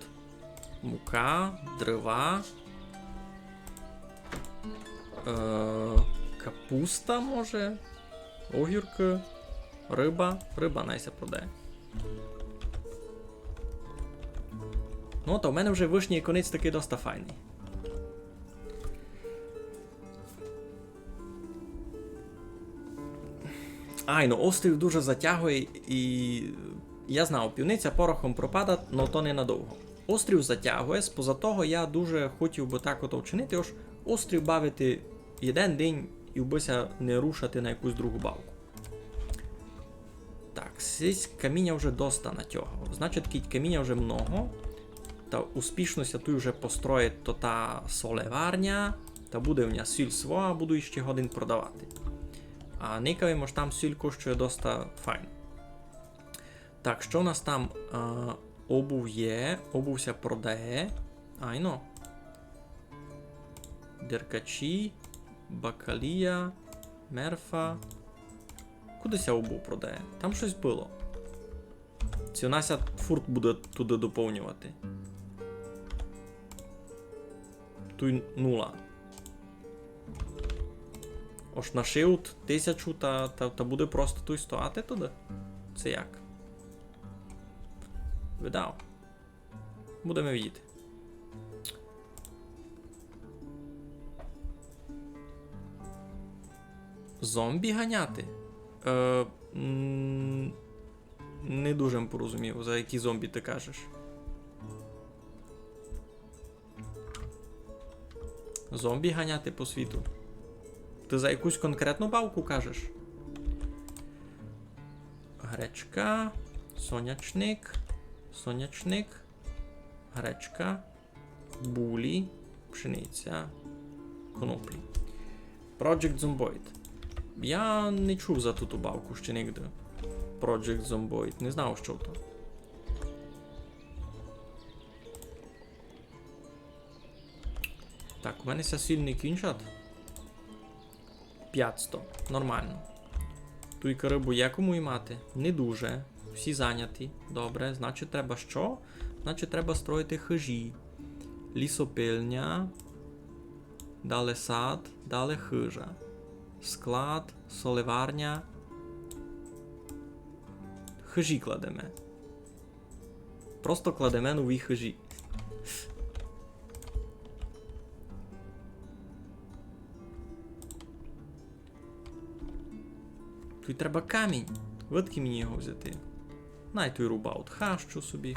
мука, дрова, е, капуста, може, огіркы, рыба. Рыба най ся продає. Ну, та в мене вже вышній конець такый доста файный. Айно, острів дуже затягує, і я знав, пивниця порохом пропадать, но то ненадовго. Острів затягує, споза того я дуже хотів бы так ото вчинити, ож острів бавити єден день і бы ся не рушати на якусь другу бавку. Так, сись каміня вже доста натягав. Значить, кідь каміня вже много, та успішно ся туй вже построїть то та солеварня, та буде в ня сіль своя, буду іщи годен продавати. А никавим, ож там сіль коштує доста файно. Так, што у нас там? Е, обув є, обув ся продає. Айно. Деркачі, бакалія, мерфа. Куды ся обув продає? Там штось было. Ци вона ся фурт буде туды доповнювати? Туй нула. Ож нашиють тисячу та, та, та буде просто туй стояти туды? Ци як? Видав. Будеме видіти. Зомбі ганяти? Е, м, не дуже м порозумів, за які зомбі ты кажеш. Зомбі ганяти по світу? Ты за якусь конкретну бавку кажеш? Гречка, сонячник, сонячник, гречка, булі, пшениця, коноплі. Project Zomboid. Я не чув за туту бавку ще нигде. Project Zomboid. Не знав, што то. Так, у мене ся сіль не кінчать. Пятсто. Нормално. Туйка рыбу є кому имати? Не дуже. Всі заняті. Добре, значить, треба што? Значить, треба строїти хыжі. Лісопильня. Дале сад, дале хыжа. Склад, соливарня. Хыжі кладеме. Просто кладеме нові хыжі. Туй треба камінь. Видкы мені його взяти? Най туй рубаут хащу собі.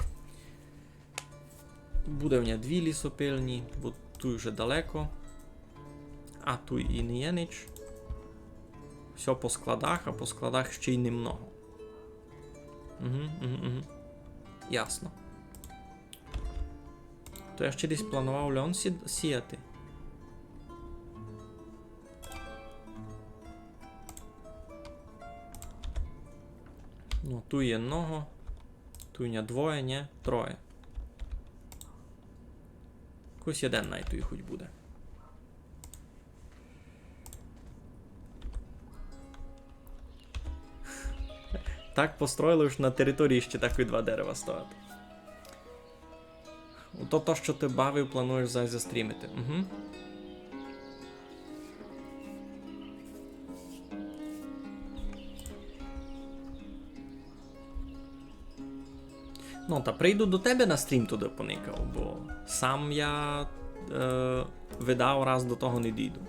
Буде в ня дві лісопильні, бо туй уже далеко. А туй і не є нич. Всьо по складах, а по складах ще й немного. Угу, угу, угу. Ясно. То я ще десь планував льон сі-, сіяти. Ну, туй є много. Туй ня двоє, нє? Троє. Якыйсь єден най туй хоть буде. Так построїли, ож на території ще так і два дерева стоять. То, то, што ты бавив, плануєш зай застрімити. Угу. Ну, та прийду до тебе на стрім туды поникав, бо сам я, е, видав раз до того не дійду.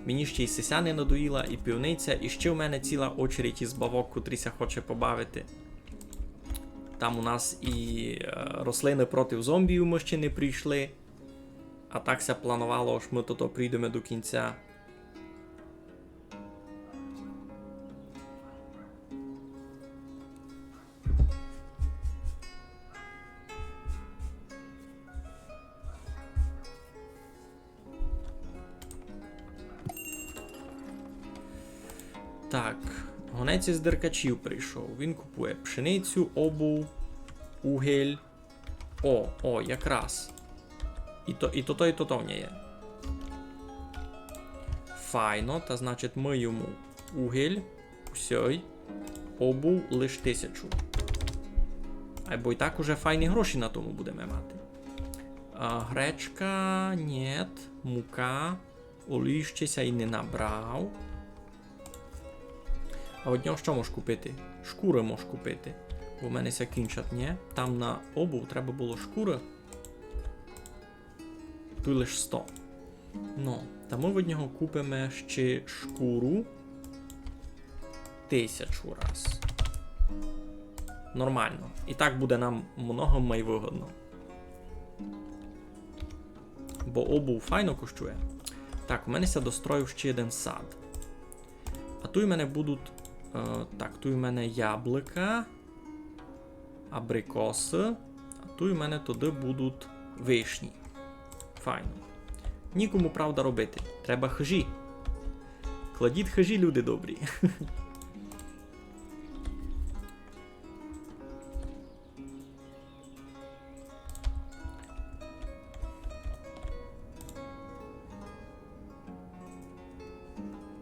Мені ще й сися не надоїла, і пивниця, і ще в мене ціла очередь із бавок, котрі ся хоче побавити. Там у нас і, е, рослины проти зомбів мы ще не прийшли. А так ся планувало, ож мы тото прийдеме до кінця. Так, гонець із Деркачів прийшов. Він купує пшеницю, обув, угель. О, о, якраз. І то, і то, то, і то, то в ня є. Файно, та значить мы йому угель, усьой, обув лиш тисячу. Айбо й так уже файні гроші на тому будеме мати. А, гречка, нєт, мука, олій ще ся й не набрав. А од нього што мож купити? Шкуры мож купити. Бо в мене ся кінчать, нє? Там на обув треба было шкуры. Туй лиш сто. Ну, та мы од нього купиме ще шкуру. Тисячу раз. Нормално. І так буде нам много май выгодно. Бо обув файно коштує. Так, у мене ся достроїв ще єден сад. А туй у мене будуть, е, так, туй у мене яблука, абрикосы, а туй у мене туды будуть вишні. Файно. Нікому, правда, робити. Треба хыжі. Кладіть хыжі, люди добрі.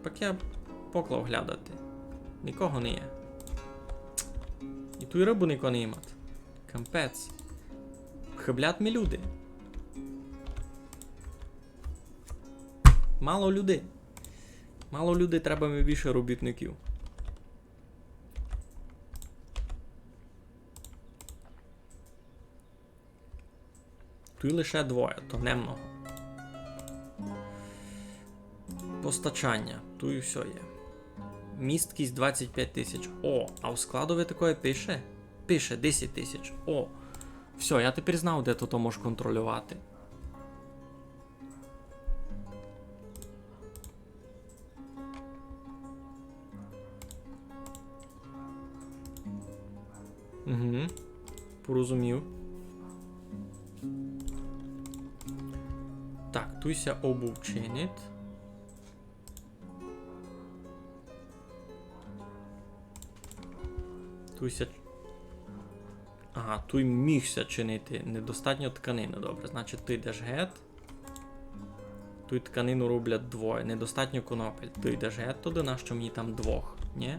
Пак я поклав глядати. Никого не є. І туй рыбу нико не имат. Капець. Хыблят ми люди. Мало людей. Мало людей, треба ми більше робітників. Туй лише двоє, то немного. Постачання. Туй всьо є. Місткість двадцять пять тисяч. О, а в складови такоє пише? Пише десять тисяч. О. Всьо, я тепер знав, де то, то можеш контролювати. Угу. Порозумів. Так, туй ся обувчинить. Туй ся... Ага, туй міг ся чинити. Недостатньо тканины. Добре, значить, ты йдеш гет. Туй тканину роблять двоє. Недостатньо конопель. Ты йдеш гет туды, нащо мені там двох? Нї?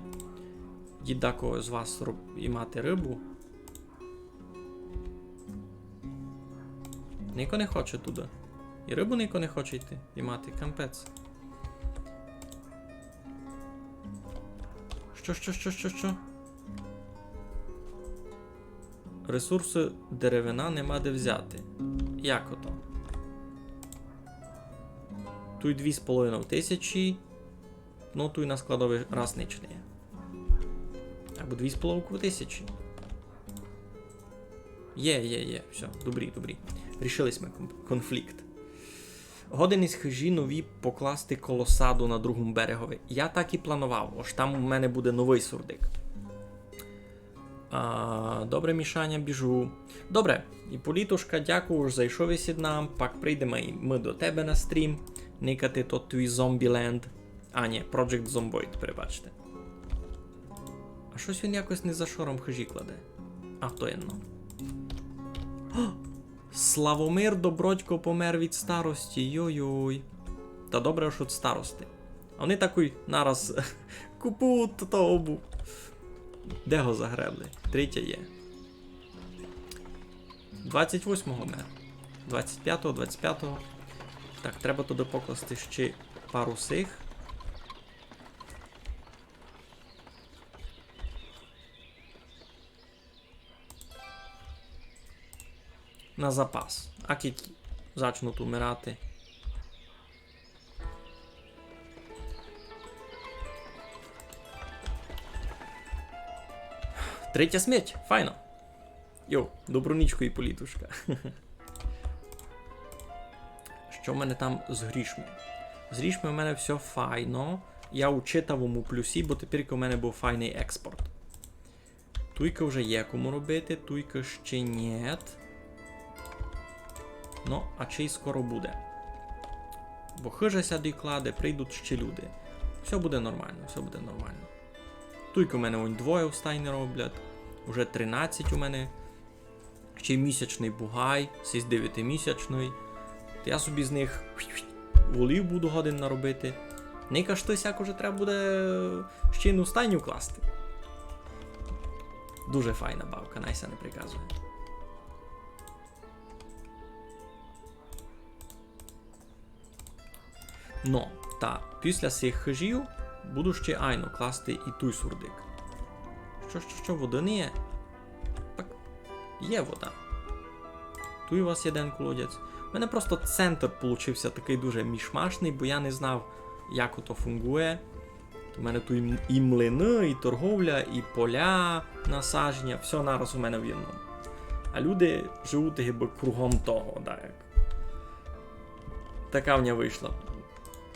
Йдіть дакого з вас роб-, імати рыбу. Нико не хоче туды. І рыбу нико не хоче йти імати. Капець. Што, што, што, што, што? Ресурсы деревина нема де взяти. Як ото? Туй дві з половинов тисячі. Ну, туй на складови раз нич не є. Або дві з половинов тисячі. Є, є, є. Всьо, добрі, добрі. Рішили сьме кон-, конфлікт. Годен із хыжі нові покласти коло саду на другому берегови. Я так і планував, ож там у мене буде новый сурдик. А, добре, Мішаня, біжу. Добре, Іполітушка, дякую, ож зайшов єси ид нам. Пак прийдеме і мы до тебе на стрім. Никати тот твій Zombieland. А, нї, Project Zomboid, перебачте. А штось він якось не за шором хыжі кладе. А то єдно. О! Славомир Добродько помер від старости. Йой-йой. Та добре, ож од старости. А они такой нараз купують то обу. Де го загребли? Третє є. Двадцять восьмого мер. Двадцять пятого, двадцять пятого. Так, треба туды покласти ще пару сих. На запас. А кідь зачнуть умирати. Третя смерть. Файно. Йо, добру нічку, Іполітушка. Што в мене там з грішми? З грішми в мене всьо файно. Я у читавому плюсі, бо тепер у мене быв файный експорт. Туйка вже є кому робити, туйка ще нєт. Ну, а чей скоро буде. Бо хыжа ся докладе, прийдуть ще люди. Всьо буде нормално, всьо буде нормално. Туйка у мене онь двоє в стайни роблять. Уже тринадцять у мене. Ще й місячный бугай, сись девятимісячный. Та я собі з них волів буду годен наробити. Никай, штось як уже треба буде ще й на стайню класти. Дуже файна бавка, най ся не приказує. Но, та після сих хыжів буду ще айно класти і туй сурдик. Што, што, што, воды не є? Так, є вода. Туй у вас єден колодязь. У мене просто центр получився такый дуже мішмашный, бо я не знав, як ото фунґує. У мене туй і м-, і млины, і торговля, і поля, насадження, всьо нараз у мене в єдному. А люди живуть гибы кругом того, да, як. Така в мене вышла.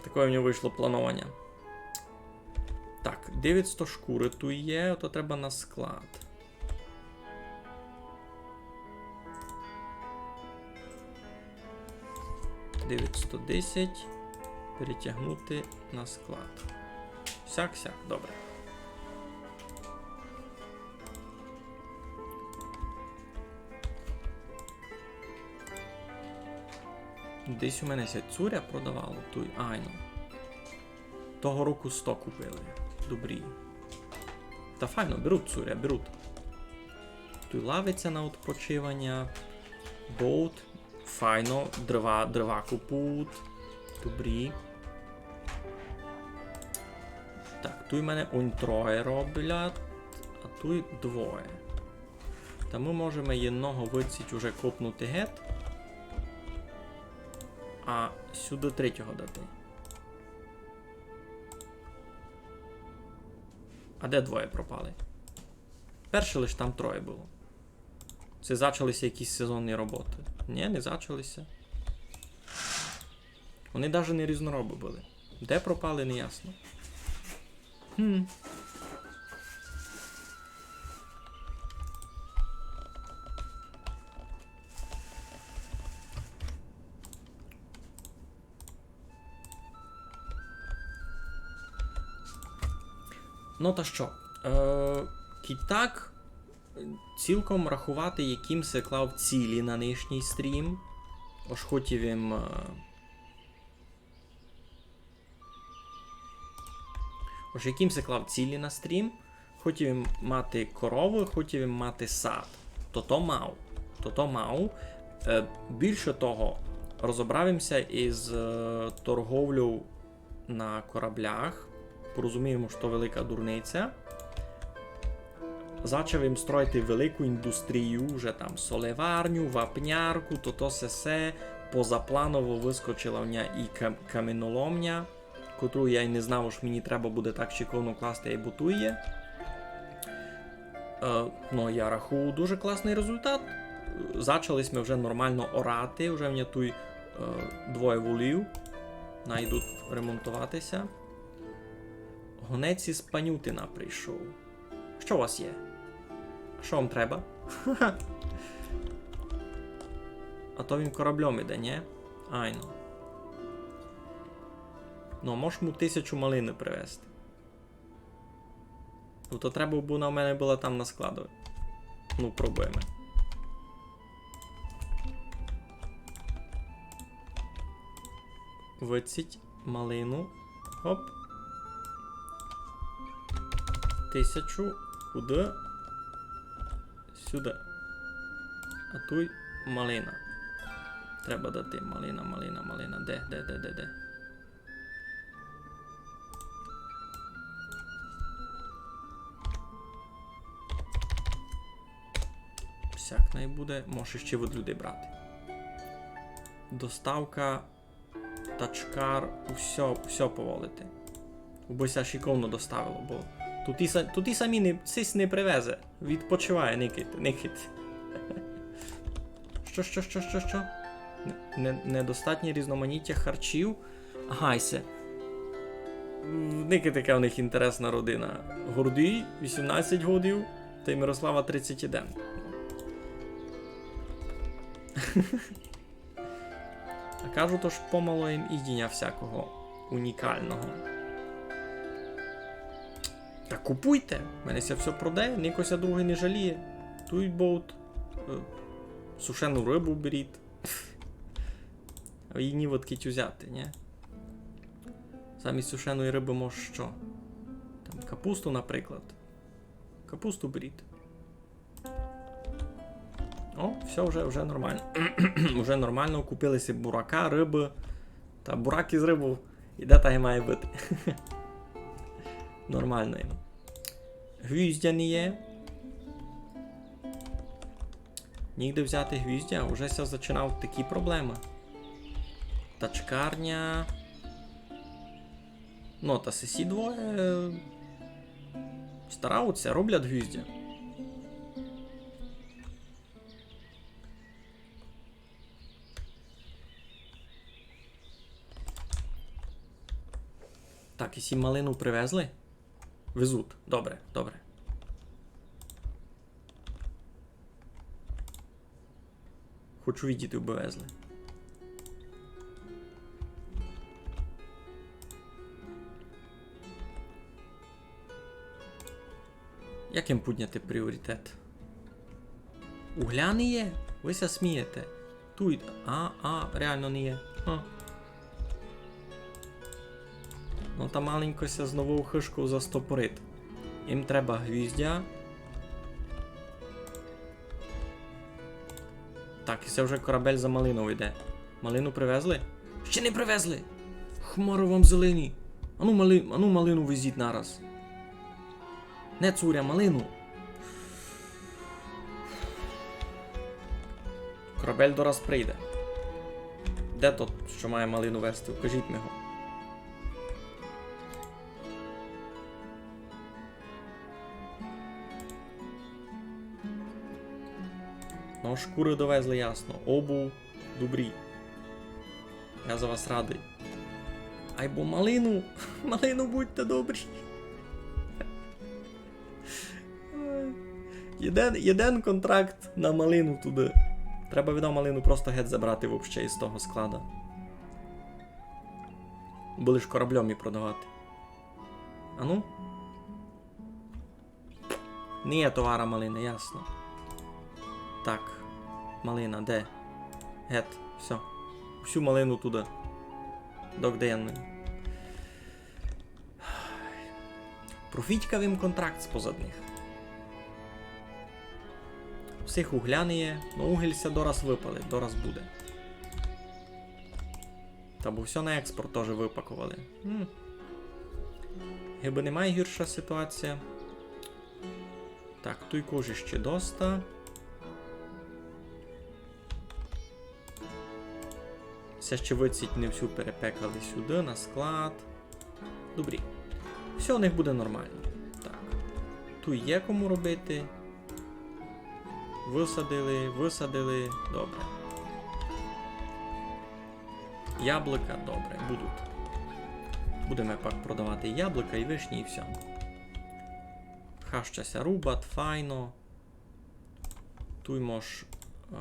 Такоє в мене вышло планованя. Так, девятсто шкуры туй є, то треба на склад. Девятсто десять перетягнути на склад. Сяк, сяк, добре. Десь у мене ся цуря продавало туй, айно. Того року сто купили. Добрі. Та файно, беруть цуря, беруть. Туй лавиця на відпочиваня. Boat. Файно, дрова, дрова купують. Добрі. Так, туй у мене онь троє роблять, а туй двоє. Та мы можеме єдного выдсіть уже копнути гет, а сюды третього дати. А де двоє пропали? Перше лиш там троє было. Се зачали ся якісь сезонні роботы? Нї, не зачали ся. Они даже не різноробы были. Де пропали, не ясно. Хм. Ну та што, е, кідь так, цілком раховати, якым ся клав цілі на нынішній стрім. Ож хотів им, е, ож якым ся клав цілі на стрім. Хотів им мати коровы, хотів им мати сад. Тото мав. Тото мав. Е, більше того, розобрав им ся из, е, торговлёв на кораблях. Порозумів им, што велика дурниця. Зачав им строїти велику індустрію, уже там солеварню, вапнярку, тото сесе. Позапланово выскочила в ня і кам-, каменоломня, котру я й не знав, ож мені треба буде так шиковно класти, як бо туй є. Е, ну, я рахую, дуже класный результат. Зачали сьме вже нормално орати, вже в ня туй, е, двоє волів. Най ідуть ремонтовати ся. Гонець из Панютина прийшов. Што у вас є? Што вам треба? А то він кораблём іде, нї? Айно. Ну, мож му тисячу малины привезти. Бо то треба, бо вона у мене была там на складови. Ну, пробуєме. Виціть малину. Оп. Тисячу. Куды? Сюды. А туй малина. Треба дати. Малина, малина, малина. Де, де, де, де, де? Всяк най буде. Може ще від людей брати. Доставка, тачкар, усьо, усьо поволити. Убы ся шиковно доставило, бо туй і са-, туй і самі не, сись не привезе. Відпочиває, никайте, никайте. Што, што, што, што, што? Не-, не-, недостатнє різноманіття харчів. Ага, і се. М, никайте, яка в них інтересна родина. Гордій, вісімнадцять годів, та й Мирослава тридцять один. А кажу, тож помало їм їдіня всякого унікалного. Та купуйте! В мене ся всьо продає, нико ся другый не жаліє. Туй болт, е, сушену рыбу беріть. А її ніводкіть узяти, нї? Замість сушеної рыбы мож што? Там капусту, наприклад. Капусту беріть. О, всьо, вже, вже нормално. Вже нормално, купили си бурака, рыбы. Та бурак из рыбов іде так і має быти. Нормално йому. Гвіздя не є. Нігде взяти гвіздя, уже ся зачинавуть такі проблемы. Тачкарня. Ну, та сесі двоє старавуть ся, роблять гвіздя. Так, і сі малину привезли? Везуть. Добре, добре. Хочу видіти, убы везли. Як їм підняти пріоритет? Угля не є? Вы ся смієте. Туй, а, а, реално не є. Ха. Ну, та маленько ся з новов хыжков застопорить. Їм треба гвіздя. Так, і се вже корабель за малинов іде. Малину привезли? Ще не привезли! Хмаро вам зелені! Ану, мали-, ану малину везіть нараз. Не цуря, малину. Корабель дораз прийде. Де тот, што має малину везти? Укажіть ми го. Но, шкуры довезли, ясно. Обув, добрі. Я за вас радый. Айбо малину, малину, будьте добрі. Єден, єден контракт на малину туды. Треба, видав, малину просто геть забрати вообще із того склада. Бо лиш корабльом її продавати. Ану. Не є товара малина, ясно. Так, малина, де? Гет, всьо. Всю малину туды. Док, де я малину? Профітькав им контракт спозад них. Всіх угля не є, но угіль ся дораз выпалить, дораз буде. Та бо всьо на експорт тоже выпаковали. М. Гибы не май гірша ситуація. Так, туй кожі ще доста. Се ще выціть не всю перепекали сюды, на склад. Добрі. Всьо у них буде нормално. Так. Туй є кому робити. Высадили, высадили. Добре. Яблука, добре, будуть. Будеме пак продавати яблука і вишні, і всьо. Хаща ся рубат, файно. Туй мож, е,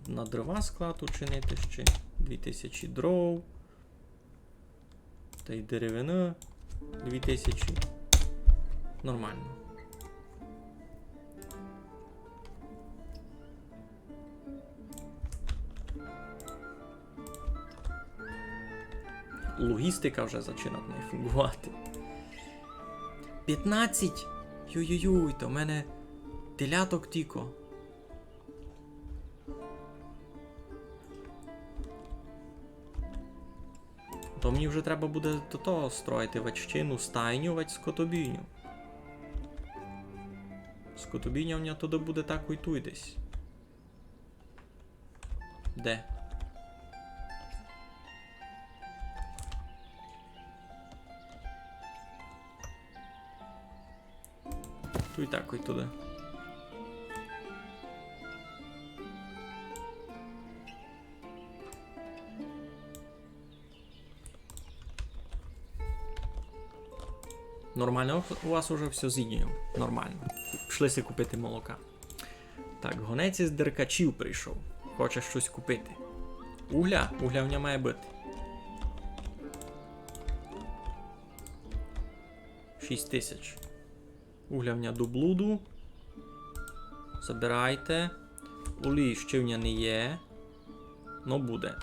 на дрова склад учинити ще. Дві тисячі дров. Тай деревины дві тисячі. Нормално. Логістика вже зачинать не фунґовати. Пятнадцять? Йой-йой-йой, то в мене теляток тілько. То мені вже треба буде до того строїти ваччину, стайню, вач скотобійню. Скотобійня в мене туды буде такой туй десь. Де? Туй такой туды. Нормално, у вас уже всьо з'їдено. Нормално. Пішли си купити молока. Так, гонець із Деркачів прийшов. Хоче штось купити. Угля? Угля в нього має быти. Шість тисяч. Угля в ня до блуду. Забирайте. Олії ще в ня не є. Но буде.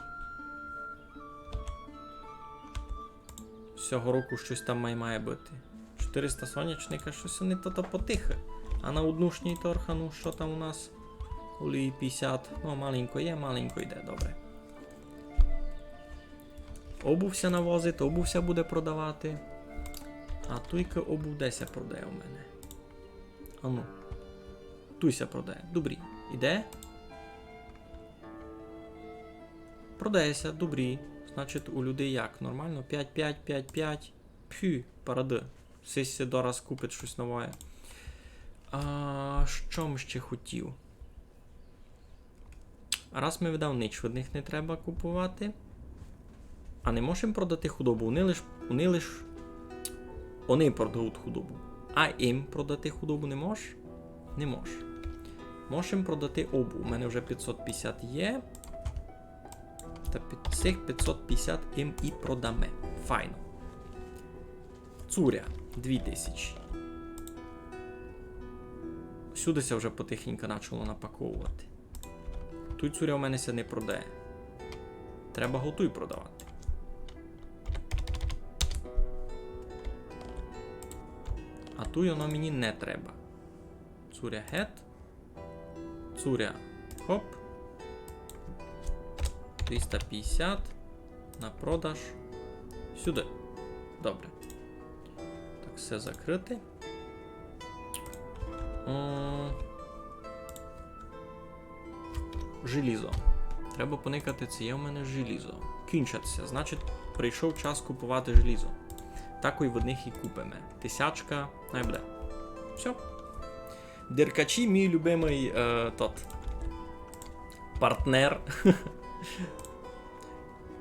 Сього року штось там май має быти. Чотириста сонячника, штось они то, то потихы. А на однушній торг, ану, што там у нас? Олії пятдесят. Но, маленько є, маленько йде, добре. Обув ся навозить, обув ся буде продавати. А туйка обув де ся продає у мене? Ану. Туй ся продає. Добрі. Іде? Продає ся, добрі. Значить, у людей як? Нормално? Пять, пять, пять, пять. Пфю, парады. Сись ся дораз купить штось новоє. А, што м ще хотів? Раз ми видав, нич від них не треба купувати. А не можем продати худобу. Они лиш, они лиш, они продають худобу. А їм продати худобу не мож? Не мож. Можем продати обув. У мене вже пятсот пятдесят є. Та під цих пятсот пятдесят їм і продаме. Файно. Цуря, дві тисячі. Сюды ся вже потихеньку начало напаковувати. Туй цуря у мене ся не продає. Треба го туй продавати. А туй оно мені не треба. Цуря гет. Цуря. Хоп. Двіста пятдесят. На продаж. Сюды. Добре. Так, всьо закрыти. О, желізо. Треба поникати, ци є в мене желізо. Кінчать ся. Значить, прийшов час купувати желізо. Так і в одних і купиме. Тисячка. Най буде. Всьо. Деркачі, мій любимый, е, тот, партнер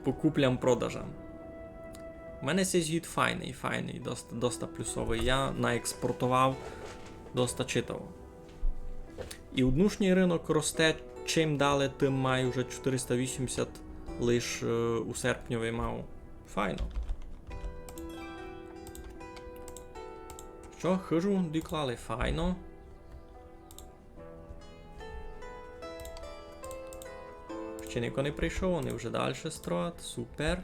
по куплям-продажам. У мене сей згід файный, файный, доста, доста плюсовый. Я наекспортовав доста читаво. І внутрішній рынок росте, чим далі, тым май уже чотириста вісімдесят лиш, е, у серпньови мав. Файно. Што, хыжу доклали? Файно. Ще нико не прийшов, они вже дальше строять. Супер.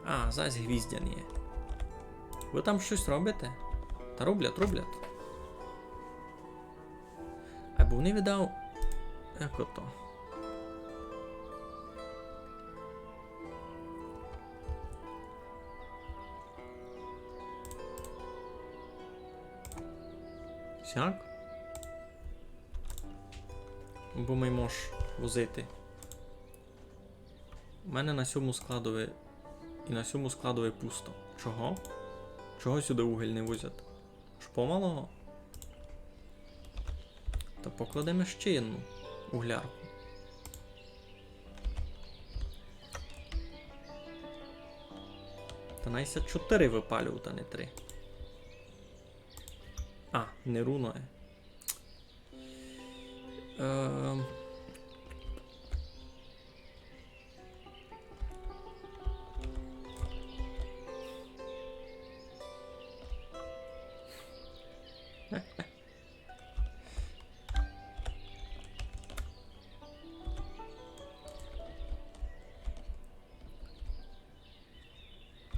А, зась гвіздяні є. Вы там штось робите? Та роблять, роблять. Айбо они видав, як ото. Сяк? Бо ми мож возити. У мене на сьому складови, і на сьому складови пусто. Чого? Чого сюды уголь не возять? Ож помалого? Та покладеме ще одну углярку. Та най ся чотири выпалюють, а не три. А, не руно є. Ем.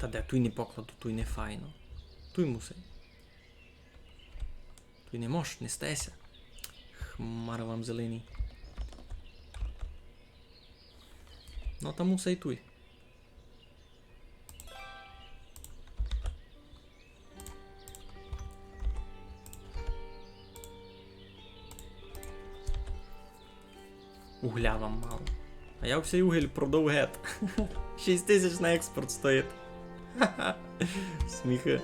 Та де, туй не покладу, туй не файно. Туй мусить. Туй не мож, не стеся. Хмара вам зелені. Ну, та мусай туй. Угля вам мало. А я всей уголь продав гет. Шість тисяч на експорт стоїть. Сміхи.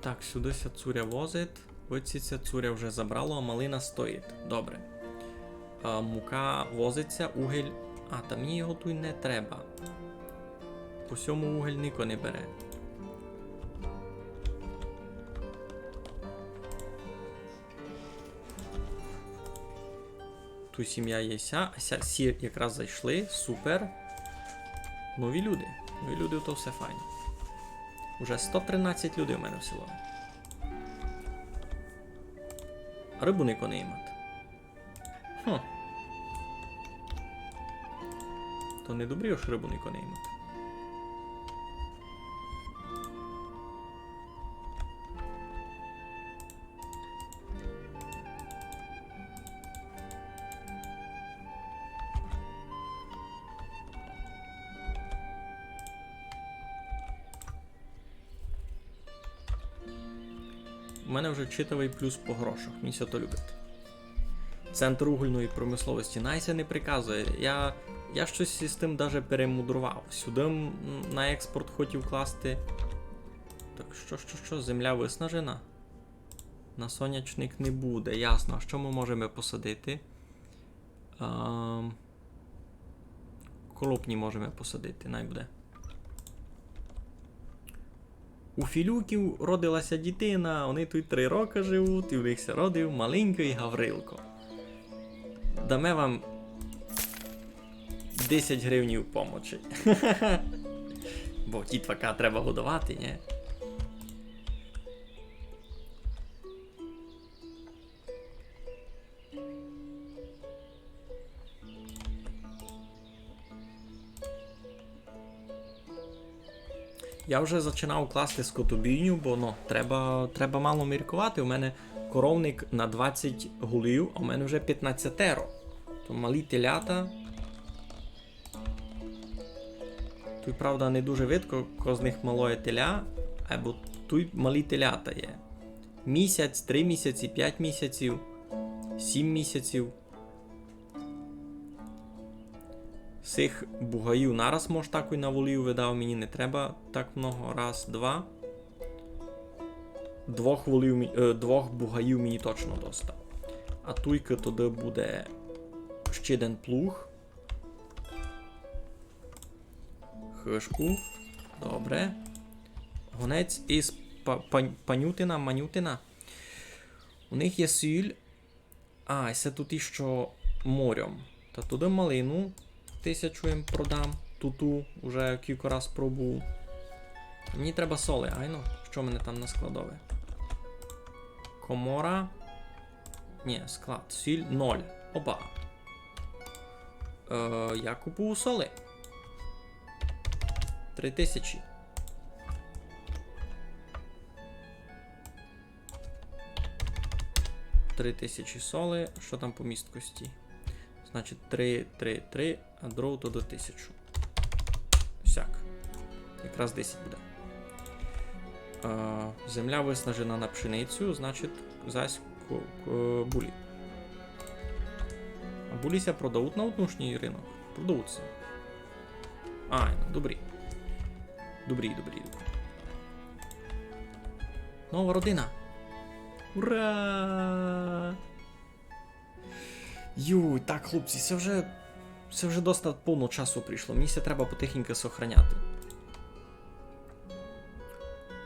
Так, сюды ся цуря возить. Оці ся цуря вже забрало, а малина стоїть. Добре. А, мука возиться, уголь. А, та мені його туй не треба. По сьому уголь нико не бере. Туй сім'я є ся, а ся, сі якраз зайшли, супер. Нові люди. Нові люди, то все файно. Уже сто тринадцять людей у мене в село. А рыбу нико не имать. Хм. То не добрі, ож рыбу нико не имать. У мене вже читавый плюс по грошах, мені ся то любить. Центр угольної промисловості, най ся не приказує. Я, я штось із тым даже перемудрував. Сюды м, на експорт хотів класти. Так, што, што, што, земля виснажена? На сонячник не буде, ясно. А што мы можеме посадити? Ем, Колопні можеме посадити, най буде. У Філюків родила ся дітина, они туй три рокы живуть, і в них ся родив маленькый Гаврилко. Даме вам десять гривнів помочи. Бо тітвака треба годовати, нє? Я вже зачинав класти скотобійню, бо, ну, треба, треба мало міркувати. У мене коровник на двадцять голів, а у мене вже пятнадцятеро. То малі телята. Туй, правда, не дуже видко, ко з них малоє теля, айбо Туй малі телята є. Місяць, три місяці, пять місяців, сім місяців. Сих бугаїв нараз мож такой на волів видав, мені не треба так много. Раз, два. Двох волів, мі- е, двох бугаїв мені точно доста. А туйкы туды буде ще єден плуг. Хышку. Добре. Гонець із па- пан- панютина, манютина. У них є сіль. А, і се туй іщи морьом. Та туды малину тисячу їм продам. Туту уже кілько раз пробував. Мені треба соли, айно. Што в мене там на складови? Комора. Ні, склад. Сіль ноль. Опа. Е, я купую соли. Три тисячі. Три тисячі соли. Што там по місткості? Значить, три, три, три, а дров то до тисячу. Сяк. Якраз десять буде. Е, земля виснажена на пшеницю, значить, зась ко- ко- булі. А булі ся продавуть на внутрішній ринок? Продавуть ся. А, ну, добрі. Добрі, добрі, добрі. Нова родина. Ура! Юй, так, хлопці, се вже, се вже доста повно часу пройшло. Мені ся треба потихеньку сохраняти.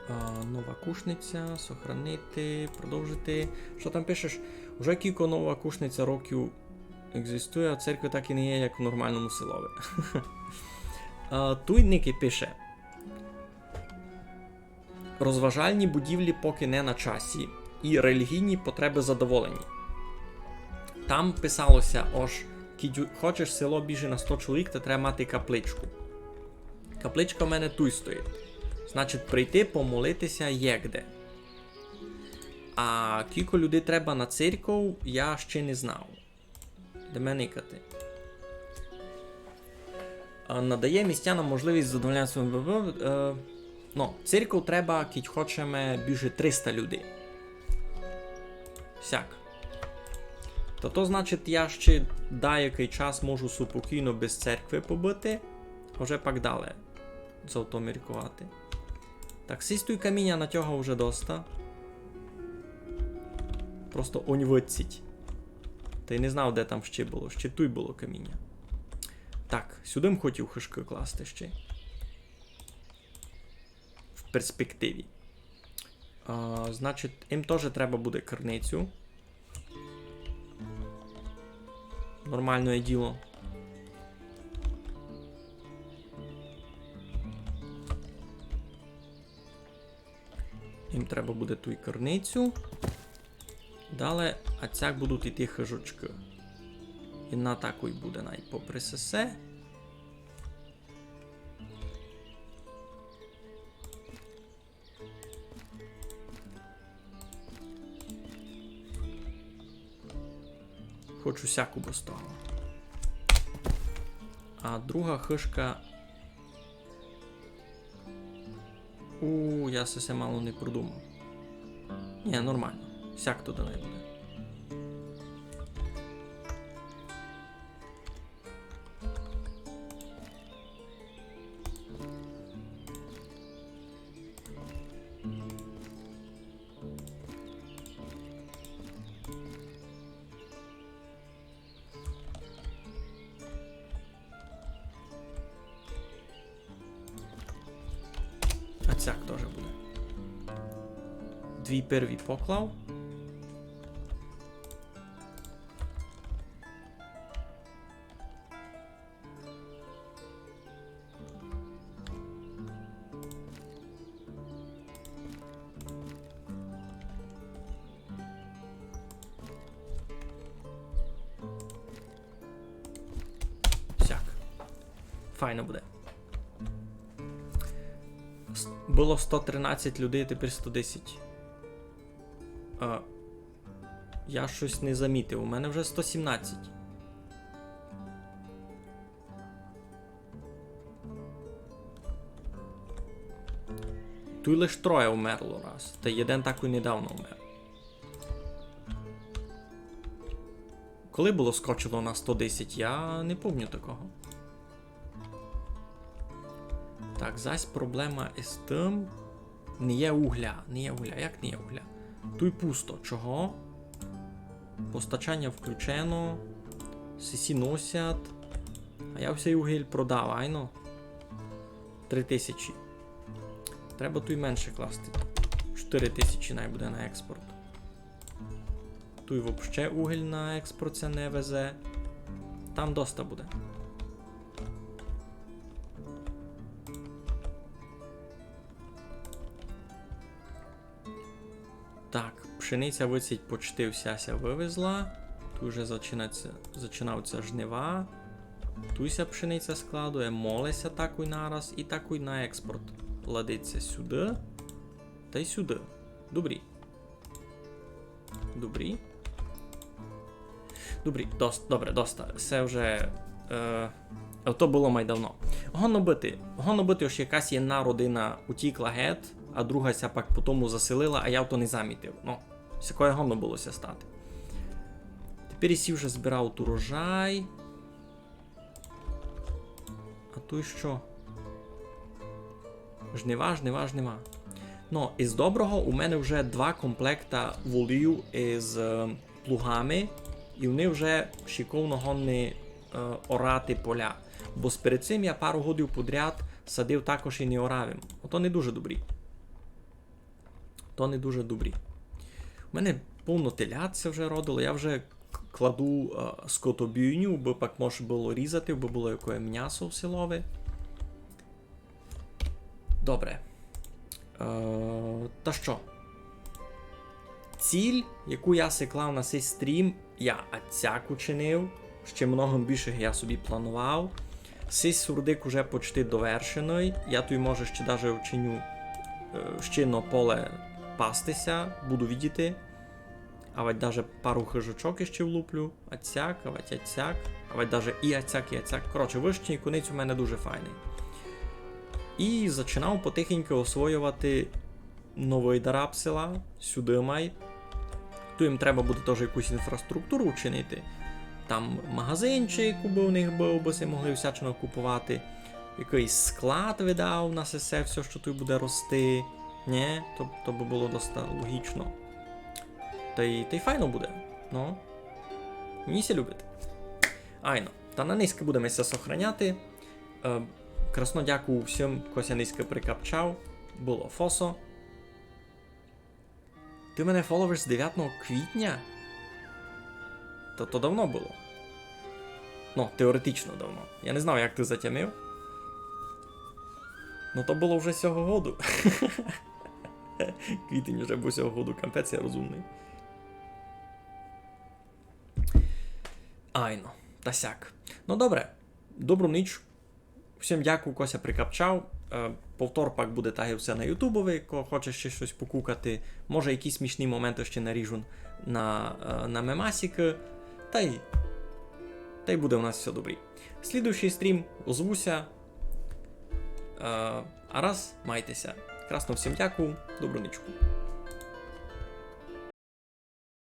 А, нова кушниця, сохранити, продовжити. Што там пишеш? Уже кілько нова кушниця років екзистує, а церкви так і не є, як в нормалному селови. А, туй Ники пише: розважальні будівлі поки не на часі, і релігійні потреби задоволені. Там писало ся, ож кідь хочеш село більше на сто чоловік, то треба мати капличку. Капличка в мене туй стоїть. Значить, прийти помолити ся є де. А кілько людей треба на церков, я ще не знав. Де мене никати? А, надає містянам можливість задовольняти свої б-, б-, е, ну, церков треба, кідь хочеме, більше триста людей. Сяк. Та то, значить, я ще деякый час можу супокійно без церкви побыти, а вже пак далі за то міркувати. Так, сись туй каміня натягав уже доста. Просто онь выцить. Та й не знав, де там ще было. Ще туй было каміня. Так, сюды м хотів хышкы класти ще. В перспективі. А, значить, їм тоже треба буде керницю. Нормалне діло. Їм треба буде туй керницю. Далі, а цяк будуть іти хыжочкы. І на такой буде най попри сесе. Хочу сяку без того. А друга хышка. У, я се, се мало не продумав. Ні, нормално. Сяк туй най буде. А цяк тоже буде. Дві перві поклав. Сяк. Файно буде. С-, было сто тринадцять людей, тепер сто десять. А, я штось не замітив. У мене вже сто сімнадцять. Туй лиш троє вмерло раз, та єден такой недавно вмер. Коли было скочило на сто десять, я не помню такого. Так, зась проблема із тым. Не є угля, не є угля. Як не є угля? Туй пусто. Чого? Постачання включено. Сисі носять. А я всей угіль продав, айно. Три тисячі. Треба туй менше класти. Чотири тисячі най буде на експорт. Туй вообще угіль на експорт ся не везе. Там доста буде. Так, пшениця висить почти вся ся вывезла. Туй уже зачинався, зачинався жнива. Туй ся пшениця складує, моле ся такой нараз і такой на експорт. Ладить ся сюды. Тай сюды. Добрі. Добрі. Добрі, дос-, добре, доста. Се вже, е, то было май давно. Годно быти. Годно быти, ож якась єдна родина утікла гет, а друга ся пак по тому заселила, а я то не замітив. Ну, сякоє годно было ся стати. Тепер ісі вже збирав урожай. А туй што? Жнива, жнива, жнива. Ну, із доброго у мене вже два комплекта волів із, е, плугами, і вони вже шиковно годні, е, орати поля. Бо перед цим я пару годів подряд садив також і не орав им. Ото не дуже добрі. То не дуже добрі. У мене повно телят ся вже родило, я вже к-, кладу, е, скотобійню, бы пак мож было різати, бы было якоє мнясо в селови. Добре. Е, та што? Ціль, яку я си клав на сей стрім, я ацяк учинив. Ще много більше я собі планував. Сей сурдик уже почти довершеный. Я туй, може, ще даже вчиню, е, ще на поле пасти ся, буду видіти. Авадь даже пару хижачок іще влуплю. Ацяк, авадь ацяк, авадь даже і ацяк, і ацяк. Коротше, вищий конець у мене дуже файный. І зачинав потихеньку освоювати новый дараб села, сюды май. Туй їм треба буде тоже якусь інфраструктуру вчинити. Там магазинчик, бы у них быв, бы си могли всячино куповати. Якыйсь склад, видав, на сесе всьо, што туй буде рости. Нє? То, то бы было доста логічно. Тай, тай файно буде. Ну. Мені ся любить. Айно. Та на нынька будеме ся сохраняти. Е, красно дякую всім, ко ся нынька прикапчав. Было фосо. Ты мене фоловиш з девятого квітня? Та то давно было. Ну, теоретично давно. Я не знав, як ты затямив. Ну, то было вже сього году. Квітень уже быв сього году, капець я розумный. Айно, та сяк. Ну, добре. Добру ніч. Всім дякую, ко ся прикапчав. Е, повтор пак буде так і все на ютубови, ко хоче ще штось покукати. Може, якісь смішні моменты ще наріжу на, е, на мемасикы. Тай, тай буде у нас всьо добрі. Слідуючый стрім, озву ся. Е, а раз, майте ся. Красно всім дякую, добру нічку.